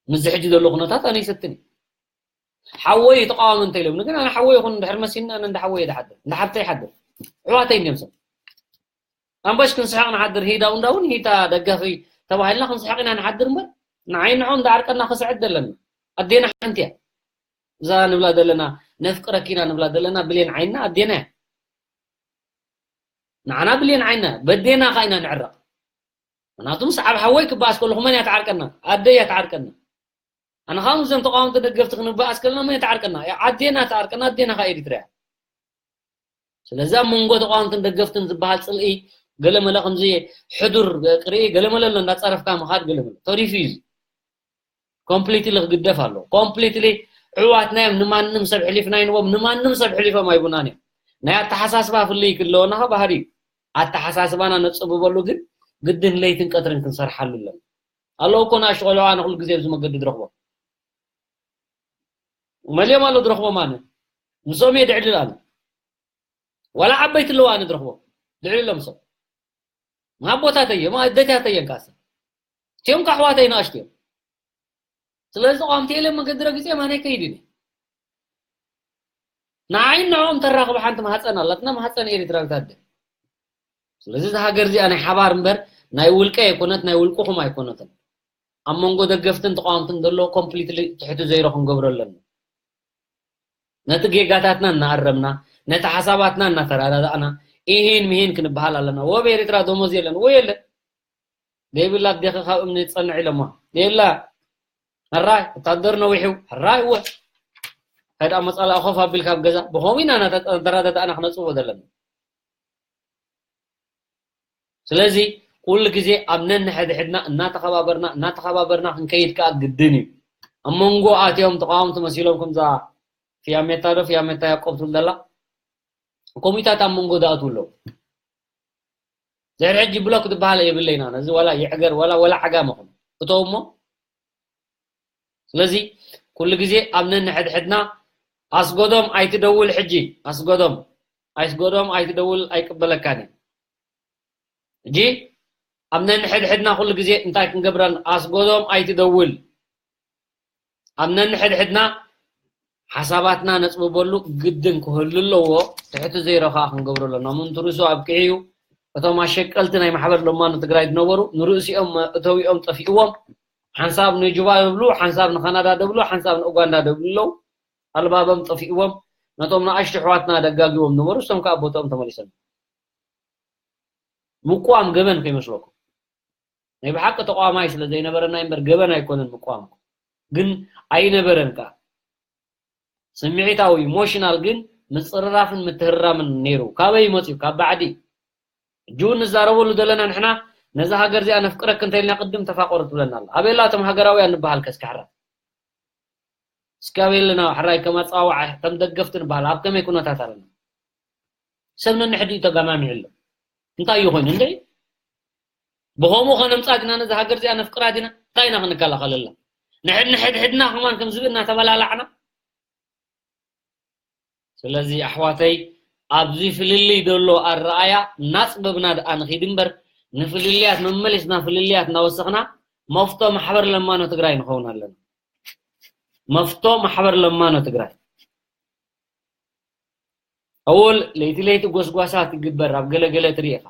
ምስዚ ሕጂ ዘሎ ኩነታት ኣነ ይሰትን እየ። ሓወይ ተቃዋሚ እንተ ኢሎምኒ ግን ኣነ ሓወይ ይኹን እንድሕር መሲልና ኣነ እንዳ ሓወይ እየ ዝሓድር። እንዳ ሓብተይ ይሓድር። ኣሕዋተይ እንድዮም ሰብ። ኣምባሽ ክንስሕቕ ንሓድር፣ ሂዳ እንዳውን ሂታ ደጋፊ ተባሂልና ክንስሕቕ ኢና ንሓድር እምበር ንዓይ ንዖም ዝዓርቀና ክስዕድ ዘለና። ኣዴና ሓንቲ እያ። እዛ ንብላ ዘለና፣ ነፍቅረኪ ኢና ንብላ ዘለና ብሌን ዓይንና ኣዴና እያ። ንዓና ብሌን ዓይንና፣ በዴና ኸዓ ኢና ንዕረቕ። ምኽንያቱ ምስ ኣብ ሓወይ ክበኣስ ከለኹ መን እያ ትዓርቀና? ኣደይ እያ ትዓርቀና። ኣነ ኸዓ ምስዞም ተቃወምቲ ደገፍቲ ክንበኣስ ከለና መን እያ ትዓርቀና? እያ ዓዴና ትዓርቀና፣ ኣዴና ኸዓ ኤሪትራ እያ። ስለዚ ኣብ መንጎ ተቃወምትን ደገፍትን ዝበሃል ጽልኢ ገለመለ ከምዚ ሕዱር ቅርኢ ገለመለ ኣሎ፣ እንዳጸረፍካ ምኻድ ገለመለ። ተሪፉ እዩ እዚ። ኮምፕሊትሊ ክግደፍ ኣለዎ። ኮምፕሊትሊ ኣሕዋትና እዮም፣ ንማንም ሰብ ሕሊፍና ኣይንቦም፣ ንማንም ሰብ ሕሊፎም ኣይቡናን እዮም። ናይ ኣተሓሳስባ ፍልይ ክለወና ኸ ባህሪ እዩ። ኣተሓሳስባና ነጽብበሉ ግን ግድን ለይትን ቀትርን ክንሰርሓሉ ኣለና። ኣለዉ እኮ ንኣሽቱ ቆልዑ ኣነ ኩሉ ግዜ ኣብዚ መገዲ ዝረኽቦም። መሊኦም ኣለዉ ዝረኽቦም ኣነ። ምስኦም እየ ድዕልል ኣነ። ዋላ ዓበይቲ ኣለዉ ኣነ ዝረኽቦም። ድዕልሎም ምስኦም። ኣቦታተይ እዮም፣ ኣደታተይ እዮም ካሰ። እቲኦም ከ ኣሕዋተይ ንኣሽቱ እዮም። ስለዚ ተቃወምቲ ኢለ መገዲ ረጊጸ ኣነ ኣይከይድን እየ። ንዓይን ንዕኦም ተራኽብ ሓንቲ ማህጸን ኣላትና፣ ማህጸን ኤሪትራዊት ኣደ። ስለዚ እዛ ሃገር እዚኣ ናይ ሓባር እምበር ናይ ውልቀ ኣይኮነት፣ ናይ ውልቅኹም ኣይኮነትን። ኣብ መንጎ ደገፍትን ተቃወምትን ዘሎ ኮምፕሊትሊ ትሕቲ ዘይሮ ክንገብሮ ኣለና። ነቲ ጌጋታትና እናኣረምና፣ ነቲ ሓሳባትና እናተረዳዳእና፣ ኢሂን ምሂን ክንበሃል ኣለና። ወብ ኤርትራ ደሞዝ የለን ወይ የለን? ዘይብላ ኣዴኺ ካብ እምኒ ትጸንዕ ኢሎማ። የላ። ሕራይ፣ ወታደር ነዊሑ። ሕራይ፣ እወ። ከዳ መጻላ ኮፍ ኣቢልካ ኣብ ገዛ። ብኸምኡ ኢና እናተረዳዳእና ክነጽቦ ዘለና። ስለዚ ኩሉ ግዜ ኣብ ነንሕድሕድና እናተኸባበርና፣ እናተኸባበርና ክንከይድ ከኣ ግድን እዩ። ኣብ መንጎ ኣትዮም ተቃወምቲ መሲሎም ከምዛ ፊያሜታ ዶ ፊያሜታ ያቆብ ትብል ዘላ ኮሚታት ኣብ መንጎ ዝኣትዉ ኣለዉ። ድሕሪ ሕጂ ብሎክ ዝበሃል የብለይና። ነዚ ዋላ ይዕገር ዋላ፣ ዋላ ዓጋመ ኹን እተው እሞ። ስለዚ ኩሉ ግዜ ኣብ ነንሕድሕድና ኣስጎዶም ኣይትደውል፣ ሕጂ ኣስጎዶም፣ ኣስጎዶም ኣይትደውል፣ ኣይቅበለካን እዩ። ሕጂ ኣብ ነንሕድሕድና ኩሉ ግዜ እንታይ ክንገብረን? ኣስጎዶም ኣይትደውል። ኣብ ነንሕድሕድና ሓሳባትና ነጽብበሉ ግድን ክህሉ ኣለዎ። ትሕቲ ዘይሮ ከኣ ክንገብሮ ኣለና። ምእንቲ ርእሱ ኣብቂዑ እዩ። እቶም ኣሸቀልቲ ናይ ማሕበር ለማኖ ትግራይ ዝነበሩ ንርእሲኦም እተዊኦም ጠፊእዎም። ሓንሳብ ንጁባ ደብሉ፣ ሓንሳብ ንካናዳ ደብሉ፣ ሓንሳብ ንኡጋንዳ ደብሉ ኣለዉ። ኣልባቦም ጠፊእዎም። ነቶም ንኣሽቱ ኣሕዋትና ደጋጊዎም ነበሩ፣ እሶም ከኣ ቦትኦም ተመሊሶም። ምቋም ገበን ከይመስለኩም። ናይ ብሓቂ ተቋማይ ስለ ዘይነበረና እምበር ገበን ኣይኮነን ምቋም። ግን ኣይነበረን ከኣ። ስምዒታዊ፣ ኢሞሽናል፣ ግን ምጽርራፍን ምትህራምን ነይሩ። ካበይ መጽዩ? ካብ ባዕዲ። ሕጂ እውን ንዛረበሉ ዘለና ንሕና ነዛ ሃገር እዚኣ ነፍቅረክ እንተኢልና ቅድም ተፋቀሩ ትብለና ኣላ። ኣበይ ኣላ እቶም ሃገራውያን ንበሃል ከ እስኪ ሕራይ? እስኪ ኣበይ ኣለና ሕራይ ከም ኣጸዋውዓ፣ ከም ደገፍቲ ንበሃል ኣብ ከመይ ኩነታት ኣለና? ሰብ ነንሕድኡ ተገማሚዑ ኣሎ። እንታይ እዩ ኮይኑ እንዴ? ብኸምኡ ከነምጻ ዲና ነዛ ሃገር እዚኣ ነፍቅራ ዲና? እንታይ ኢና ክንከላኸለላ? ንሕድ-፣ ንሕድሕድና ከማን ከም ዝብኢ እናተበላላዕና? ስለዚ ኣሕዋተይ፣ ኣብዚ ፍልልይ ዘሎ ኣረኣያ እናጽበብና ደኣ ንኺድ እምበር፣ ንፍልልያት መመሊስና ፍልልያት እናወሰኽና መፍቶ ማሕበር ለማኖ ትግራይ ንኸውን ኣለና። መፍቶ ማሕበር ለማኖ ትግራይ። ኣወል ለይቲ ለይቲ ጎስጓሳት ይግበር ኣብ ገለገለ ትርኢ ኢኻ።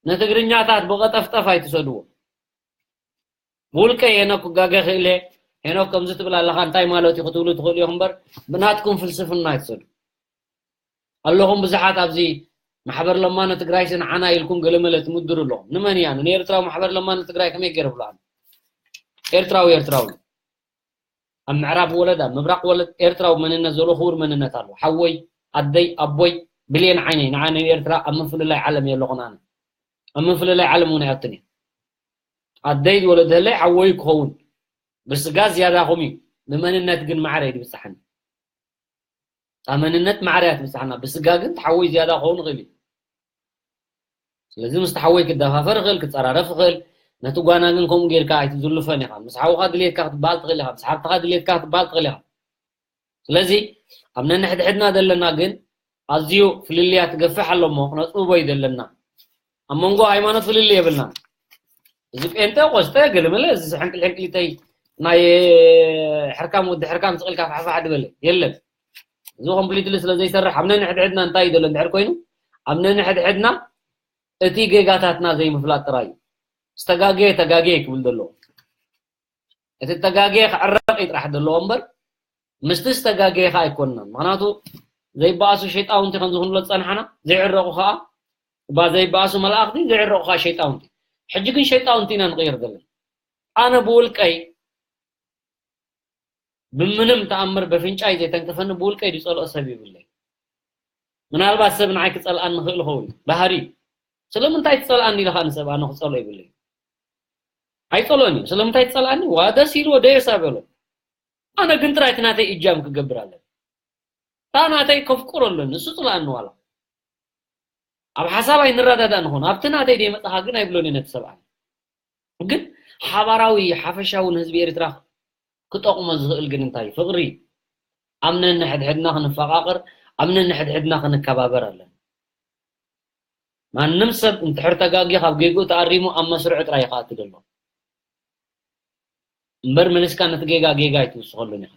ንትግርኛታት ብቐጠፍጠፍ ኣይትሰድዎ። ብውልቀ ሄኖክ ክጋገ ክእለ፣ ሄኖክ ከምዚ ትብል ኣለኻ እንታይ ማለት እዩ ክትብሉ ትኽእሉ ኢኹም እምበር፣ ብናትኩም ፍልስፍና ኣይትሰዱ። ኣለኹም ብዙሓት ኣብዚ ማሕበር ለማኖ ትግራይሲ ንዓና ኢልኩም ገለመለ ትምድሩ ኣለኹም። ንመን እያ? ንኤርትራዊ ማሕበር ለማኖ ትግራይ ከመይ ገይረ ብሎ ኣነ? ኤርትራዊ ኤርትራዊ። ኣብ ምዕራብ ወለድ፣ ኣብ ምብራቕ ወለድ ኤርትራዊ መንነት ዘሎ ክቡር መንነት ኣሎ። ሓወይ፣ ኣደይ፣ ኣቦይ፣ ብሌን ዓይነይ፣ ንዓ ንኤርትራ ኣብ ምፍልላይ ዓለም እየ ኣለኹን ኣነ። ኣብ ምፍልላይ ዓለም እውን ኣይኣቱን እየ። ኣደይ ዝወለደለይ ሓወይ ክኸውን። ብስጋ ዝያዳኹም እዩ። ብመንነት ግን ማዕረ እዩ ዝብጽሓኒ። እታ መንነት ማዕረ እያ ትብጽሓና። ብስጋ ግን እቲ ሓወይ ዝያዳ ክኸውን ይኽእል እዩ። ስለዚ ምስቲ ሓወይ ክደፋፈር ይኽእል፣ ክጸራረፍ ይኽእል። ነቲ ጓና ግን ከምኡ ጌርካ ኣይትዝልፎን ኢኻ። ምስ ሓውኻ ድሌትካ ክትበሃል ትኽእል ኢኻ፣ ምስ ሓብትኻ ድሌትካ ክትበሃል ትኽእል ኢኻ። ስለዚ ኣብ ነንሕድሕድና ዘለና ግን ኣዝዩ ፍልልያት ትገፍሕ ኣሎ እሞ ክነጽብቦ እዩ ዘለና። ኣብ መንጎ ሃይማኖት ፍልልይ የብልናን። እዚ ጴንጠ፣ ቆስጠ፣ ገለመለ፣ እዚ ሕንቅል ሕንቅሊተይ ናይ ሕርካም ወዲ ሕርካም ስቕ ኢልካ ፋሕፋሕ ድበለ። የለን። እዚ ኮምፕሊትሊ ስለ ዘይሰርሕ ኣብ ነንሕድሕድና እንታይ እዩ ዘሎ እንድሕር ኮይኑ፣ ኣብ ነንሕድሕድና እቲ ጌጋታትና ዘይምፍላጥ ጥራይ እዩ። ዝተጋገየ ተጋገየ ክብል ዘለዎ። እቲ ተጋገየ ክዕረቕ እዩ ጥራሕ ዘለዎ እምበር፣ ምስቲ ዝተጋገየ ኸዓ ኣይኮንናን። ምኽንያቱ ዘይበኣሱ ሸይጣውንቲ ከም ዝኹንሎ ዝጸንሓና፣ ዘይዕረቑ ኸዓ፣ እባ ዘይበኣሱ መላእኽቲ፣ ዘይዕረቑ ኸዓ ሸይጣውንቲ። ሕጂ ግን ሸይጣውንቲ ኢና ንቕይር ዘለና። ኣነ ብውልቀይ ብምንም ተኣምር በፍንጫይ ዘይተንክፈኒ ብውልቀይ ዝጸልኦ ሰብ ይብለይ። ምናልባት ሰብ ንዓይ ክጸልኣኒ ይኽእል ይኸውን፣ ባህሪ። ስለምንታይ ትጸልኣኒ ኢለ ኸዓ ንሰብ ኣነ ክጸልኦ ይብለይ። ኣይጸልኦን እዩ። ስለምንታይ ትጸልኣኒ? ዋ ደስ ኢልዎ ደየሳ በሎ። ኣነ ግን ጥራይ እቲ ናተይ እጃም ክገብር ኣለኒ። እታ ናተይ ከፍቅሮ ኣለኒ፣ ንሱ ጽልኣኒ ዋላ። ኣብ ሓሳብ ኣይንረዳዳእ ንኾን፣ ኣብቲ ናተይ ደይመጻኻ ግን ኣይብሎን እየ ነቲ ሰብኣይ። ግን ሓባራዊ ሓፈሻዊ ንህዝቢ ኤርትራ ክጠቕሞ ዝኽእል ግን እንታይ? ፍቕሪ። ኣብ ነንሕድሕድና ክንፈቓቕር፣ ኣብ ነንሕድሕድና ክንከባበር ኣለና። ማንም ሰብ እንድሕር ተጋግዩ ካብ ጌግኡ ተኣሪሙ ኣብ መስርዑ ጥራይ እዩ ክኣቱ ዘሎ። እምበር መሊስካ ነቲ ጌጋ ጌጋ ኣይትውስኸሉን ኢኻ።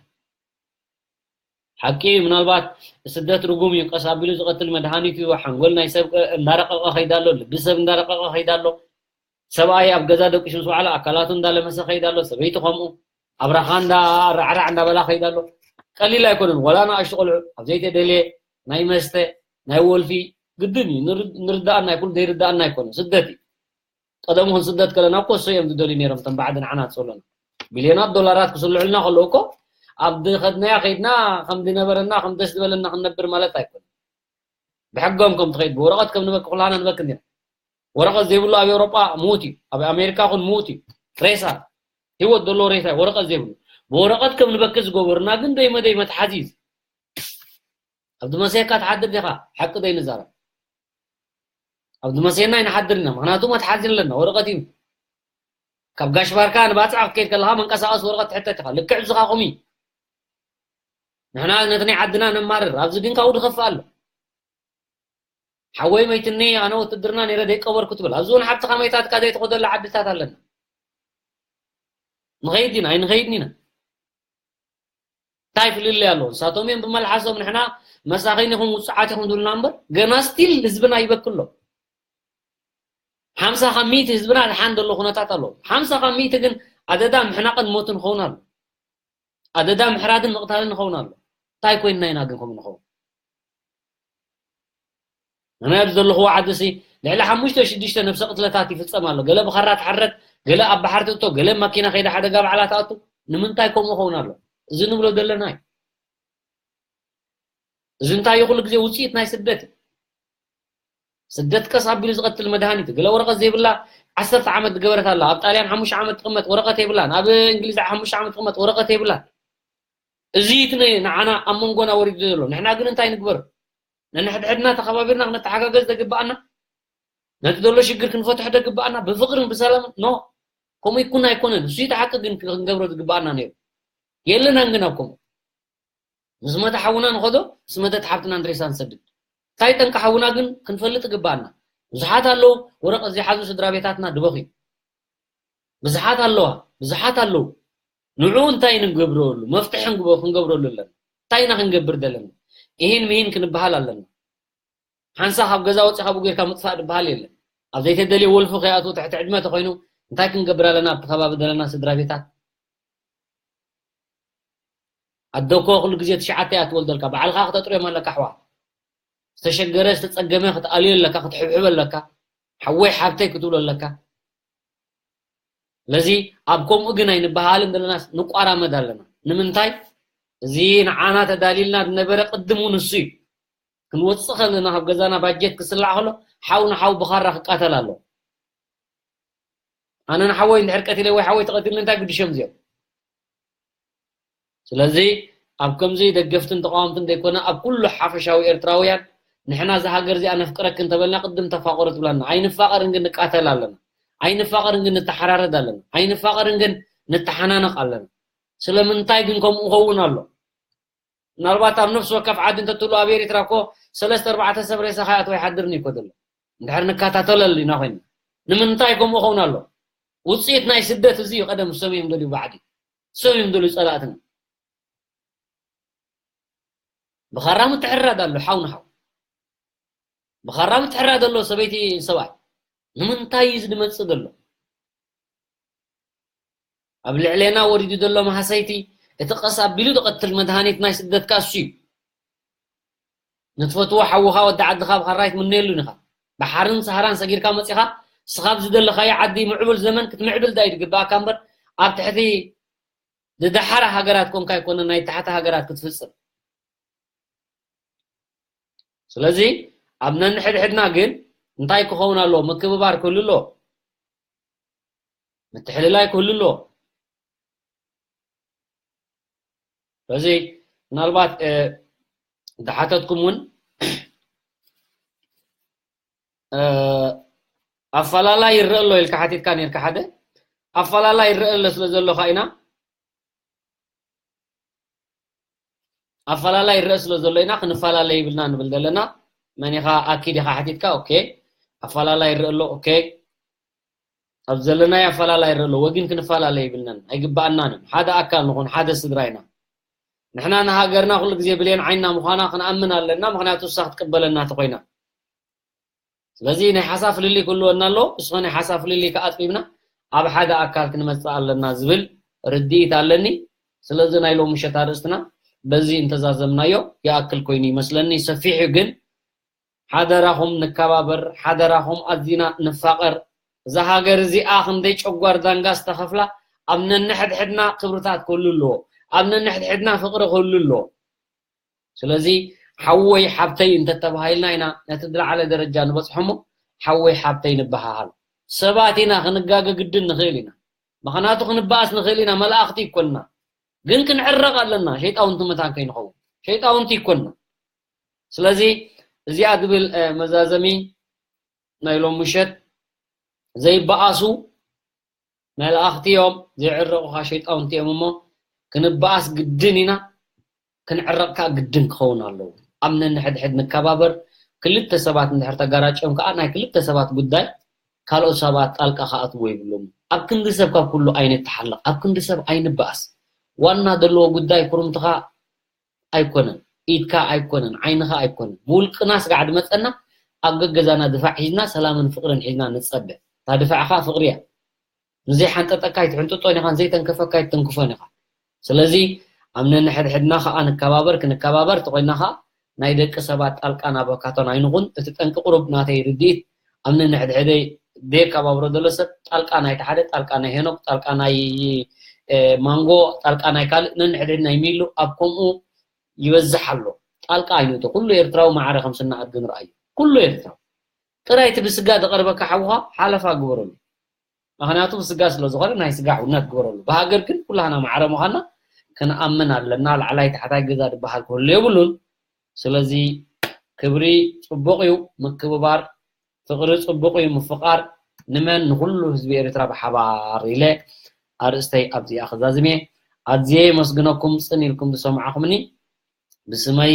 ሓቂ እዩ፣ ምናልባት ስደት ርጉም እዩ፣ ቀስ ኣቢሉ ዝቐትል መድሃኒት እዩ፣ ሓንጎል ናይ ሰብ እንዳረቐቐ ከይዳ ኣሎ፣ ልቢ ሰብ እንዳረቐቐ ከይዳ ኣሎ፣ ሰብኣይ ኣብ ገዛ ደቂሱ ምስ በዓለ ኣካላቱ እንዳለመሰ ከይዳ ኣሎ፣ ሰበይቲ ከምኡ ኣብራኻ እንዳ ራዕራዕ እንዳበላ ከይዳ ኣሎ። ቀሊል ኣይኮነን። ወላ ንኣሽቱ ቆልዑ ኣብ ዘይተደልየ ናይ መስተ ናይ ወልፊ ግድን እዩ። ንርዳእና ይኩን ዘይርዳእና ኣይኮነን። ስደት እዩ። ቀደም ኹን ስደት ከለና እኮ እሶ እዮም ዝደልዩ ነይሮም፣ እቶም ባዕዲ ንዓና ዝጸሉና። ቢልዮናት ዶላራት ክስልዑልና ከለዉ እኮ ኣብ ድኸድናያ ከይድና ከም ዝነበረና ከም ደስ ዝበለና ክንነብር ማለት ኣይኮነን። ብሕጎም ከም ትኸይድ ብወረቐት ከም ንበኪ ኩላና ንበኪ እንዲና። ወረቐት ዘይብሉ ኣብ ኤውሮጳ ምዉት እዩ። ኣብ ኣሜሪካ ኹን ምዉት እዩ። ሬሳ፣ ህይወት ዘለዎ ሬሳ፣ ወረቐት ዘይብሉ። ብወረቐት ከም ንበኪ ዝገበሩና ግን ደይመ ደይመ ተሓዚዝ። ኣብ ድመሰየካ ትሓድር ዲኻ? ሓቂ ደይ ንዛረብ። ኣብ ድመሰየና ይንሓድር ኢና። ምኽንያቱ መትሓዚ ኣለና፣ ወረቐት እዩ። ካብ ጋሽ ባርካ ንባጽዕ ክትከይድ ከለኻ መንቀሳቐሲ ወረቐት ትሕተት ኢኻ። ልክዕ ብዝኻ ኹሚ። ንሕና ነቲ ናይ ዓድና ነማርር። ኣብዚ ግን ካብኡ ድኸፍእ ኣሎ። ሓወይ መይትኒ ኣነ ውትድርና ነይረ ደይቀበርኩ ትብል። ኣብዚ እውን ሓብትኻ መይታትካ ዘይትኸደሉ ዓድታት ኣለና። ንኸይድ ኢና፣ ኣይንኸይድን ኢና። እንታይ ፍልልይ ኣለዎ? ንሳቶም እዮም ብመልሓሶም ንሕና መሳኺን ኢኹም ውጹዓት ኢኹም ዝብሉና እምበር፣ ገና ስቲል ህዝብና ይበኪ ኣሎ። ሓምሳ ካብ ሚእቲ ህዝብና ድሓን ዘሎ ኩነታት ኣለዎ። ሓምሳ ካብ ሚእቲ ግን ኣደዳ ምሕናቕን ሞትን ክኸውን ኣሎ። ኣደዳ ምሕራድን ምቕታልን ይኸውን ኣሎ። እንታይ ኮይንና ኢና ግን ከምኡ ንኸውን? ኣነ ኣብዚ ዘለኹዎ ዓዲ ሲ ልዕሊ ሓሙሽተ ሽዱሽተ ነብሰ ቅትለታት ይፍጸም ኣሎ። ገለ ብኻራ ትሓረድ፣ ገለ ኣብ ባሕሪ ትእቶ፣ ገለ ማኪና ከይዳ ሓደጋ ባዕላ ትኣቱ። ንምንታይ ከምኡ ይኸውን ኣሎ? እዚ ንብሎ ዘለና እዩ። እዚ እንታይ እዩ? ኩሉ ግዜ ውጽኢት ናይ ስደት እዩ። ስደት ቀስ ኣቢሉ ዝቐትል መድሃኒት እዩ። ገለ ወረቐት ዘይብላ ዓሰርተ ዓመት ዝገበረት ኣላ። ኣብ ጣልያን ሓሙሽተ ዓመት ትቕመጥ፣ ወረቐት የብላን። ኣብ እንግሊዝ ሓሙሽተ ዓመት ትቕመጥ፣ ወረቐት የብላን። እዚ እቲ ን-፣ ንዓና ኣብ መንጎና ወሪዱ ዘሎ። ንሕና ግን እንታይ ንግበር? ነንሕድሕድና ተኸባቢርና ክንተሓጋገዝ ዘግብኣና፣ ነቲ ዘሎ ሽግር ክንፈትሖ ዘግብኣና፣ ብፍቕርን ብሰላምን፣ ኖ፣ ከምኡ ይኩን ኣይኮነን። እሱ እቲ ሓቂ ግን ክንገብሮ ዝግብኣና ነይሩ። የለናን ግን ኣብ ከምኡ። ምስ መተ ሓውና ንኸዶ፣ ምስ መተት ሓብትና ንሬሳ ንሰድድ። እንታይ ጠንቂ ሓውና ግን ክንፈልጥ ይግብኣና። ብዙሓት ኣለዉ፣ ወረቐት ዘይሓዙ ስድራ ቤታትና ድበኹ። ብዙሓት ኣለዋ፣ ብዙሓት ኣለዉ። ንዑ እንታይ ንገብረሉ? መፍትሒ ንግበ-፣ ክንገብረሉ ኣለና። እንታይ ኢና ክንገብር ዘለና? ይህን ምሂን ክንበሃል ኣለና። ሓንሳ ካብ ገዛ ወፂኻ ብኡ ጌርካ ምጥፋእ ዝበሃል የለን። ኣብ ዘይተደልየ ወልፊ ከይኣትዉ ትሕቲ ዕድመ ተኾይኑ እንታይ ክንገብር ኣለና? ኣብቲ ከባቢ ዘለና ስድራ ቤታት ኣደ እኮ ኩሉ ግዜ ትሽዓተ እያ ትወልደልካ። ባዕልኻ ክተጥርዮም ኣለካ ኣሕዋ። ዝተሸገረ ዝተጸገመ ክትኣልዮ ኣለካ፣ ክትሕብሕቦ ኣለካ። ሓወይ ሓብተይ ክትብሎ ኣለካ። ስለዚ ኣብ ከምኡ ግን ኣይንበሃልን ዘለናስ ንቋራመድ ኣለና። ንምንታይ? እዚ ንዓና ተዳልዩልና ዝነበረ ቅድም እውን እሱ እዩ። ክንወጽእ ከለና ካብ ገዛና ባጀት ክስላዕ ከሎ ሓው ንሓው ብኻራ ክቃተል ኣሎ። ኣነ ንሓወይ እንድሕር ቀቲለ ወይ ሓወይ ተቐቲልኒ እንታይ ግድሾም እዚኦም? ስለዚ ኣብ ከምዚ ደገፍትን ተቃወምትን ዘይኮነ ኣብ ኩሉ ሓፈሻዊ ኤርትራውያን ንሕና እዛ ሃገር እዚኣ ነፍቅረኪ እንተበልና ቅድም ተፋቀሩ ትብላና። ኣይንፋቀርን ግን ንቃተል ኣለና። ኣይንፋቀርን ግን ንተሓራረድ ኣለና። ኣይንፋቀርን ግን ንተሓናነቕ ኣለና። ስለምንታይ ግን ከምኡ ኸውን ኣሎ? ምናልባት ኣብ ነፍሲ ወከፍ ዓዲ እንተትህሉ ኣብ ኤሪትራ እኮ ሰለስተ ኣርባዕተ ሰብ ሬሳኻ ይኣትዎ ይሓድርን እዩ እኮ ዘሎ። እንድሕር ንከታተለሉ ኢና ኮይና። ንምንታይ ከምኡ ኸውን ኣሎ? ውጽኢት ናይ ስደት እዚ እዩ። ቀደም እሶም እዮም ደልዩ ባዕዲ። እሶም እዮም ደልዩ ጸላእትና። ብኻራ ምትሕርራድ ኣሎ ሓው ንሓው። ብኻራ ምትሕርራድ ኣሎ ሰበይቲ ሰብኣይ። ንምንታይ እዩ እዚ ዝመጽእ ዘሎ? ኣብ ልዕሌና ወሪዱ ዘሎ ማህሰይቲ እቲ ቀስ ኣቢሉ ዝቐትል መድሃኒት ናይ ስደት ከኣ እሱ እዩ። ንትፈትዎ ሓውኻ ወዲ ዓድኻ ብኻራይ ትምነየሉ ኢኻ። ባሕርን ሰሃራን ሰጊርካ መጺኻ ንስኻ ኣብ ዝደለኻዮ ዓዲ ምዕቡል ዘመን ክትምዕብል ዳዩ ዝግብኣካ እምበር ኣብ ትሕቲ ዝደሓራ ሃገራት ኮንካ ኣይኮነን ናይ ታሕቲ ሃገራት ክትፍጽም። ስለዚ ኣብ ነንሕድሕድና ግን እንታይ ክኸውን ኣለዎ? ምክብባር ክህሉ ኣለዎ። ምትሕልላይ ክህሉ ኣለዎ። ስለዚ ምናልባት፣ እ፣ ዝሓተትኩም እውን፣ እ፣ ኣፈላላይ ይረአ ኣሎ ኢልካ ሓቲትካ ነርካ ሓደ። ኣፈላላይ ይረአ ኣሎ ስለ ዘሎ ኸኣ ኢና ኣፈላላይ ይረአ ስለ ዘሎ ኢና ክንፈላለ ይብልና ንብል ዘለና። መን ኢኻ ኣኪድ ኢኻ ሓቲትካ? ኦኬ። ኣፈላላይ ይረአ ኣሎ። ኦኬ። ኣብ ዘለናዮ ኣፈላላይ ይረአ ኣሎ። ወጊን ክንፈላለ ይብልናን ኣይግብኣናን እዩ። ሓደ ኣካል ንኹን፣ ሓደ ስድራ ኢና። ንሕና ንሃገርና ኩሉ ግዜ ብሌን ዓይንና ምዃና ክንኣምን ኣለና። ምኽንያቱ እሳ ክትቅበለና ተኾይና። ስለዚ ናይ ሓሳብ ፍልልይ ክህልወና ኣሎ። ንስኸ ናይ ሓሳብ ፍልልይ ከኣ ኣጥቢብና ኣብ ሓደ ኣካል ክንመጽእ ኣለና ዝብል ርድኢት ኣለኒ። ስለዚ ናይ ሎሚ ምሸት ኣርእስትና በዚ እንተዛዘምናዮ ይኣክል ኮይኑ ይመስለኒ። ሰፊሕ እዩ ግን ሓደራኹም ንከባበር፣ ሓደራኹም ኣዚና ንፋቐር። እዛ ሃገር እዚኣ ክንደይ ጨጓር ዳንጋ ዝተኸፍላ ኣብ ነንሕድሕድና ክብርታት ክህሉ ኣለዎ። ኣብ ነንሕድሕድና ፍቕሪ ክህሉ ኣለዎ። ስለዚ ሓወይ ሓብተይ እንተተባሂልና ኢና ነቲ ዝለዓለ ደረጃ ንበጽሖሞ። ሓወይ ሓብተይ ንበሃሃል። ሰባት ኢና፣ ክንጋገ ግድን ንኽእል ኢና። ምኽንያቱ ክንበኣስ ንኽእል ኢና፣ መላእኽቲ ይኮንና። ግን ክንዕረቕ ኣለና፣ ሸይጣውንቲ መታን ከይንኸውን። ሸይጣውንቲ ይኮንና። ስለዚ እዚኣ ዝብል መዛዘሚ ናይ ሎም ምሸት ዘይበኣሱ መላእኽቲ እዮም፣ ዘይዕረቑኻ ሸይጣውንቲ እዮም። እሞ ክንበኣስ ግድን ኢና፣ ክንዕረቕ ከዓ ግድን ክኸውን ኣለዎ። ኣብ ነንሕድሕድ ንከባበር። ክልተ ሰባት እንድሕር ተጋራጭዮም ከዓ ናይ ክልተ ሰባት ጉዳይ ካልኦት ሰባት ጣልቃ ክኣትዎ ይብሎም። ኣብ ክንዲ ሰብ ካብ ኩሉ ኣይንተሓለቕ፣ ኣብ ክንዲ ሰብ ኣይንበኣስ። ዋና ዘለዎ ጉዳይ ኩርምትኻ ኣይኮነን፣ ኢድካ ኣይኮነን፣ ዓይንኻ ኣይኮነን። ብውልቅና ስጋዕ ድመፀና ኣብ ገገዛና ድፋዕ ሒዝና ሰላምን ፍቕርን ሒዝና ንፀበ። እታ ድፋዕኻ ፍቕሪ እያ። ንዘይሓንጠጠካ ኣይትሕንጥጦን ኢኻ፣ ንዘይተንከፈካ ኣይትተንክፎን ኢኻ። ስለዚ ኣብ ነንሕድሕድና ከዓ ንከባበር፣ ክንከባበር ተኾይና ከዓ ናይ ደቂ ሰባት ጣልቃ ናበካቶን ኣይንኹን። እቲ ጠንቂ ቁሩብ ናተይ ርድኢት ኣብ ነንሕድሕደይ ደየከባብሮ ዘሎ ሰብ ጣልቃ ናይቲ ሓደ፣ ጣልቃ ናይ ሄኖክ፣ ጣልቃ ናይ ማንጎ፣ ጣልቃ ናይ ካልእ፣ ነንሕድሕድ ናይ ሚሉ ኣብ ከምኡ ይበዝሕ ኣሎ። ጣልቃ ኣይንእቶ። ኩሉ ኤርትራዊ ማዕረ ከም ስና ኣድግን ረኣዩ። ኩሉ ኤርትራዊ ጥራይ እቲ ብስጋ ዝቐርበካ ሓውኻ ሓለፋ ግበረሉ። ምኽንያቱ ብስጋ ስለ ዝኾነ ናይ ስጋ ሕውነት ግበረሉ። ብሃገር ግን ኩላህና ማዕረ ምዃንና ክንኣምን ኣለና። ላዕላይ ታሕታይ ገዛ ዝበሃል ክህሉ የብሉን። ስለዚ ክብሪ ጽቡቕ እዩ፣ ምክብባር፣ ፍቕሪ ጽቡቕ እዩ፣ ምፍቓር ንመን ንኹሉ ህዝቢ ኤርትራ ብሓባር ኢለ ኣርእስተይ ኣብዚኣ ክዛዝም እየ። ኣዝየ የመስግነኩም ጽን ኢልኩም ዝሰማዕኹምኒ። ብስመይ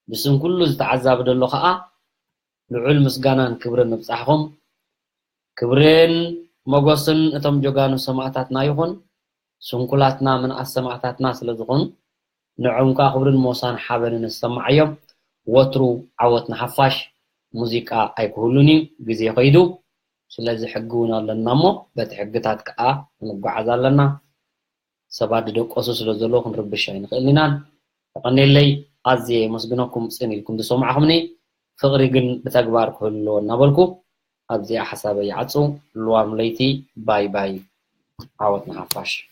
ብስም ኩሉ ዝተዓዛቢ ዘሎ ኸኣ ልዑል ምስጋናን ክብርን ንብጻሕኹም። ክብርን ሞጎስን እቶም ጀጋኑ ሰማእታትና ይኹን። ስንኩላትና ምንኣስ ሰማእታትና ስለ ዝኾኑ ንዖም ከኣ ክብርን ሞሳን ሓበንን ንሰማዓዮም። ወትሩ ዓወት ንሓፋሽ። ሙዚቃ ኣይክህሉን እዩ፣ ግዜ ኸይዱ። ስለዚ ሕጊ እውን ኣለና እሞ በቲ ሕግታት ከኣ ክንጓዓዝ ኣለና። ሰባት ዝደቀሱ ስለ ዘለዉ ክንርብሽ ኣይንኽእልን ኢና። የቐንየለይ። ኣዝየ የመስግነኩም ጽን ኢልኩም ዝሰማዕኹምኒ። ፍቕሪ ግን ብተግባር ክህሉ ኣለዎ እናበልኩ ኣብዚኣ ሓሳበይ ይዓጹ። ልዋም ለይቲ። ባይ ባይ። ዓወት ንሓፋሽ።